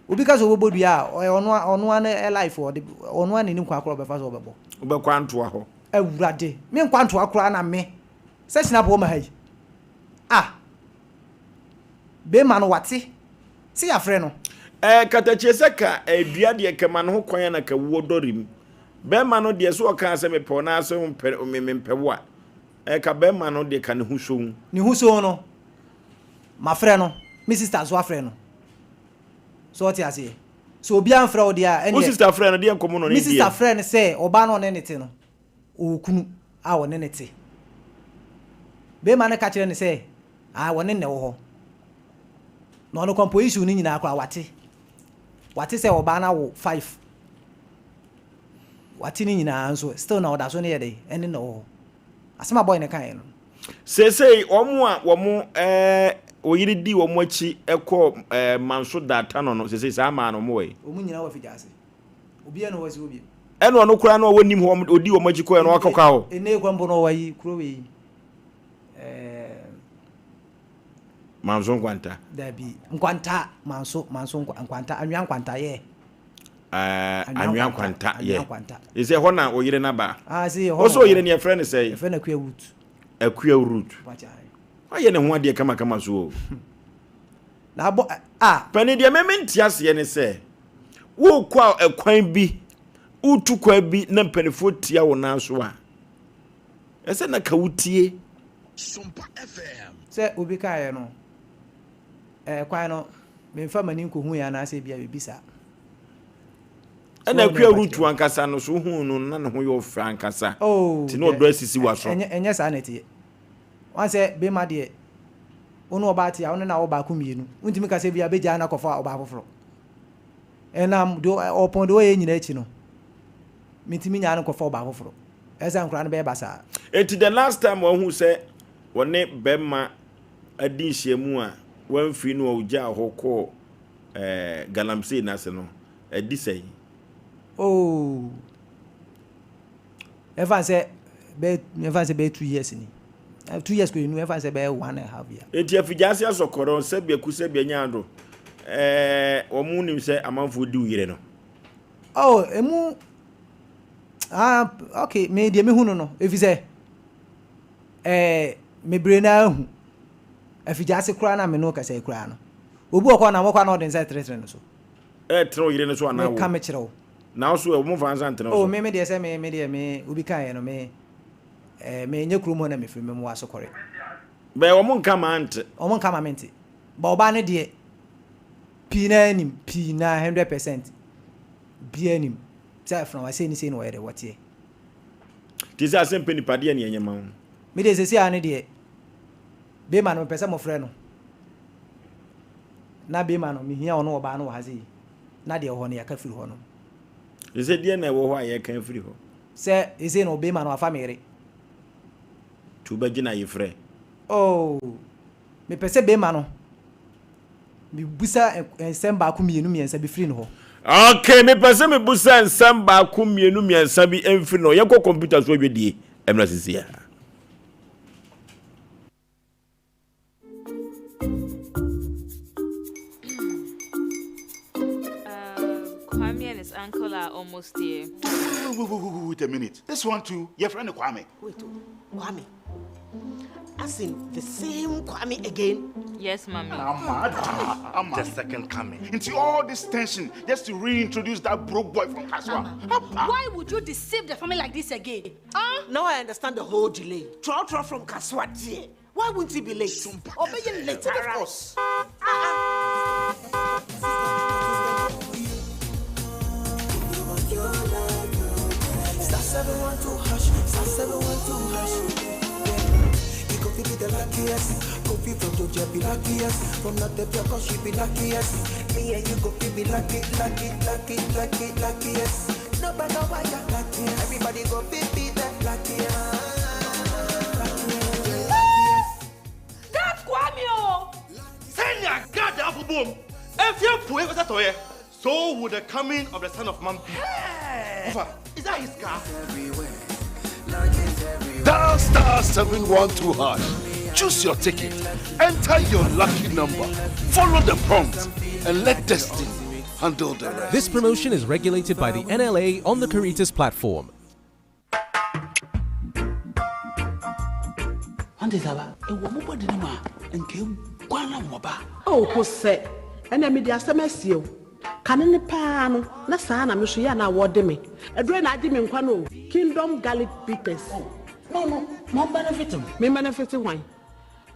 obi ka sɛ ɔbɛbɔ dua a ɔyɛ ɔno ɔno ara ne life ɔde ɔno ara ne ne kwan koraa ɔbɛfa so ɔbɛbɔ. Wobɛkɔ antoa hɔ. Awurade menkɔ antoa koraa na me sɛ hyɛ apɔ ma ha yi ah bema no wate se yafrɛ no. Ɛɛ katakyie sɛ ka ɛɛ dua deɛ kɛ ma ne ho kwan a na ka wuo dɔre mu. Bɛɛma no deɛ sɛ ɔkaa sɛ mepɛ wo naa sɛ wompɛ me mempɛ wo a ɛɛ ka bɛɛma no deɛ ka ne ho soon. Ne ho soon no mafrɛ no me sister nso afrɛ no so ɔte aseɛ sɛ obiara mfrɛ wo deɛ a ɛneɛ. Wo sister frɛ no deɛ nkɔmɔ na ɔne Me sister deɛ. frɛ no sɛ ɔbaa no ɔne ne te no ɔwɔ kunu a ɔne no te. Barima no ka kyerɛ no sɛ, ah, wɔne no na ɛwɔ hɔ. Na ɔno kora mpo issue no nyinaa koraa wate. Wate sɛ ɔbaa no awo five. Wate ne nyinaa nso still na ɔda so ne yɛ dɛ ɛne na ɛwɔ hɔ. Asɛm a boy no kaeɛ no. Seesei wɔn a wɔn ɛɛ oyere di wɔn akyi kɔ ɛɛ Manso Daatano no seesei saa maa no wɔn wɔ yi. Wɔn nyinaa wɔ Afigya ase. Obiara na ɔwɔ ase hɔ bio. Ɛna ɔno koraa no a wɔnim hɔ, ɔdi wɔn akyi kɔɛ no wakɔka hɔ. Ɛnɛ kura mpo no ɔwɔ ayi kuro wei. Ɛɛ. Manso Nkwanta. Dabi Nkwanta Manso Manso Nkwanta Anwea Nkwanta yɛ. Ɛɛ Anwea Nkwanta yɛ. Ɛsɛ hɔ na ɔyere no aba. Ah ɛsɛ hɔ. Ɔsɛ ɔyere no yɛfrɛ no sɛ. Yɛfrɛ no Akua Ruth. Akua Ruth. Wayɛ ne ho adeɛ kamakama so o. Na abɔ a. Panin deɛ mɛmɛ nte aseɛ ne sɛ wokɔ a ɛkwan bi wotu kwan bi na mpanimfoɔ tia wo nan so a ɛsɛ na ka wotie. Sɛ obi kaeɛ no ɛɛ kwan no memfa m'ani nkɔhuiɛ anaasɛ ebia biribi saa. Ɛna Akua Rutu ankasa no so wohuu no na ne ho yɛ ɔfɛ ankasa. Oh, Nti na ɔdɔ asisi w'aso. Ɛnyɛ saa na ɛteɛ. Woahu sɛ bema deɛ, wo ne ɔbaa te a, wo ne no awo baako mmienu. Wontumi nka sɛ ebia bɛgyaa no akɔfa ɔbaa foforɔ. Ɛnam deɛ ɔpɔn deɛ ɔyɛ nyinaa akyi no, mentumi nyaa no nkɔfa ɔbaa foforɔ. Ɛyɛ sɛ nkwadaa no bɛyɛ basaa. Enti the last time wahu sɛ wɔne bɛrima adi nhyiamu a wamfiri no a ɔgyaa hɔ kɔɔ eh, galamsey no ase no, adi sɛn? Oh, Ɛmfa no sɛ bɛyɛ ɛmfa no sɛ bɛyɛ 2 years ni. 2 years kɔ enu ɛmfa no sɛ bɛyɛ 1.5 year. Enti afigyaase asɔkɔrɔ sɛbea ku sɛbea nyaado ɛɛ wɔn nim sɛ amanfoɔ di wo yere no. Oh emu ah okay me deɛ mehu no no efi sɛ ɛɛ mebree na ahu afigyaase koraa na me no kasa yi koraa no obi wɔ kɔ na wɔkɔ na ɔde nsa ɛtenetene no so. Ɛɛtene wo yere no so anaa wo? Meka mekyerɛ wo. Na wo so ɛ, wɔmfa nsa ntene wo Oh, so? me me deɛ sɛ me me deɛ me obi kaeɛ no me eh, me nyɛ kurom hɔ na mefiri me mmoa so kɔre. Bɛɛ wɔn nka ma ante. Wɔn nka ma mente. Ba ɔbaa no deɛ pii naa nim pii naa 100% biara nim sɛ afena sei ne sei na wɔyɛ dɛ wɔteɛ. Te sɛ asɛm pɛ nipa deɛ ne ɛnyɛ ma wo. Me deɛ sɛsi a ne deɛ bema no mepɛ sɛ mofrɛ no na bema no mehia ɔno ɔbaa no wɔ ha sei. Na deɛ ɛwɔ hɔ no yɛaka firi hɔ nom. Sese deɛ na ɛwɔ hɔ a yɛka afiri hɔ? Sɛ sese no obema no wafa me yere. Nti wobɛgye no ayefrɛ? Oh, mepɛ sɛ bema no mebusa nsɛm baako mmienu mmiɛnsa bi firi ne hɔ. Okay, mepɛ sɛ mebusa nsɛm baako mmienu mmiɛnsa bi mfiri ne hɔ. Yɛnkɔ kɔmputa so adwadie mmra sisi a. Kwame and his uncle are almost here. Wait, wait, wait, wait, wait a minute. This one too, your friend Kwame. Wait, oh, Kwame. As in the same Kwame again? Yes, mommy. I'm mad. I'm The second coming. Into all this tension just to reintroduce that broke boy from Kaswa. Why would you deceive the family like this again? Huh? Now I understand the whole delay. Trotro from Kaswa, dear. Why wouldn't he be late? Or be late, Of course. Star 712 hash, star 712 hash. Yeah. You go fi be the luckiest. Kofi from Georgia be luckiest. From North Africa she be luckiest. Me and you go fi be lucky, lucky, lucky, lucky, luckiest. No matter why you're luckiest. Everybody go fi be the luckiest. That's Kwame oh! Sɛnea Gad abobom afi apuei kɔsi atɔeɛ, so will the coming of the Son of Man be. Ɔfa, is that his car? Dial star 712 hash. Choose your ticket. Enter your lucky number. Follow the prompts and let destiny handle the rest. This promotion is regulated by the NLA on the Caritas platform. Ante saba, ewo mo body no ma nke kwana mo ba. Oh, ko sɛ ɛnna mede asɛm asie o kane ne paa no na saa na me so yɛ na wɔde me ɛdurɛ na agye me nkwa no o kingdom garlic bitters. no no mo benefit m. me benefit hwan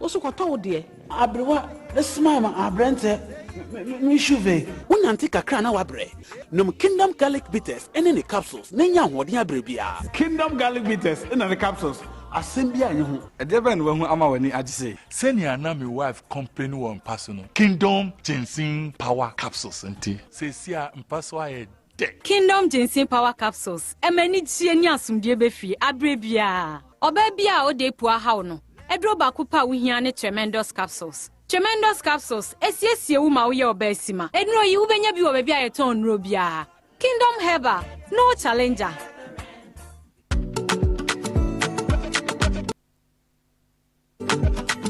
wo so kɔtɔ wo deɛ. Aberewa ne smile ma aberɛntɛ me shuve. Wonante kakra na wabrɛ. Nom Kingdom Garlic Bitters ne ne capsules na nya ahoɔden abrɛ biara. Kingdom Garlic Bitters na ne capsules, asɛm biara nni ho. Ɛdeɛ bɛn na wahu ama w'ani agye sei? Sɛnea na me wife complain wɔ mpa so no, Kingdom Ginseng Power Capsules nti, seesei a mpa so ayɛ dɛ. Kingdom Ginseng Power Capsules ɛma anigyeɛ ne asomdwoeɛ ba fie aberɛ biara. Ɔbaa biara a ɔda apu ahaw no, aduro baako pɛ a wohia ne Tremendous Capsules. Tremendous Capsules ɛsiesie wo ma woyɛ ɔbaa sima. Nnuro yi wobɛnya bi wɔ baabi a yɛtɔn nnuro biara. Kingdom Herbal, no challenger.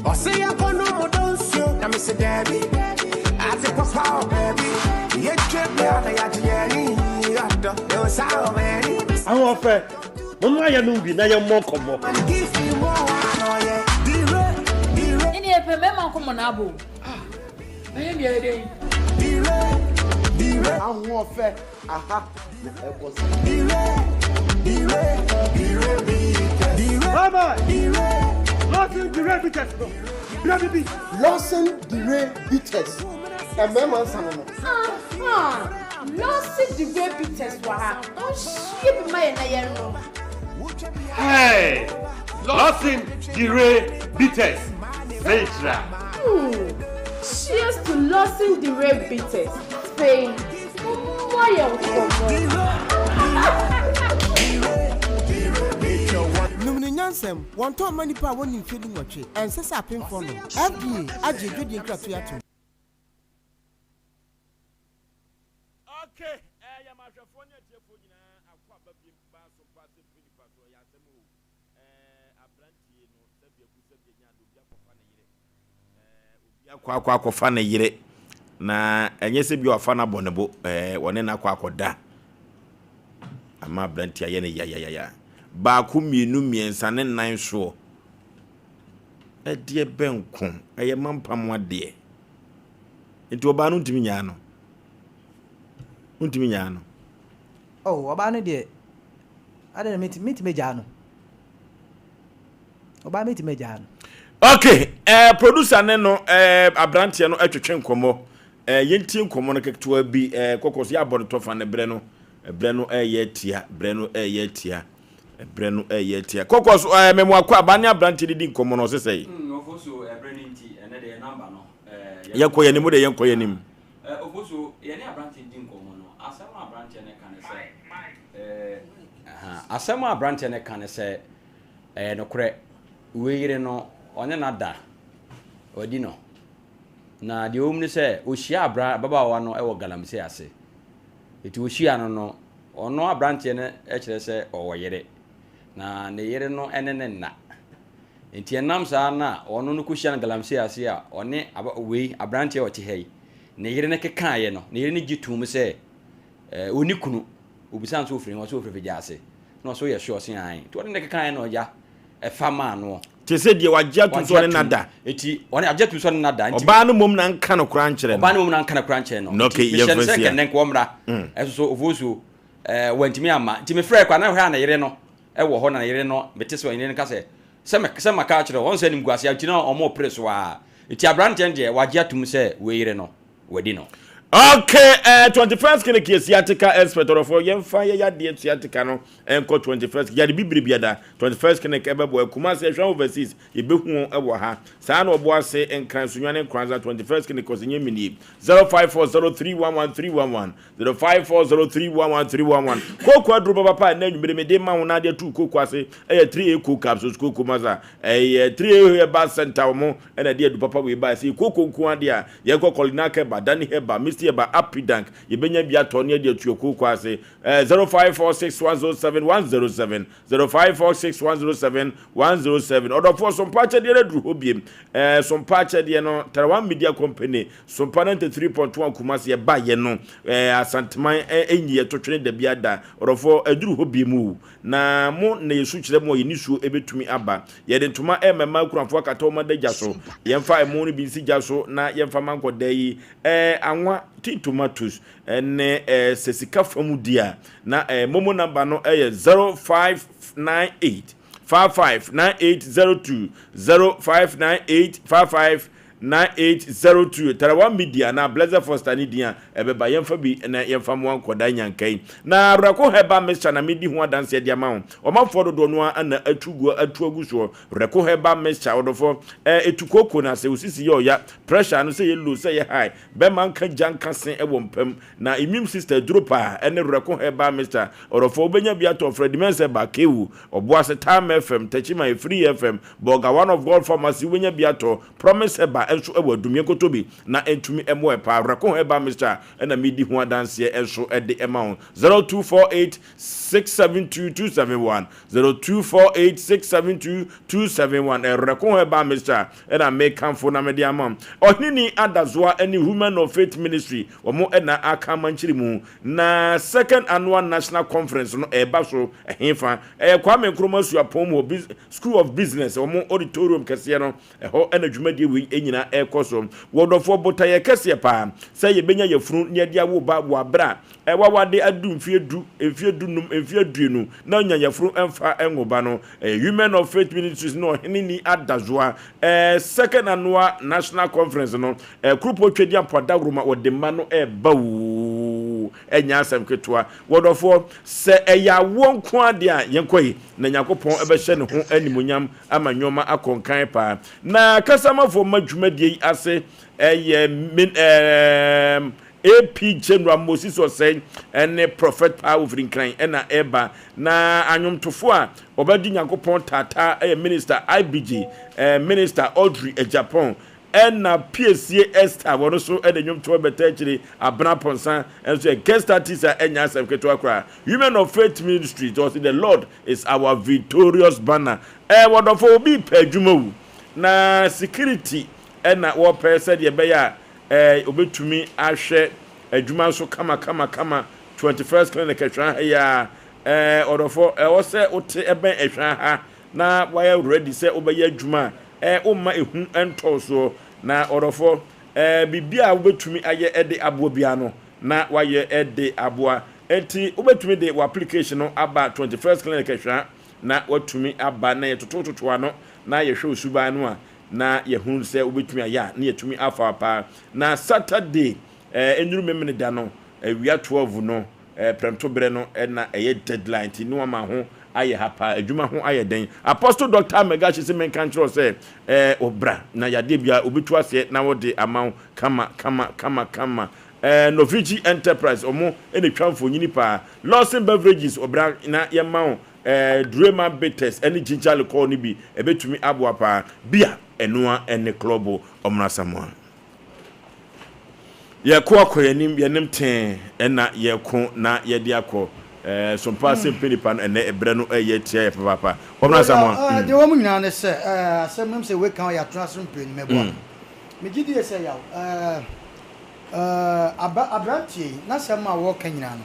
Ɔse yɛnkɔ no mu dɔ nsuo na mese daabi ate papa wɔ baabi yɛtwa bia na yɛagye yɛni ɔdɔ ɛwɔ saa wɔ m'ani Ahoɔfɛ, momma yɛnom bi na yɛmmɔ nkɔmmɔ. Give me more ɔyɛ dire dire Ɛne yɛpɛ mmarima nkɔmmɔ na abɔ o. Ɛyɛ deɛ ɛdɛ yi. dire dire Ahoɔfɛ, aha na ɛbɔ sa. dire dire dire dire Mama! dire Lawson Dire Bitters no, bra bi bi. Lawson Dire Bitters, mmarima nsa no no. Aha! Lawson Dire Bitters wɔ ha. Ɔnhyie bi ma yɛn na yɛnom. Hey! Lawson Dire Bitters, Seikyira. Cheers to Lawson Dire Bitters. Afei, mommɔ yɛn nkɔmmɔ. Nom no nyansam, wɔntɔn mma nnipa a wɔnni mfeɛ 18, ɛnsɛ sɛ apemfoɔ nom. FDA agye adwadie nkratoɔ atom. Okay, ɛyɛ ma ahwɛfoɔ ne atiefoɔ nyinaa akɔ aba biem ba so mpa sɛ mpɛ nipa so ɛyɛ asɛm o. Ɛɛ aberantie no sɛbi abu sɛbi anya ade obi akɔfa ne yere. Ɛɛ obi akɔ akɔ akɔfa ne yere na ɛnyɛ sɛ bi wafa no abɔ ne bo ɛɛ wɔne no akɔ akɔda ama aberantie ayɛ no yayayaya baako mmienu mmiɛnsa ne nan soɔ ɛdeɛ bɛnko ɛyɛ mampam adeɛ nti ɔbaa no ntumi nyaa no ntumi nyaa no. Oh, ɔbaa no deɛ, adɛn na mɛtumi mɛtumi agyaa no? Ɔbaa mɛtumi agyaa no. Okay, eh, producer ne no eh, aberanteɛ no atwetwe nkɔmmɔ eh, yɛntie nkɔmmɔ no ketewa bi eh, kɔkɔ so yɛabɔ no tɔfa no berɛ no berɛ no ɛyɛ atia berɛ no ɛyɛ atia berɛ no ɛyɛ atia kɔkɔ so eh, mɛmo akɔ aba ne aberanteɛ didi nkɔmmɔ no ɔsɛ sɛ Ofosu ɛberɛ no nti ɛnɛ deɛ namba no yɛnkɔ yɛn anim de yɛnkɔ yɛn anim. Ofosu yɛne aberanteɛ di nkɔmmɔ no asɛm a aberanteɛ no ka ne sɛ asɛm a aberanteɛ no ka ne sɛ ɛyɛ nokorɛ wei yere no ɔne no ada wadi no na deɛ ɔwom ne sɛ ɔhyia abra ababaawa no wɔ galamsey ase ɛti ɔhyia no no ɔno aberanteɛ no kyerɛ sɛ ɔwɔ yere na ne yere no ne ne nna nti ɛnam saa na ɔno no kɔhyia no galamsey ase a ɔne aba wei aberanteɛ a ɔte ha yi ne yere no kekaeɛ no ne yere no gye toom sɛ Eh, ɔnni kunu. Ɔbisaa no sɛ ɔfiri he? Ɔse ɔfiri Fegyaase. Na ɔse woyɛ sure? Ɔse aane. Nti ɔne no kekaeɛ na ɔgya ɛfa maa noɔ. Te sɛ deɛ wagye atom sɛ ɔne no ada. Nti ɔne agye atom sɛ ɔne no ada. Nti Ɔbaa no mmom na nka no koraa nkyerɛ no. Ɔbaa no mmom na nka no koraa nkyerɛ no. Na okay, Nti mehyɛ yɛmfa no sɛ nsi ha. nka nnɛ nka ɔmmra. Ɛnso so Ofosuo, eh, wantumi amma. Nti mefrɛɛ koraa na hwɛ a ne yere no wɔ hɔ na ne yere no, mete sɛ ne yere no ka sɛ, sɛ me, sɛ maka akyerɛ wo, ɔhu sɛ animguaseɛ nti na wɔrepere so ara. Nti aberanteɛ no deɛ wagye atom sɛ wei yere no. wadi no. Okay, eh, 21st clinic yɛ sciatica expert ɔdɔfoɔ yɛmfa yɛ yadeɛ sciatica no nkɔ 21st yade bibire biada 21st clinic ɛbɛboa Kumasi ɛhwɛ overseas yɛbɛhu wɔn ɛwɔ ha saa na ɔbo ase Nkran Sunyani Nkoranza 21st clinic ɔsɛ nyɛ minie 0540311311 0540311311 Kooko aduro papapa a ɛnɛ anwummere mede ma wo na ade atu kooko ase ɛyɛ 3A coke capsules kooko masa ɛyɛ 3A herbal center wɔn ɛna ɛde adu papa wei bae sɛ kooko nko adeɛ a Yɛnkɔ Kolinak Herbal, Dani Herbal, Misty Herbal, Apidank, yɛbɛnya bi atɔ ne adi atua kooko ase. Eh, 0546107107, 0546107107. Ɔdɔfoɔ, Sompa akyɛdeɛ no aduru hɔ biem. Eh, Sompa akyɛdeɛ no, Tarawan Media Company, Sompa 93.1 Kumasi, ɛba yɛ no, eh, Asanteman eh, ɛnyi yɛ to twene da bi ada. Ɔdɔfoɔ, aduru hɔ biem o. Na mo na yɛsu kyerɛ mo a yɛn nisuo bɛtumi aba. Yɛde ntoma rema mmaa akunafoɔ akata wɔn adagya so. Yɛmfa ɛmo no bi nsi gya so na yɛmfa ma nkɔdaa yi. Ɛɛ, anwa, tin tomatoes, ne ɛɛ, sɛ sika fa mu di a, na ɛɛ, momo namba no yɛ 0598 55 9802, 0598 55 9802 Tarawa Media anaa Blessed Foster ne din a ɛbɛba. Yɛmfa bi na yɛmfa mmoa nkwadaa nyanka yi. Na Werɛko Herbal Mixture na medi ho adanseɛ de ama wo. Ɔmanfoɔ dodoɔ no ara na atu gu atu agu soɔ. Werɛko Herbal Mixture, ɔdɔfoɔ, ɛɛ ɛtu kooko no ase, wo sisi yɛ ɔya, pressure no sɛ ɛyɛ low sɛ ɛyɛ high, bɛrima nka gya nka se wɔ mpa mu. Na immune system aduro paa ɛne Werɛko Herbal Mixture. Ɔdɔfoɔ wobɛnya bi atɔ frɛ Dimens Herbal, Kewu, Ɔboase, Time FM, Techiman, Efiri FM, Bolga, One of God Pharmacy wobɛnya bi atɔ. Promise Herbal nso wɔ adum, yɛnkɔtɔ bi na ɛntumi mmoa yɛ paa. Werɛko Herbal Mixture na medi ho adanseɛ nso de ma wo. 0248 672 271, 0248 672 271, Werɛko Herbal Mixture na mekamfo na mede ama wo. Ɔheneni Adazoa ne Women of Faith Ministry, wɔn na aka amankyere mu. Na Second Annual National Conference no ɛreba so ɛhefa? Ɛyɛ Kwame Nkrumah Suapɔn mu hɔ, School of Business, wɔn auditorium kɛseɛ no. Ɛhɔ na dwumadie wei nyinaa ɛrekɔ so. Wɔ dɔfoɔ, botaeɛ kɛseɛ paa sɛ yɛbɛnya yafunu na yɛde awo ba wɔ aberɛ a wawade adu mfeɛ du, mfeɛ du num, mfeɛ aduonu na ɔnya yafunu mfa nwo ba no. Ɛyɛ Women of Faith Ministries ne Ɔhene Ni Adazoa Second Annual National Conference no. Kuropɔn Twedeampɔ Adaworoma wɔde mma no reba oo, ɛnyɛ asɛm ketewa. Wɔ dɔfoɔ, sɛ ɛyɛ awoɔ nko ara deɛ a, yɛnkɔ yi na Nyankopɔn bɛhyɛ ne ho animuonyam ama nnoɔma akɔ nkan paa. Na kasamafoɔ ma dwumadie yi ase yɛ min ɛɛm AP General Moses Osei ne Prophet Paa ofiri Nkran na ɛreba. Na anwomtofoɔ a wɔbɛdi Nyankopɔn taataa yɛ Minister IBG, Minister Audrey Agyapong Ɛna Piesie Esther wɔn nso de nnwomtoɔ bɛta akyire. Abena Ponsah nso yɛ guest artist a ɛnyɛ asɛm ketewa koraa. Women of Faith Ministries ɔse The Lord is our victorious banner. Ɛɛ wɔdɔfo obi repɛ adwuma wu na security ɛna wɔpɛ sɛdeɛ ɛbɛyɛ a ɛɛ obetumi ahwɛ adwuma nso kama kama kama. 21st Clinic Ɛhwan ha yi ara ɛɛ ɔdɔfo ɛwɔ sɛ wote ɛbɛn Ɛhwan ha na wayɛ ready sɛ wobɛyɛ adwuma a, eh, womma ehu ntɔ wo soɔ. Na ɔdɔfoɔ, eh, biribi a wobɛtumi ayɛ de aboa biara no, na wayɛ de aboa. Enti wobɛtumi de w'application no aba 21st Clinic Ahwea na watumi aba na yɛtotototo ano na yɛhwɛ wo suban no a, na yɛhunu sɛ wobɛtumi ayɛ a, na yɛatumi afa wo paa. Na Saturday, eh, nnuru Memeneda no, awia 12 no, Eh prɛmto berɛ no na ɛyɛ deadline nti nnoɔma ho ayɛ ha paa, adwuma ho ayɛ den. Apostle Doctor Megashi se menka nkyerɛ wo sɛ eh bra na yadeɛ biara ɔbɛtu aseɛ na ɔde ama wo kama kama kama kama. Eh Novici Enterprise ɔmo na ɛtwa mfonyini paa. Lawson Beverages ɔbra na yɛma wo eh Durema Bitters ɛne Ginger Liqueur no bi ɛbɛtumi aboa paa. Bia ɛnoa ɛne Klɔbo Ɔmena Samoa. Yɛko akɔ yɛn anim, yɛnim tee ɛna yɛko na yɛde akɔ. Ɛɛ sompa sɛ mpɛ nipa no ɛnɛ ɛbrɛ no ɛyɛ tia yɛ papaapa. Wɔn na Samoa. Deɛ wɔn nyinaa ne sɛ ɛɛ asɛm nom sɛ wei kan yɛ atena ase mpɛ no mɛboa. Megye die sɛ yaw ɛɛ ɛɛ aba aberanteɛ yi n'asɛm a wɔreka nyinaa no.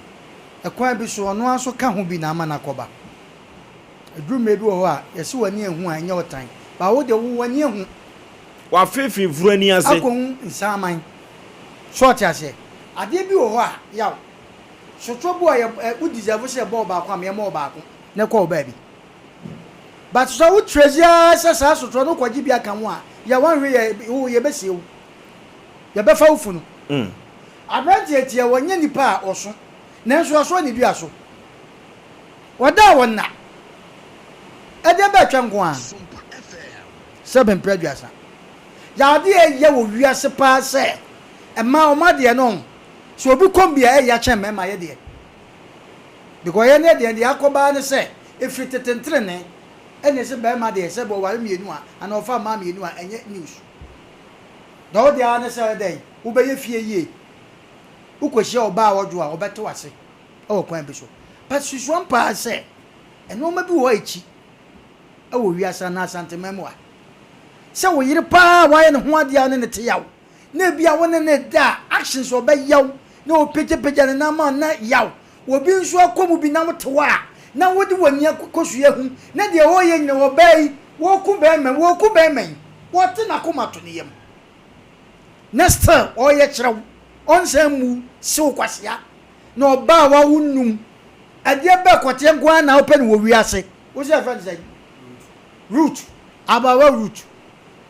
Ɛkwan bi so, ɔno ara nso ka ho bi na ama no akɔba. Ɛduru mmerɛ bi wɔ hɔ a, yɛse w'ani anhu a, ɛnyɛ ɔtan. But wo deɛ, wo w'ani ahu. Wafeefee funu ani ase. Akɔhu nsaman. So ɔte aseɛ? Adeɛ bi wɔ hɔ a, yaw. Sotorɔ bi wɔ hɔ a, yɛ, ɛ, wo deserve sɛ yɛbɔ wo baako a, ma yɛmmɔ wo baako na ɛkɔ wo baabi. But sɛ wo trace ara sɛ saa sotorɔ no wokɔgye bi aka ho a, yaw, woanhwɛ yie a, wo, yɛbɛsie wo. Yɛbɛfa wo funu. Aberanteɛ tiɛ, wɔnyɛ nipa a ɔso, nanso asoa ne dua so. Ɔda a ɔnna. Ɛdeɛ bɛ atwa nko ara. Sɛ mprɛ 30. Yɛ adeɛ a ɛyɛ wɔ wiase paa sɛ mmaa wɔn adeɛ no sɛ obi kɔm bi a ɛya kyɛn mmarima yɛ deɛ. Because yɛn deɛ deɛ akɔ baa ne sɛ ɛfiri tete ntenenee ɛna ɛsɛ barima deɛ sɛ ɔware mmienu a anaa ɔfa mmaa mmienu a ɛnyɛ news. Deɛ wo deɛ ara ne sɛ dɛn wobɛyɛ fie yie. Wokɔhyia ɔbaa a ɔdwo a ɔbɛte wo ase. wɔ kwan bi so. But susuam paa sɛ nnoɔma bi wɔ hɔ a ɛkyi wɔ wiase anaa Asanteman mu ha. Sɛ wo yere paa a woayɛ ne ho adeɛ a wo ne no te yaw na ebi a wo ne no reda a actions a ɔbɛyɛ wo na ɔpagyapagya ne nan ama wo na yaw. Obi nso akɔ mu bi na wote hɔ a na wode w'ani akɔsua hu na deɛ ɔreyɛ nyina ɔbaa yi wɔku bɛrima yi wɔku bɛrima yi wɔte n'akoma to ne yam na still ɔreyɛ kyerɛ wo ɔnsan mmu sew kwasea. Na ɔbaa a wawo num. Ɛdeɛ bɛɛ kɔteɛ nko ara na wopɛ no wɔ wiase. Wo sɛ yɛfrɛ no sɛn? Ruth. Abaawa Ruth.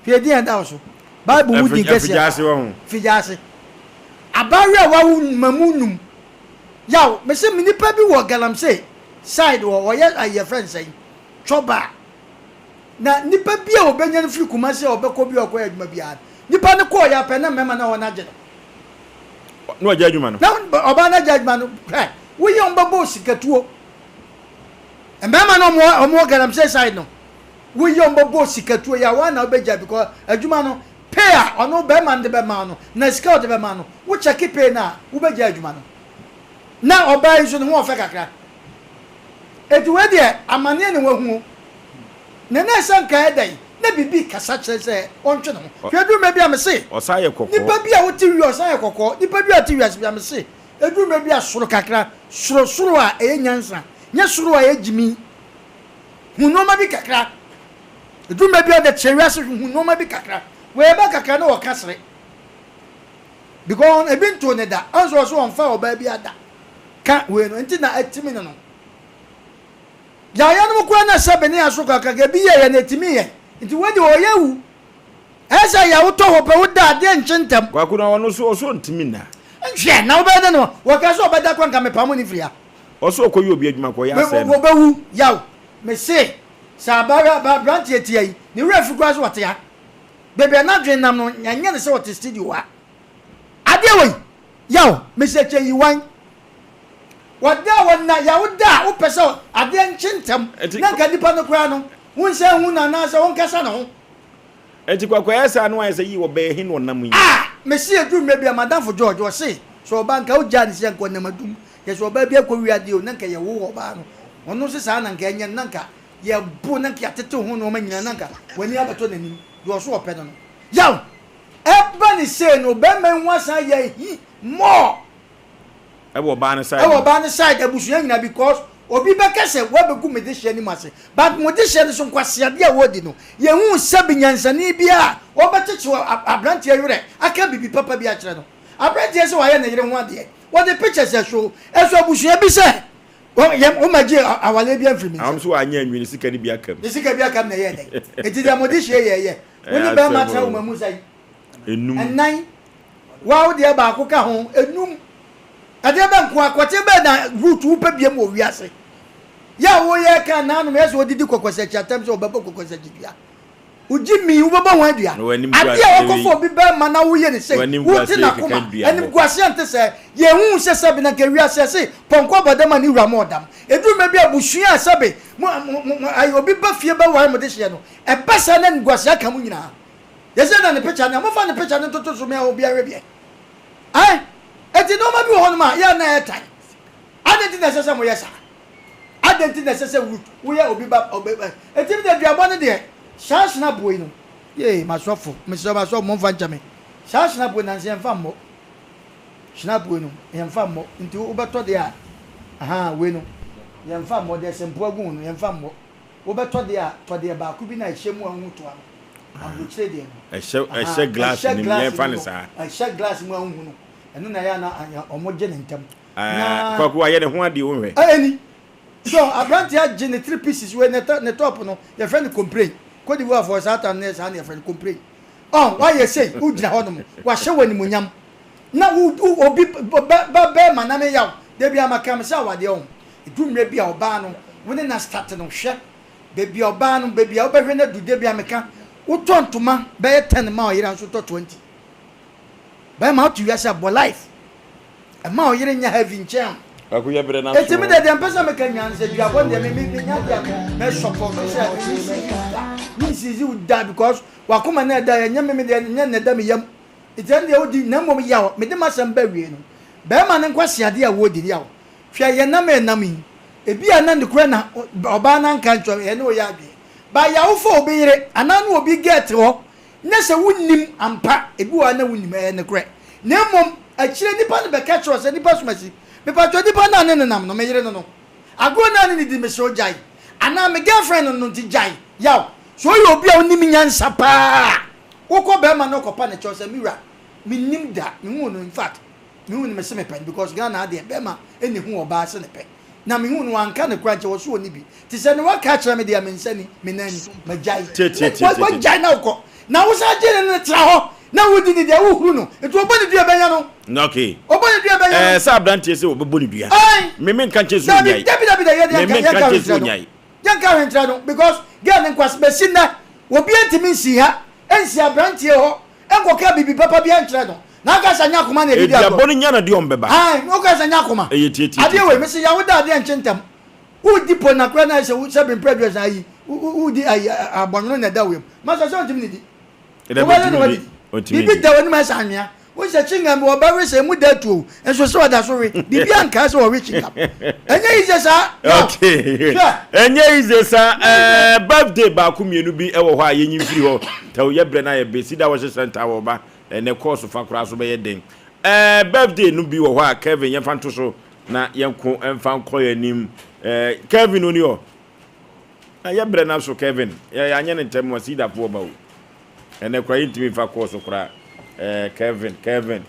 Hwɛ edin a ɛda wo so. Bible mu din kɛseɛ paa. Figyaase wɔ ho. Figyaase. Abaayewa a wawo mmamu num. Yaw, mese me nipa bi wɔ Galamsey side hɔ, ɔyɛ ayi yɛfrɛ no sɛn? Chɔba. Na nipa bi a ɔbɛnya no firi Kumasi a ɔbɛkɔ bi a ɔkɔyɛ adwuma biara no, nipa no kɔɔeɛ ara pɛ na mmarima no a wɔn agye no. Na wagya adwuma no. Na ɔbaa no agya adwuma no. Hwɛ, woyɛ wɔn bɛbɔ sikatuo. Mmarima no wɔn wɔ galamsey side no, woyɛ wɔn bɛbɔ sikatuo yɛ wɔn na wobɛgya because adwuma no pay a ɔno bɛrima no de bɛma no na sika ɔde bɛma no wo check pay no a wobɛgya adwuma no. Na ɔbaa yi nso ne ho ɔfɛ kakra. Eti wei deɛ amaneɛ na wahuo. Na na ɛsɛ nka ɛdɛn na biribi kasa kyerɛ sɛ ɔntwe ne ho. Hwɛ ɛduru mmerɛ bi a mese Ɔsan yɛ kɔkɔɔ. nipa bi a wote wi ɔsan yɛ kɔkɔɔ nipa bi a ɔte wiase bi a mese ɛduru mmerɛ bi a soro kakra soro soro a ɛyɛ nyansa nyɛ soro a ɛyɛ gyimi hu nnoɔma bi kakra ɛduru mmerɛ bi a ɔde kyerɛ wiase hu nnoɔma bi kakra wei ɛba kakra na ɔka sere because ebi ntoo ne da ɔnso ɔso ɔnfa ɔbaa bi ada ka wei no nti na atimi no no. Yaayanom koraa na sɛbe ne aso kakraka bi yɛ yɛn etimi yɛn nti wei deɛ ɔyɛ awu ɛyɛ sɛ yɛ wotɔ hɔ pɛ woda adeɛ nkye ntɛm. Kwaku na ɔno nso ɔso ɔntumi nna. Hwɛ na wobɛyɛ dɛn na wɔka sɛ ɔbɛda kɔ nka mepamo no firi ha. Ɔso ɔkɔyɛ obi adwuma kɔ ɔyɛ asɛe no. Wɔbɛwu yaw mese sɛ abranteɛ tia yi ne werɛ afi koraa sɛ ɔte ha baabi a n'adwene nam no ɛnyɛ no sɛ ɔte studio ha adeɛ wei yaw mese kyɛ yi wan. Wɔda a wɔnna yaw da a wopɛ sɛ adeɛ nkye ntɛm na nka nipa no koraa no wonsan nhu no anaasɛ wonkasa ne ho. Enti Kwaku ɛyɛ saa na wayɛ sɛ yii ɔbɛyɛ he na ɔnam yi. Ah! Mese ɛduru mmerɛ bi a m'adamfo George ɔse sɛ ɔbaa nka wogyaa no sei a nka ɔnam adum yɛ sɛ ɔbaa bi akɔ wia adeɛ o na nka yɛwo ɔbaa no ɔno nso saa na nka ɛnyɛ no na nka yɛbo na nka yɛatete ho nnoɔma nyinaa na nka w'ani abɛtɔ n'anim deɛ ɔso ɔpɛ no no. Yaw! Ɛba ne sei no barima yi ho asan ayɛ ahi more. Ɛwɔ ɔbaa no side. Ɛwɔ ɔbaa no side abusua nyinaa because obi bɛka sɛ wabɛgu me dehyeɛ no mu ase but mo dehyeɛ no so nkwaseadeɛ a wɔredi no yɛhuu sɛbi nyansani bi a ɔbɛkyekye abranteɛ werɛ aka biribi papa bi akyerɛ no abranteɛ sɛ wayɛ ne yere ho adeɛ wɔde pictures ɛso ɛso abusua bi sɛ wɔn gye awaleɛ bi amfiri me nsam. Ahom so wanyɛ anwi ne sika no bi aka mu. Ne sika bi aka mu na ɛyɛ dɛn eti deɛ mo dehyeɛ yɛ yɛ wo ne bɛrima tena wo ma mu sɛn. Enum. Ɛnan. Wa wo deɛ baako ka ho. Enum. Ɛdeɛ bɛ nko akɔteɛ bɛɛ na root wo pɛ biam wɔ wiase. Yɛ a woyɛ ka naanom yɛ sɛ wɔdidi kɔkɔsakyi atɛm sɛ wɔbɛbɔ kɔkɔsakyi dua. Wogye mi wobɛbɔ ho adua. Adeɛ a wɔkɔfa obi bɛrima na woyɛ ne sei wote n'akoma. Animguaseɛ nte sɛ yɛhu sɛ sɛbe na nka wiase ɛse pɔnkɔ abɔdam a ne wura ma ɔdam. Ɛduru mmerɛ bi abusua a sɛbe mo mo mo obi ba fie bɛware mo dehyeɛ no ɛba saa na animguaseɛ aka mo nyinaa. Yɛsɛ na ne picture no a, momfa ne picture no ntoto so mea obiara nhwɛ bi ɛ. Ae, enti nneɛma bi wɔ hɔnom a, yɛ a na ɛyɛ tan. Adɛn nti na ɛsɛ sɛ moyɛ saa? Adɛn nti na ɛsɛ sɛ Ruth, woyɛ obi ba, obi ba? Enti me deɛ duabɔ no deɛ, saa hyena boɔ yi no, yee, m'asɔfo, mesrɛ mo asɔfo momfa nkyɛ me. Saa hyena boɔ yi, nansa yɛmfa mmɔ. Hyena boɔ yi no, yɛmfa mmɔ. Nti wobɛtɔ deɛ a. Ahaa wei no yɛnfa mmɔ deɛ sɛ mpoa gu ho no yɛnfa mmɔ. Wobɛtɔ deɛ a tɔ deɛ baako bi na ɛhyɛ mu a wohu toa no. Aburokyire deɛ no. Ɛhyɛ Ahaa ɛhyɛ glass ɛhyɛ no mu glass yɛnfa mu no no saa. ɛhyɛ glass mu a wohu no ɛno na ɛyɛ a na wɔn gye ne ntɛm. Ɛɛ Na Kwaku wayɛ ne ho adeɛ wonhwɛ. Ɛni so aberanteɛ agye ne three pieces wei ne ne top no yɛfrɛ no complain. Cote d'Ivoire foɔ saa tam no saa na yɛfrɛ no complain. Ɔn wayɛ sei wogyina hɔ nom wahyɛ wo animuonyam. Na wo wo obi bɛ bɛ bɛɛma na me yaw da biara maka me sɛ awadeɛ ho ɛdu mmerɛ bi a ɔbaa no wo ne na start no hwɛ baabi a ɔbaa no baabi a wobɛhwɛ no adu da biara meka wotɔ ntoma bɛyɛ 10 ma ɔyere nso tɔ 20 bɛɛma wote wiase a bɔ life ɛma ɔyere nyɛ heavy nkyɛn Kwaku yɛ brɛ na Eti me deɛ deɛ mpɛ sɛ meka nyinaa ne sɛ duabɔ deɛ me me menya deɛ me mɛ support sɛ me nsizi wo da me nsizi wo da because wakoma na ɛda yɛ nyɛ me me deɛ nyɛ na ɛda me yam Nti ɛno deɛ wodi, na mmom yaw, mede m'asɛm ba awiei no, barima no nkwaseadeɛ a wɔredi no, yaw. Hwɛ, yɛn nam a ɛnam yi, ebia na nokorɛ na ɔbaa no anka ankyerɛ wo, ɛne wo yɛ adwene. But yaw fa obi yere, anaa ne obi girl te hɔ, na sɛ wonnim ampa, ebi wɔ hɔ a na wonnim, ɛyɛ nokorɛ. Na mmom akyire nipa no bɛka kyerɛ wo sɛ, nipa somasi, mepakyɛw nipa no a ne nenam no, me yere no no, agorɔ no a ne ne di, mesrɛ wo gyae, anaa me girlfriend no no nti gyae, yaw. Sɛ woyɛ obi a wonim nyansa paa a, Wokɔ bɛɛma no kɔpa ne kyɛw sɛ me wura me nnim da me huu no infact me huu no me se me pɛ no because Ghana ha deɛ bɛɛma ɛna hu ɔbaa se ne pɛ na me huu no wanka no kora nkyɛ wɔse ɔni bi te sɛ ne waka akyerɛ me deɛ me nsa ni me nan ni magyae wagyae na wokɔ na wosan gye ne no tra hɔ na wodi ne deɛ wohuru no nti ɔbɔ ne dua bɛnya no okay ɔbɔ ne dua bɛnya no ɛɛ sɛ aberanteɛ sɛ ɔbɛbɔ ne dua me me nka nkyɛ sɛ ɔnyae dabi dabi dabi me me nka nkyɛ sɛ ɔnyae Yɛnka hwee nkyerɛ no because girl no nkwas bɛsi nnɛ obiara ntumi nsii ha nsi abranteɛ hɔ nkɔka biribi papa biara nkyerɛ no na aka sɛ nyɛ akoma na ɛdidi agorɔ. Aduabɔ no nya na deɛ ɔmbɛba. Ae woka sɛ nyɛ akoma. Ɛyɛ tietie. Adeɛ wei mese yawo da adeɛ nkye ntɛm wodi po na koraa na ayɛ sɛ sɛ bempere aduasa ayi wodi ayi abɔnwono na ɛda wo yam masa sɛ ɔntumi nidi. Wobɛyɛ na wadidi. Biribi da w'anim ayɛ sɛ anwea. Wohu sɛ chewing-gum bi wɔbɛwe sɛ emu da atu o, nso sɛ ɔda so we. Biribi ankaa sɛ wɔwe chewing-gum. Ɛnyɛ easy saa. Okay. Hwɛ. Ɛnyɛ easy saa. Ɛɛ birthday baako mmienu bi wɔ hɔ a yɛnyi mfiri hɔ. Tɛw yɛ brɛ na yɛ bɛ. Sida wɔhyɛ center wɔ ba. Ɛnɛ kɔɔso fa koraa so bɛyɛ den. Ɛɛ birthday no bi wɔ hɔ a Kevin yɛmfa nto so na yɛnko mfa nkɔ yɛn anim. Ɛɛ Kevin oni hɔ. Na yɛ brɛ na so Kevin. Yɛ yɛanyɛ ne ntɛm ma sidafoɔ ba o. Ɛnɛ koraa yɛntumi mfa kɔɔ so koraa. Ɛɛ Kevin, Kevin.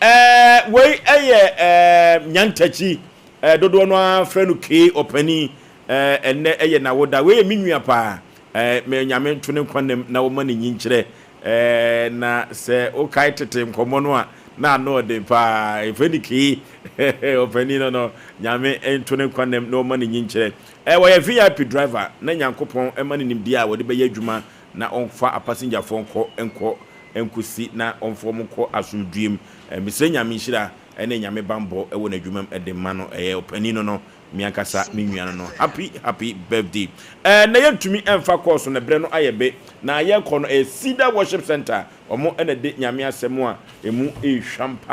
Ɛɛ wei ɛyɛ ɛɛ Nyantakyi. Ɛɛ dodoɔ no ara frɛ no Kee Ɔpanin. Ɛɛ ɛnɛ ɛyɛ n'awoda. Wei yɛ me nua paa. Ɛɛ mɛ Nyame nto ne nkwa nam na wɔma ne nyinkyerɛ. Ɛɛ na sɛ wokae tete nkɔmmɔ no a na ano ɔden paa. Yɛfrɛ no Kee Ɔpanin no no. Nyame nto ne nkwa nam na wɔma ne nyinkyerɛ. Ɛɛ wɔyɛ VIP driver na Nyankopɔn ma no nimdeɛ a wɔde bɛyɛ adwuma na ɔmfa apasengyafɔɔ nkɔ nkɔ nkosi na ɔmfa wɔn nkɔ asomdwoeɛ mu. Mesrɛ Nyame nhyira ne Nyame banbɔ wɔ n'adwuma mu de ma no. Ɛyɛ ɔpanin no no, me ankasa me nua no no. Happy happy birthday. Ɛɛ na yɛntumi mfa kɔɔso no, berɛ no ayɛ be. Na yɛrekɔ no, ɛyɛ Cedar Worship Centre, wɔn na ɛde Nyame asɛm a ɛmu rehwam pa.